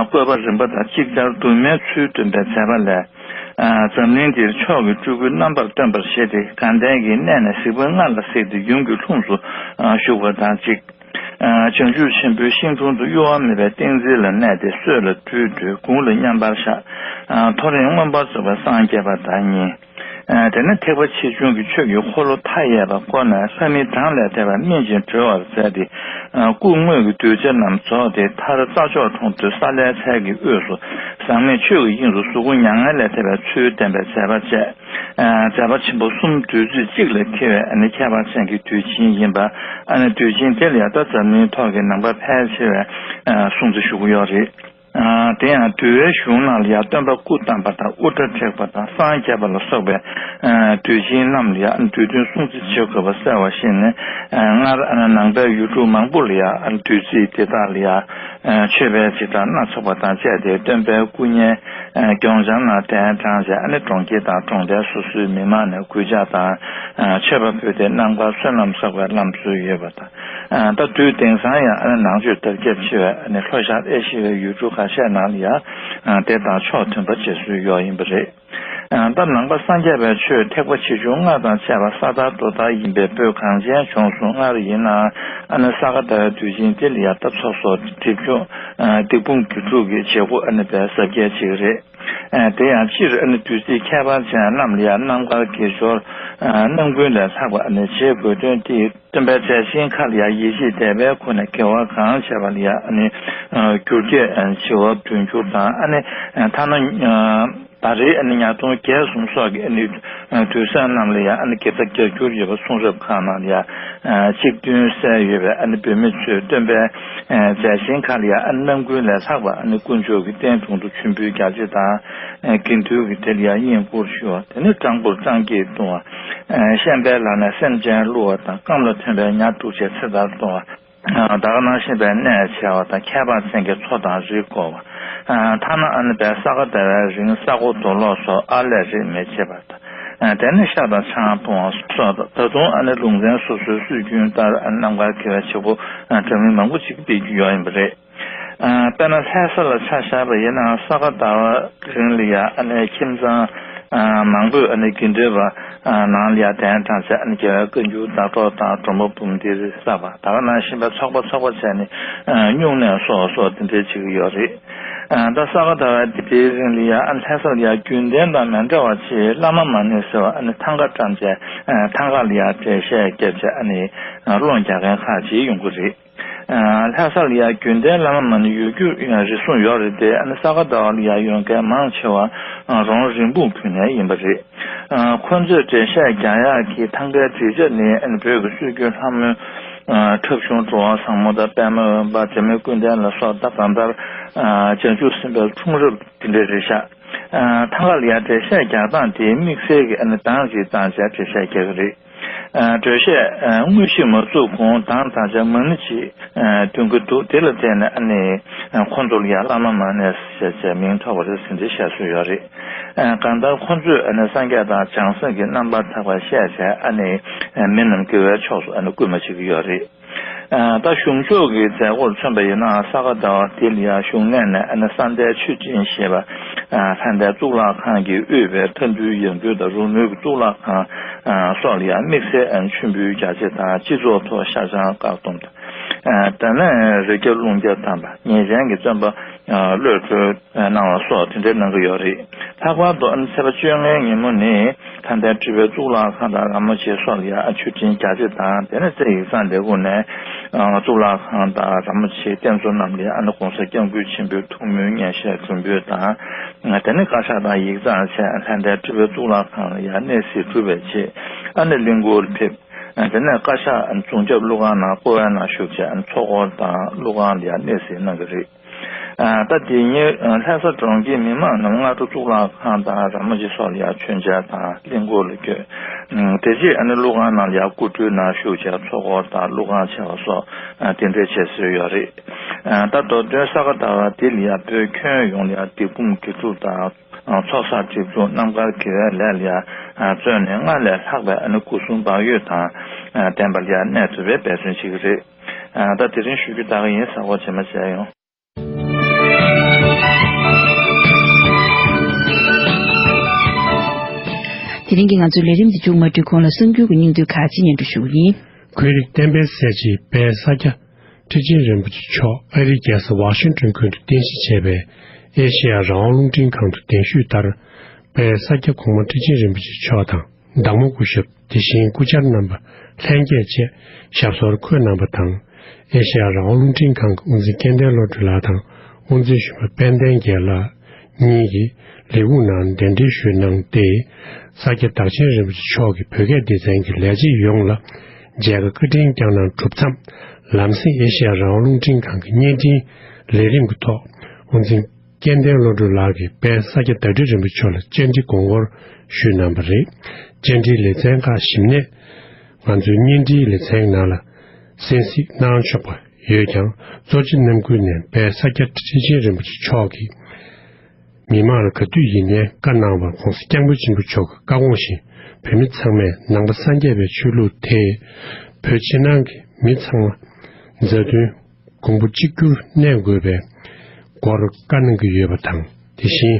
བཀོད་པ་རིམ་པ་དང་ཅིག་ཅར་དུ་མའི་ཚུལ་སྟོན་པའི་མཛད་པ་ལས། འཛམ་གླིང་འདིར་མཆོག་གི་སྤྲུལ་སྐུའི་རྣམ་པར་སྟོན་པར་བཞེད་དེ། དགའ་ལྡན་གྱི་གནས་ནས་གཟིགས་པ་ལྔ་ལ་གཟིགས་ཏེ་ཡུམ་གྱི་ལྷུམས་སུ་བཞུགས་པ་དང་གཅིག། བྱང་ཆུབ་ཆེན་པོའི་ཤིང་དྲུང་དུ་གཡོ་བ་མེད་པའི་ཏིང་འཛིན་ལ་གནས་ཏེ། སྲོད་ལ་བཏུད་དེ་དགུང་ལ་མཉམ་པར་བཞག། མཐོ་རིས་མངོན་པར་རྫོགས་པའི་སངས་རྒྱས་པ་དང་གཉིས། དེ་ནས་ཐེག་པ་ཆེ་ཆུང་གི་ཆོས་ཀྱི་འཁོར་ལོ་མཐའ་ཡས་པ་བསྐོར་ནས། ལྷ་མིའི་གྲངས་ལས་འདས་པ་སྨིན་ཅིང་གྲོལ་བར་མཛད་དེ། སྐུ་དངོས་ཀྱི་གདུལ་བྱ་རྣམས་རྫོགས་ཏེ། མཐར་རྩྭ་མཆོག་གྲོང་དུ་ས་ལེ་ཚན་གྱི་དབུས་སུ་ཟག་མེད་ཆོས་ཀྱི་དབྱིངས་སུ་གཟུགས་སྐུ་མྱ་ངན་ལས་འདས་པའི་ཚུལ་བསྟན་པའི་མཛད་པ་བཅས། མཛད་པ་ཆེན་པོ་གསུམ་དུས་ཚོད་གཅིག་ལ་འཁེལ་བའི་ཨ་ནི་ཁྱད་པར་ཅན་གྱི་དུས་ཆེན་ཡིན་པ། ཨ་ནི་དུས་ཆེན་དེ་ལ་ཡང་ད་འཛམ་གླིང་ཐོག་གི་ནང་པ་ཕལ་ཆེ་བས་སྲུང་བརྩི་ཞུ་གི་ཡོད་རེད། དེ་ཡང་འདུལ་བའི་གཞུང་ནང་ལ་ཡང་སྟོན་པ་སྐུ་བལྟམས་པ་དང་དབུ་སྐྲ་བྲེགས་པ་དང་སངས་རྒྱས་པ་ལ་སོགས་པའི་དུས་ཆེན་རྣམས་ལ་ཡང་དུས་སྟོན་སྲུང་བརྩི་བྱེད་དགོས་པ་གསལ་བར་བཤད་ནས། སྔར་ནང་པའི་ཡུལ་གྲུ་མང་པོ་ལ་ཡང་དུས་ཚིགས་དེ་དག་ལ་ཡང་མཆོད་པའི་བྱེ་བྲག་སྣ་ཚོགས་པ་དང་བཅས་ཏེ་སྟོན་པའི་སྐུ་བརྙན་གྱོང་ཆང་ནང་གདན་དྲངས་བྱས། ཨ་ནི་གྲོང་ཁྱེར་དང་གྲོང་རྡལ་སོ་སོའི་མི་མང་ནས་གུས་ཕྱག་དང་མཆོད་པ་ཕུལ་ཏེ་རྣམ་དཀར་བསོད་ནམས་བསགས་པའི་ལམ་སྲོལ་ཡོད་པ་དང་། ད་དུས་དེང་སང་ཡང་ནང་ཆོས་དར་ཁྱབ་ཆེ་བའི་ལྷོ་ཤར་ཨེ་ཤི་ཡའི་ཡུལ་གྲུ་ཁ་ཤས་ནང་ལ་ཡང་དེ་དང་ཕྱོགས་མཐུན་པ་བྱེད་སྲོལ་ཡོད་ཡིན་པ་རེད། ད་ནང་པ་སངས་རྒྱས་པའི་ཆོས་ཐེག་པ་ཆེ་ཆུང་ལྔ་དང་བཅས་པ་ས་དར་རྡོ་དར་ཡིན་པའི་བོད་གངས་ཅན་ལྗོངས་སུ་སྔར་ཡིན་ནའང་ས་ག་ཟླ་བའི་དུས་ཆེན་དེ་ལ་ཡང་ད་ཚོགས་གསོག་སྒྲིབ་སྦྱོང་སྡིག་སྤོང་དགེ་སྒྲུབ་ཀྱི་བྱེད་སྒོ་ཨ་ནི་དཔེ་གཟབ་རྒྱས་བྱེད་ཀྱི་རེད། དེ་ཡང་སྤྱིར་དུས་ཚིགས་ཁྱད་པར་ཅན་རྣམས་ལ་ཡང་རྣམ་དཀར་དགེ་སྦྱོར་རྣམ་ཀུན་ལས་ལྷག་པ་བྱེད་དགོས་དོན་དེ། སྟོན་པའི་མཛད་ཆེན་ཁག་ལ་ཡང་ཡིད་ཆེས་དད་པའི་སྒོ་ནས་དགེ་བ་གང་བྱས་པ་ལ་ཡང་འགྱུར་བསྐྱེད་བྱེ་བ་བདུན་འགྱུར་དང་། ཐ་ན་ད་རེས་ཉ་སྟོང་བརྒྱད་གསུམ་སོགས་ཀྱི་དུས་བཟང་རྣམས་ལ་ཡང་དགེ་རྩ་བརྒྱ་འགྱུར་ཡོད་པ་གསུང་རབ་ཁག་ནང་ལ་ཡང་ཆིག་བདུན་གསལ་ཡོད་པས། བོད་མི་ཚོས་སྟོན་པའི་མཛད་ཆེན་ཁག་ལ་ཡང་རྣམ་ཀུན་ལས་ལྷག་པ་དཀོན་མཆོག་གི་རྟེན་དྲུང་དུ་མཆོད་འབུལ་རྒྱ་ཆེ་དང་། དགེ་འདུན་གྱི་དེ་ལ་ཡང་བསྙེན་བཀུར་ཞུ་བ། དེ་ནས་སྤྲང་པོར་སྤྲང་སྐྱེས་བརྡུང་བ། བཤན་པའི་ལག་ནས་སེམས་ཅན་བསླུ་བ་དང་། རྐངམ་ལ་ཐོན་པའི་ཉ་སྒྲུག་བྱས་ཚེ་ཐར་གཏོང་བ། ད་ག་ནང་བཞིན་པའི་གནས་བྱ་བ་དང་། ཁྱད་པར་ཅན་གྱི་མཚོ་དང་རི་བསྐོར་བ། ཐ་ན་ཨ་ནི་པའི་ས་ག་ཟླ་བའི་རིང་ས་སྒོ་རྡོ་སློག་སོགས་ཨར་ལས་རིགས་མི་བྱེད་པ་དང་། དེ་ནས་ཤ་དང་ཆང་འཐུང་བ་སོགས། ད་དུང་ཨ་ནི་ལུང་ཚན་སོ་སོའི་སྲོལ་རྒྱུན་ལྟར་རྣམ་དཀར་དགེ་བའི་བྱེད་སྒོ་འདྲ་མིན་མང་པོ་ཅིག་སྤེལ་རྒྱུ་ཡོད་ཡིན་པ་རེད། དཔེར་ན་ལྷ་ས་ལ་ཆ་བཞག་པ་ཡིན་ན། ས་ག་ཟླ་བ་རིང་ལ་ཡང་ཨ་ནི་ཁྱིམ་ཚང་མང་པོས་ཨ་ནི་དགེ་འདུན་པ་ནང་ལ་ཡང་གདན་དྲངས་བྱས། ཨ་ནི་རྒྱལ་བའི་བཀའ་འགྱུར་ཟླ་གྲོགས་དང་། སྒྲོལ་མ་འབུམ་ལྡིར་བསགས་པ། ད་ག་ནང་བཞིན་པའི་ཚོགས་པ་ཚོགས་པ་བྱས་ནས་སྨྱུང་གནས་སོགས་སོགས་དེ་འདྲའི་བྱེད་ཀྱི་ཡོད་རེད། ད་ས་ག་ཟླ་བ་འདིའི་རིང་ལ་ཡང་ཨ་ནི་ལྷ་སར་ཡང་རྒྱུན་ལྡན་དང་མི་འདྲ་བ་ཆེ་བླ་མ་མ་ཎི་ཟེར་བ་ཨ་ནི་ཐང་ག་བཀྲམ་བྱས། ཐང་ག་ལ་ཡང་འགྲེལ་བཤད་བརྒྱབ་བྱས། ཨ་ནི་སློབ་སྦྱོང་རྒྱག་མཁན་ཁག་ཅིག་ཡོང་གི་རེད། ལྷ་ས་ལ་ཡང་རྒྱུན་ལྡན་བླ་མ་མ་ཎི་ཡོད་རྒྱུ་ཡང་རེ་ཟུང་ཡོད་རེད་དེ། ཨ་ནི་ས་ག་ཟླ་བ་ལ་ཡང་ཡོང་མཁན་མང་ཆེ་བ་རོང་རིན་སྤུངས་ཁུལ་ནས་ཡིན་པ་རེད། ཁོ་ཚོས་འགྲེལ་བཤད་རྒྱག་ཡག་གི་ཐང་གའི་བྲིས་ཆ་ནི་ཨ་ནི་བོད་ཀྱི་སྲོལ་རྒྱུན་ལྷ་མོའི་འཁྲབ་གཞུང་གྲུབ་དབང་བཟང་མོ་དང་པདྨ་འོད་འབར། འཇམ་དབྱངས་ཀུན་ལྡན་ལ་སོགས། ད་གང་ལྟར་བྱང་ཆུབ་སེམས་དཔའི་འཁྲུངས་རབས་དེ་འདྲ་རེད་ཤག་ཐང་ག་ལ་ཡང་འགྲེལ་བཤད་རྒྱག་སྟངས་དེ་དམིགས་བསལ་གྱི་ཨ་ནི་གདངས་ཤིག་བཏང་བྱས་འགྲེལ་བཤད་རྒྱག་གི་རེད། འགྲེལ་བཤད་དངོས་གཞི་མ་བཙུགས་གོང་གདངས་དང་བཅས་མ་ཎི་ཅིག་འདོན་གྱི་འདུག་དེ་ལ་བརྟེན་ནས་ཨ་ནི་ཁོ་ཚོ་ལ་ཡང་བླ་མ་མ་ཎི་ཞེས་བྱས་མིང་ཐོགས་པ་རེད་ཟེར་འདི་བཤད་སྲོལ་ཡོད་རེད། གང་ལྟར་ཁོ་ཚོས་ཨ་ནི་སངས་རྒྱས་དང་བྱང་སེམས་ཀྱི་རྣམ་པར་ཐར་པ་བཤད་བྱས། ཨ་ནི་མི་རྣམས་དགེ་བའི་ཕྱོགས་སུ་ཨ་ནི་སྐུལ་མ་བྱེད་ཀྱི་ཡོད་རེད། ད་གཞུང་ཕྱོགས་ཀྱི་མཛད་སྒོར་མཚོན་པ་ཡིན་ན། ས་ག་ཟླ་བ་འདི་ལ་ཡང་བཞུགས་གནས་ནས་ཨ་ནི་ས་མཐའི་མཆོད་སྤྲིན་ཞེས་པ། ལྷ་ལྡན་གཙུག་ལག་ཁང་གིས་དབུས་པའི་མཐའ་འདུལ་ཡང་འདུལ་དང་། རོང་ནུབ་ཀྱི་གཙུག་ལག་ཁང་སོགས་ལ་ཡང་དམིགས་བསལ་མཆོད་འབུལ་རྒྱ་ཆེ་དང་། སྤྱི་ཚོགས་ཐོག་ཤ་ཆང་དཀར་གཏོར་དང་། དེ་ནས་རི་རྒྱལ་རླུང་རྒྱལ་དམ་པ་ཉེ་ཆེན་གྱི་བཙོན་པ་གློད་གྲོལ་གནང་བ་སོགས་དེ་འདྲའི་གནང་གི་ཡོད་རེད། ལྷག་པར་དུ་ཨ་ནི་ཚེས་པ་བཅོ་ལྔའི་ཉིན་མོ་ནི་ལྷ་ལྡན་སྤྲུལ་པའི་གཙུག་ལག་ཁང་དང་ར་མོ་ཆེ་སོགས་ལ་ཡང་མཆོད་སྤྲིན་རྒྱ་ཆེ་དང་། དེ་ནས་རྩེ་ཡིག་ཚང་ལས་ཁུངས་ནས་གཙུག་ལག་ཁང་དང་ར་མོ་ཆེའི་རྟེན་གཙོ་རྣམས་ལ་ཡང་ཨ་ནི་གོང་ས་སྐྱབས་མགོན་ཆེན་པོའི་ཐུགས་སྨོན་སྙན་ཤལ་སྒྲུབ་འབུལ་དང་། དེ་ནས་བཀའ་ཤག་དང་ཡིག་ཚང་བཅས་ལྷ་ལྡན་སྤྲུལ་པའི་གཙུག་ལག་ཁང་ལ་ཡང་གནས་གཟིགས་གྲུབ་པའི་ཆེད་ཨ་ནི་གླིང་སྐོར་ལ་ཕེབས། དེ་ནས་བཀའ་ཤག་རྫོང་རྒྱབ་ཀླུ་ཁང་ནང་སྐོར་བའི་ནང་ཞུགས་བྱས་ཨ་ནི་ཚོགས་འཁོར་དང་ཀླུ་ཁང་ལ་ཡང་གནས་གཟིགས་གནང་གི་རེད། ད་དེ་ཉིན་ལྷ་ས་གྲོང་ཁྱེར་མི་མང་རྣམས་སྔ་དྲོ་གཙུག་ལག་ཁང་དང་ར་མོ་ཆེ་སོགས་ལ་ཡང་མཆོད་མཇལ་དང་གླིང་སྐོར་ལ་བསྐྱོད། དེ་རྗེས་ཨ་ནི་ཀླུ་ཁང་ནང་ལ་ཡང་སྐུ་སྤྲུལ་ནང་ཞུགས་བྱས་ཚོགས་འཁོར་དང་ཀླུ་ཁང་ཕྱེ་བ་སོགས་དེ་འདྲའི་བྱེད་སྲོལ་ཡོད་རེད། ད་མདོ་དོན་ས་ག་ཟླ་བ་འདི་ལ་ཡང་བོད་ཁྱོན་ཡོངས་ལ་ཡང་སྡིག་སྤོང་དགེ་སྒྲུབ་དང་ཚོགས་བསགས་སྒྲིབ་སྦྱོང་རྣམ་དཀར་དགེ་བའི་ལས་ལ་ཡང་བརྩོན་ནས་སྔར་ལས་ལྷག་པའི་ཨ་ནི་སྐུ་གསུམ་བག་ཡོད་དང་ལྡན་པ་ལ་ཡང་གནས་ཐུབ་པའི་འབད་བརྩོན་བྱེད་ཀྱི་རེད། ད་དེ་རིང་ཞུ་རྒྱུ་ད་ག་ཡིན། གཟའ་འཁོར་རྗེས་མ་མཇལ་ཡོང་། དེ་རིང་གི་ང་ཚོའི་ལས་རིམ་འདི་མཇུག་མ་སྒྲིལ་གོང་ལ་གསར་འགྱུར་གྱི་སྙིང་བསྡུས་ཁག་ཅིག་སྙན་སྒྲོན་ཞུ་གི་ཡིན། ཁོའི་རིགས་བསྟན་པའི་གསལ་བྱེད་དཔལ་ས་སྐྱ་ཁྲི་ཆེན་རིན་པོ་ཆེ་མཆོག་ཨ་རིའི་རྒྱལ་ས་ཝ་ཤིང་ཏོན་ཁུལ་དུ་རྟེན་གཞི་བྱས་པའི་ཨེ་ཤེ་ཡ་རང་དབང་རླུང་འཕྲིན་ཁང་དུ་གདན་ཞུས་ལྟར། དཔལ་ས་སྐྱ་གོང་མ་ཁྲི་ཆེན་རིན་པོ་ཆེ་མཆོག་དང་། བདག་མོ་སྐུ་ཞབས། དེ་བཞིན་སྐུ་བཅར་རྣམ་པ་ལྷན་རྒྱས་བཅས་ཞབས་སོར་འཁོད་གནང་བ་དང་། ཨེ་ཤེ་ཡ་རང་དབང་རླུང་འཕྲིན་ཁང་གི་དབུ་འཛིན་སྐལ་ལྡན་བློ་གྲོས་ལགས་དང་། དབུ་འཛིན་གཞོན་པ་དཔལ་ལྡན་རྒྱལ་ལགས། གཉིས་ཀྱི་ལས་ཁུངས་ནང་གདན་འདྲེན་ཞུས་གནང་སྟེ། ས་སྐྱ་བདག་ཆེན་རིན་པོ་ཆེ་མཆོག་གིས་བོད་སྐད་སྡེ་ཚན་གྱི་ལས་བྱེད་ཡོངས་ལ་མཇལ་ཁ་བཀའ་དྲིན་བསྐྱངས་གནང་གྲུབ་མཚམས། ལམ་སེང་ཨེ་ཤེ་ཡ་རང་དབང་རླུང་འཕྲིན་ཁང་གི་བརྙན་འཕྲིན་ལས་རིམ་གྱི་ཐོག་དབུ་འཛིན་སྐལ་ལྡན་བློ་གྲོས་ལགས་ཀྱིས་དཔལ་ས་སྐྱ་བདག་ཁྲི་རིན་པོ་ཆེ་མཆོག་ལ་བཅར་འདྲི་དགོངས་སྐོར་ཞུས་གནང་བ་རེད། བཅར་འདྲིའི་ལེ་ཚན་ཁག་ཞིབ་ནས་ང་ཚོའི་བརྙན་འཕྲིན་ལེ་ཚན་ནང་ལ་གསན་གཟིགས་གནང་ཆོག་པ་ཡོད་ཀྱང་། གཙོ་ཆེ་རྣམ་ཀུན་ནས་དཔལ་ས་སྐྱ་ཁྲི་ཆེན་རིན་པོ་ཆེ་མཆོག་གིས་མི་མང་ལ་ག་དུས་ཡིན་ནའི་བཀའ་གནང་བར། ྋགོང་ས་ྋསྐྱབས་མགོན་ཆེན་པོ་མཆོག་གི་བཀའ་དགོངས་བཞིན་བོད་མི་ཚང་མས་ནང་པ་སངས་རྒྱས་པའི་ཆོས་ལུགས་དེས་བོད་ཕྱི་ནང་གི་མི་ཚང་མ་མཛའ་མཐུན་གོང་བུ་གཅིག་གྱུར་གནས་དགོས་པའི་སྐོར་བཀའ་གནང་གི་ཡོད་པ་དང་། དེ་བཞིན་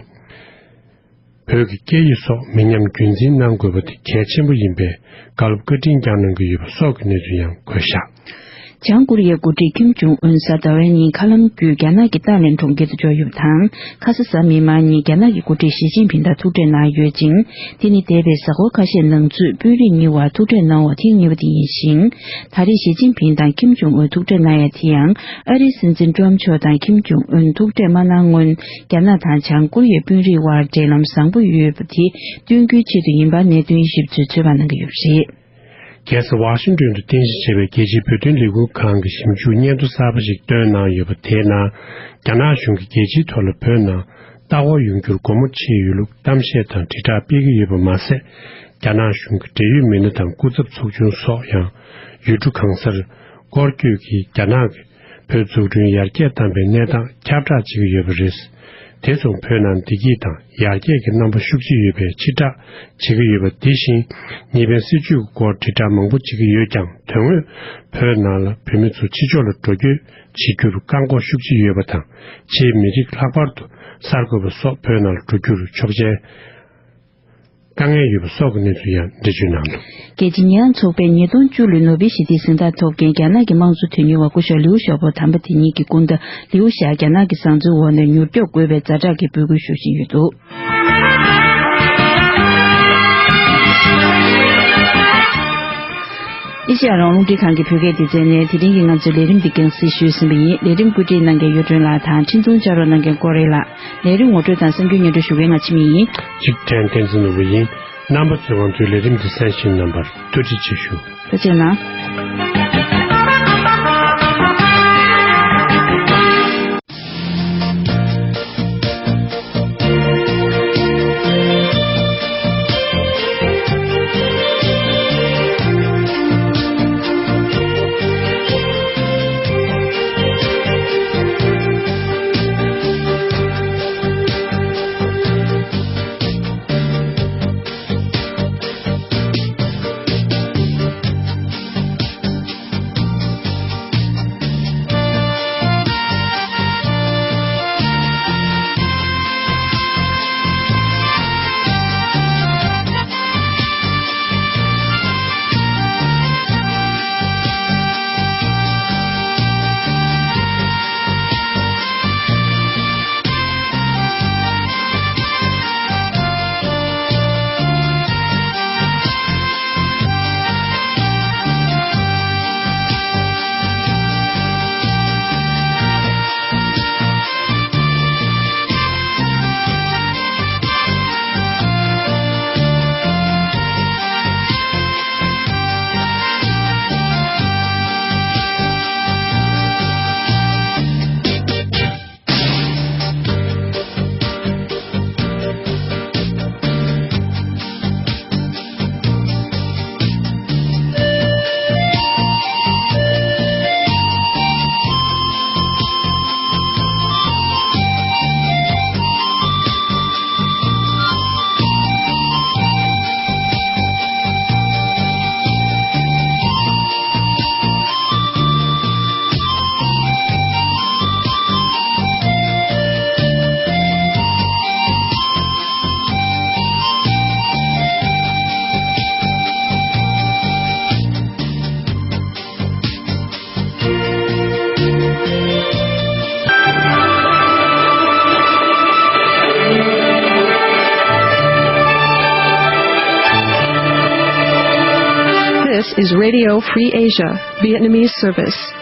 བོད་ཀྱི་སྐད་ཡིག་སོགས་མི་ཉམས་རྒྱུན་འཛིན་གནང་དགོས་པ་དེ་གལ་ཆེན་པོ་ཡིན་པའི་བཀའ་སློབ་བཀའ་དྲིན་བསྐྱངས་གནང་གི་ཡོད་པ་སོགས་ཀྱི་གནས་ཚུལ་ཡང་འཁོད་བཞག་བྱང་ཀོ་རི་ཡའི་འགོ་ཁྲིད་ཁིམ་ཇོང་ཨུན་གཟའ་ཟླ་བའི་ཉིན་ཁ་ལམ་བརྒྱུད་རྒྱ་ནག་གི་ཏཱ་ལེན་གྲོང་ཁྱེར་དུ་འབྱོར་ཡོད་པ་དང་། ཁ་ས་གཟའ་མིག་དམར་ཉིན་རྒྱ་ནག་གི་འགོ་ཁྲིད་ཞི་ཅིན་ཕིང་དང་ཐུག་འཕྲད་གནང་ཡོད་ཅིང་། དེ་ནི་འདས་པའི་གཟའ་འཁོར་ཁ་ཤས་ནང་ཚུད་དཔོན་རིགས་གཉིས་དབར་ཐུག་འཕྲད་གནང་བ་ཐེངས་གཉིས་པ་དེ་ཡིན་ཞིང་། ད་རེས་ཞི་ཅིན་ཕིང་དང་ཁིམ་ཇོང་ཨུན་ཐུག་འཕྲད་གནང་ཡ་དེ་ཡང་ཨ་རིའི་སྲིད་འཛིན་ཏྲམ་མཆོག་དང་ཁིམ་ཇོང་ཨུན་ཐུག་འཕྲད་མ་གནང་སྔོན། རྒྱ་ནག་དང་བྱང་ཀོ་རི་ཡའི་དཔོན་རིགས་དབར་འབྲེལ་ལམ་བཟང་པོ་ཡོད་པ་དེ་སྟོན་རྒྱུའི་ཆེད་དུ་ཡིན་པ་གནད་དོན་དབྱེ་ཞིབ་ཚོས་ཚོད་དཔག་གནང་གི་ཡོད་པ་རེད། རྒྱལ་ས་ཝ་ཤིང་ཏོན་དུ་རྟེན་གཞི་བྱས་པའི་རྒྱལ་སྤྱིའི་བོད་དོན་ལས་འགུལ་ཁང་གི་ཞིབ་འཇུག་སྙན་ཐོ་གསར་པ་ཞིག་བཏོན་གནང་ཡོད་པ་དེའི་ནང་། རྒྱ་ནག་གཞུང་གིས་རྒྱལ་སྤྱིའི་ཐོག་ལ་བོད་ནང་ལྟ་སྐོར་ཡོང་རྒྱུར་སྒོ་མོ་ཕྱེ་ཡོད་ལུགས་གཏམ་བཤད་དང་དྲིལ་བསྒྲགས་སྤེལ་གྱི་ཡོད་པ་མ་ཟད། རྒྱ་ནག་གཞུང་གི་འབྲེལ་ཡོད་མི་སྣ་དང་སྐུ་ཚབ་ཚོགས་ཆུང་སོགས་ཡང་ཡུལ་གྲུ་གང་སར་སྐོར་སྐྱོད་ཀྱིས་རྒྱ་ནག་གིས་བོད་འཛུགས་སྐྲུན་ཡར་རྒྱས་བཏང་བའི་གནས་སྟངས་ཁྱབ་བསྒྲགས་བྱེད་ཀྱི་ཡོད་པ་རེད། དེ་མཚུངས་བོད་ནང་བདེ་སྐྱིད་དང་ཡར་རྒྱས་ཀྱི་རྣམ་པ་ཤུགས་ཆེ་ཡོད་པའི་ཕྱིར་བསྒྲགས་བྱེད་ཀྱི་ཡོད་པ། དེ་བཞིན་གཉིས་ཕན་སྲིད་ཇུས་ཀྱི་སྐོར་དྲིལ་བསྒྲགས་མང་པོ་བྱེད་ཀྱི་ཡོད་ཀྱང་། དོན་དངོས་བོད་ནང་ལ་བོད་མི་ཚོ་ཕྱི་ཕྱོགས་ལ་འགྲོ་སྐྱོད་བྱེད་རྒྱུར་བཀག་འགོག་ཤུགས་ཆེ་ཡོད་པ་དང་། ཕྱིའི་མི་རིགས་ལྷག་པར་དུ་གསར་འགོད་པ་སོགས་བོད་ནང་ལ་འགྲོ་རྒྱུར་ཆོག་མཆན་དཀའ་ངལ་ཡོད་པ་སོགས་ཀྱི་གནས་ཚུལ་ཡང་འགྲེལ་བརྗོད་གནང་འདུག་རྒྱལ་སྤྱིའི་ཉེས་ཡངས་ཚོགས་པས་ཉིས་སྟོང་བཅུ་ལོའི་ནོ་བེལ་ཞི་བདེའི་གཟེངས་རྟགས་ཐོབ་མཁན་རྒྱ་ནག་གི་དམངས་གཙོ་དོན་གཉེར་བ་སྐུ་ཞབས་ལིའུ་ཞའོ་པོ་དམ་པ་དེ་ཉིད་ཀྱི་སྐུ་ཟླ་ལིའུ་ཞའོ་རྒྱ་ནག་གི་བཟང་བཙོན་འོག་ནས་མྱུར་སྐྱོབ་དགོས་པའི་ཛ་དྲག་གི་འབོད་སྐུལ་ཞུ་བཞིན་ཡོད་འདུག་ཨེ་ཤེ་ཡ་རང་དབང་རླུང་འཕྲིན་ཁང་གི་བོད་སྐད་སྡེ་ཚན་ནས་དེ་རིང་གི་ང་ཚོའི་ལས་རིམ་འདི་རྒྱང་སྲིང་ཞུས་ཟིན་པ་ཡིན། ལས་རིམ་བཀོད་སྒྲིག་གནང་མཁན་གཡུ་སྒྲོན་ལགས་དང་འཕྲིན་ཐུང་ཕྱག་རོགས་གནང་མཁན་ཀོ་རེ་ལགས། ལས་རིམ་ངོ་སྤྲོད་དང་གསར་འགྱུར་སྙན་སྒྲོན་ཞུ་མཁན་ང་འཆི་མེད་ཡིན། གཅིག་ཕྲན་བསྟན་འཛིན་ནོར་བུ་ཡིན། རྣམ་པ་ཚོས་ང་ཚོའི་ལས་རིམ་འདི་གསན་བཞིན་གནང་བར་ཐུགས་རྗེ་ཆེ་ཞུ། ཐུགས་རྗེ་གནང་། This is Radio Free Asia, Vietnamese service.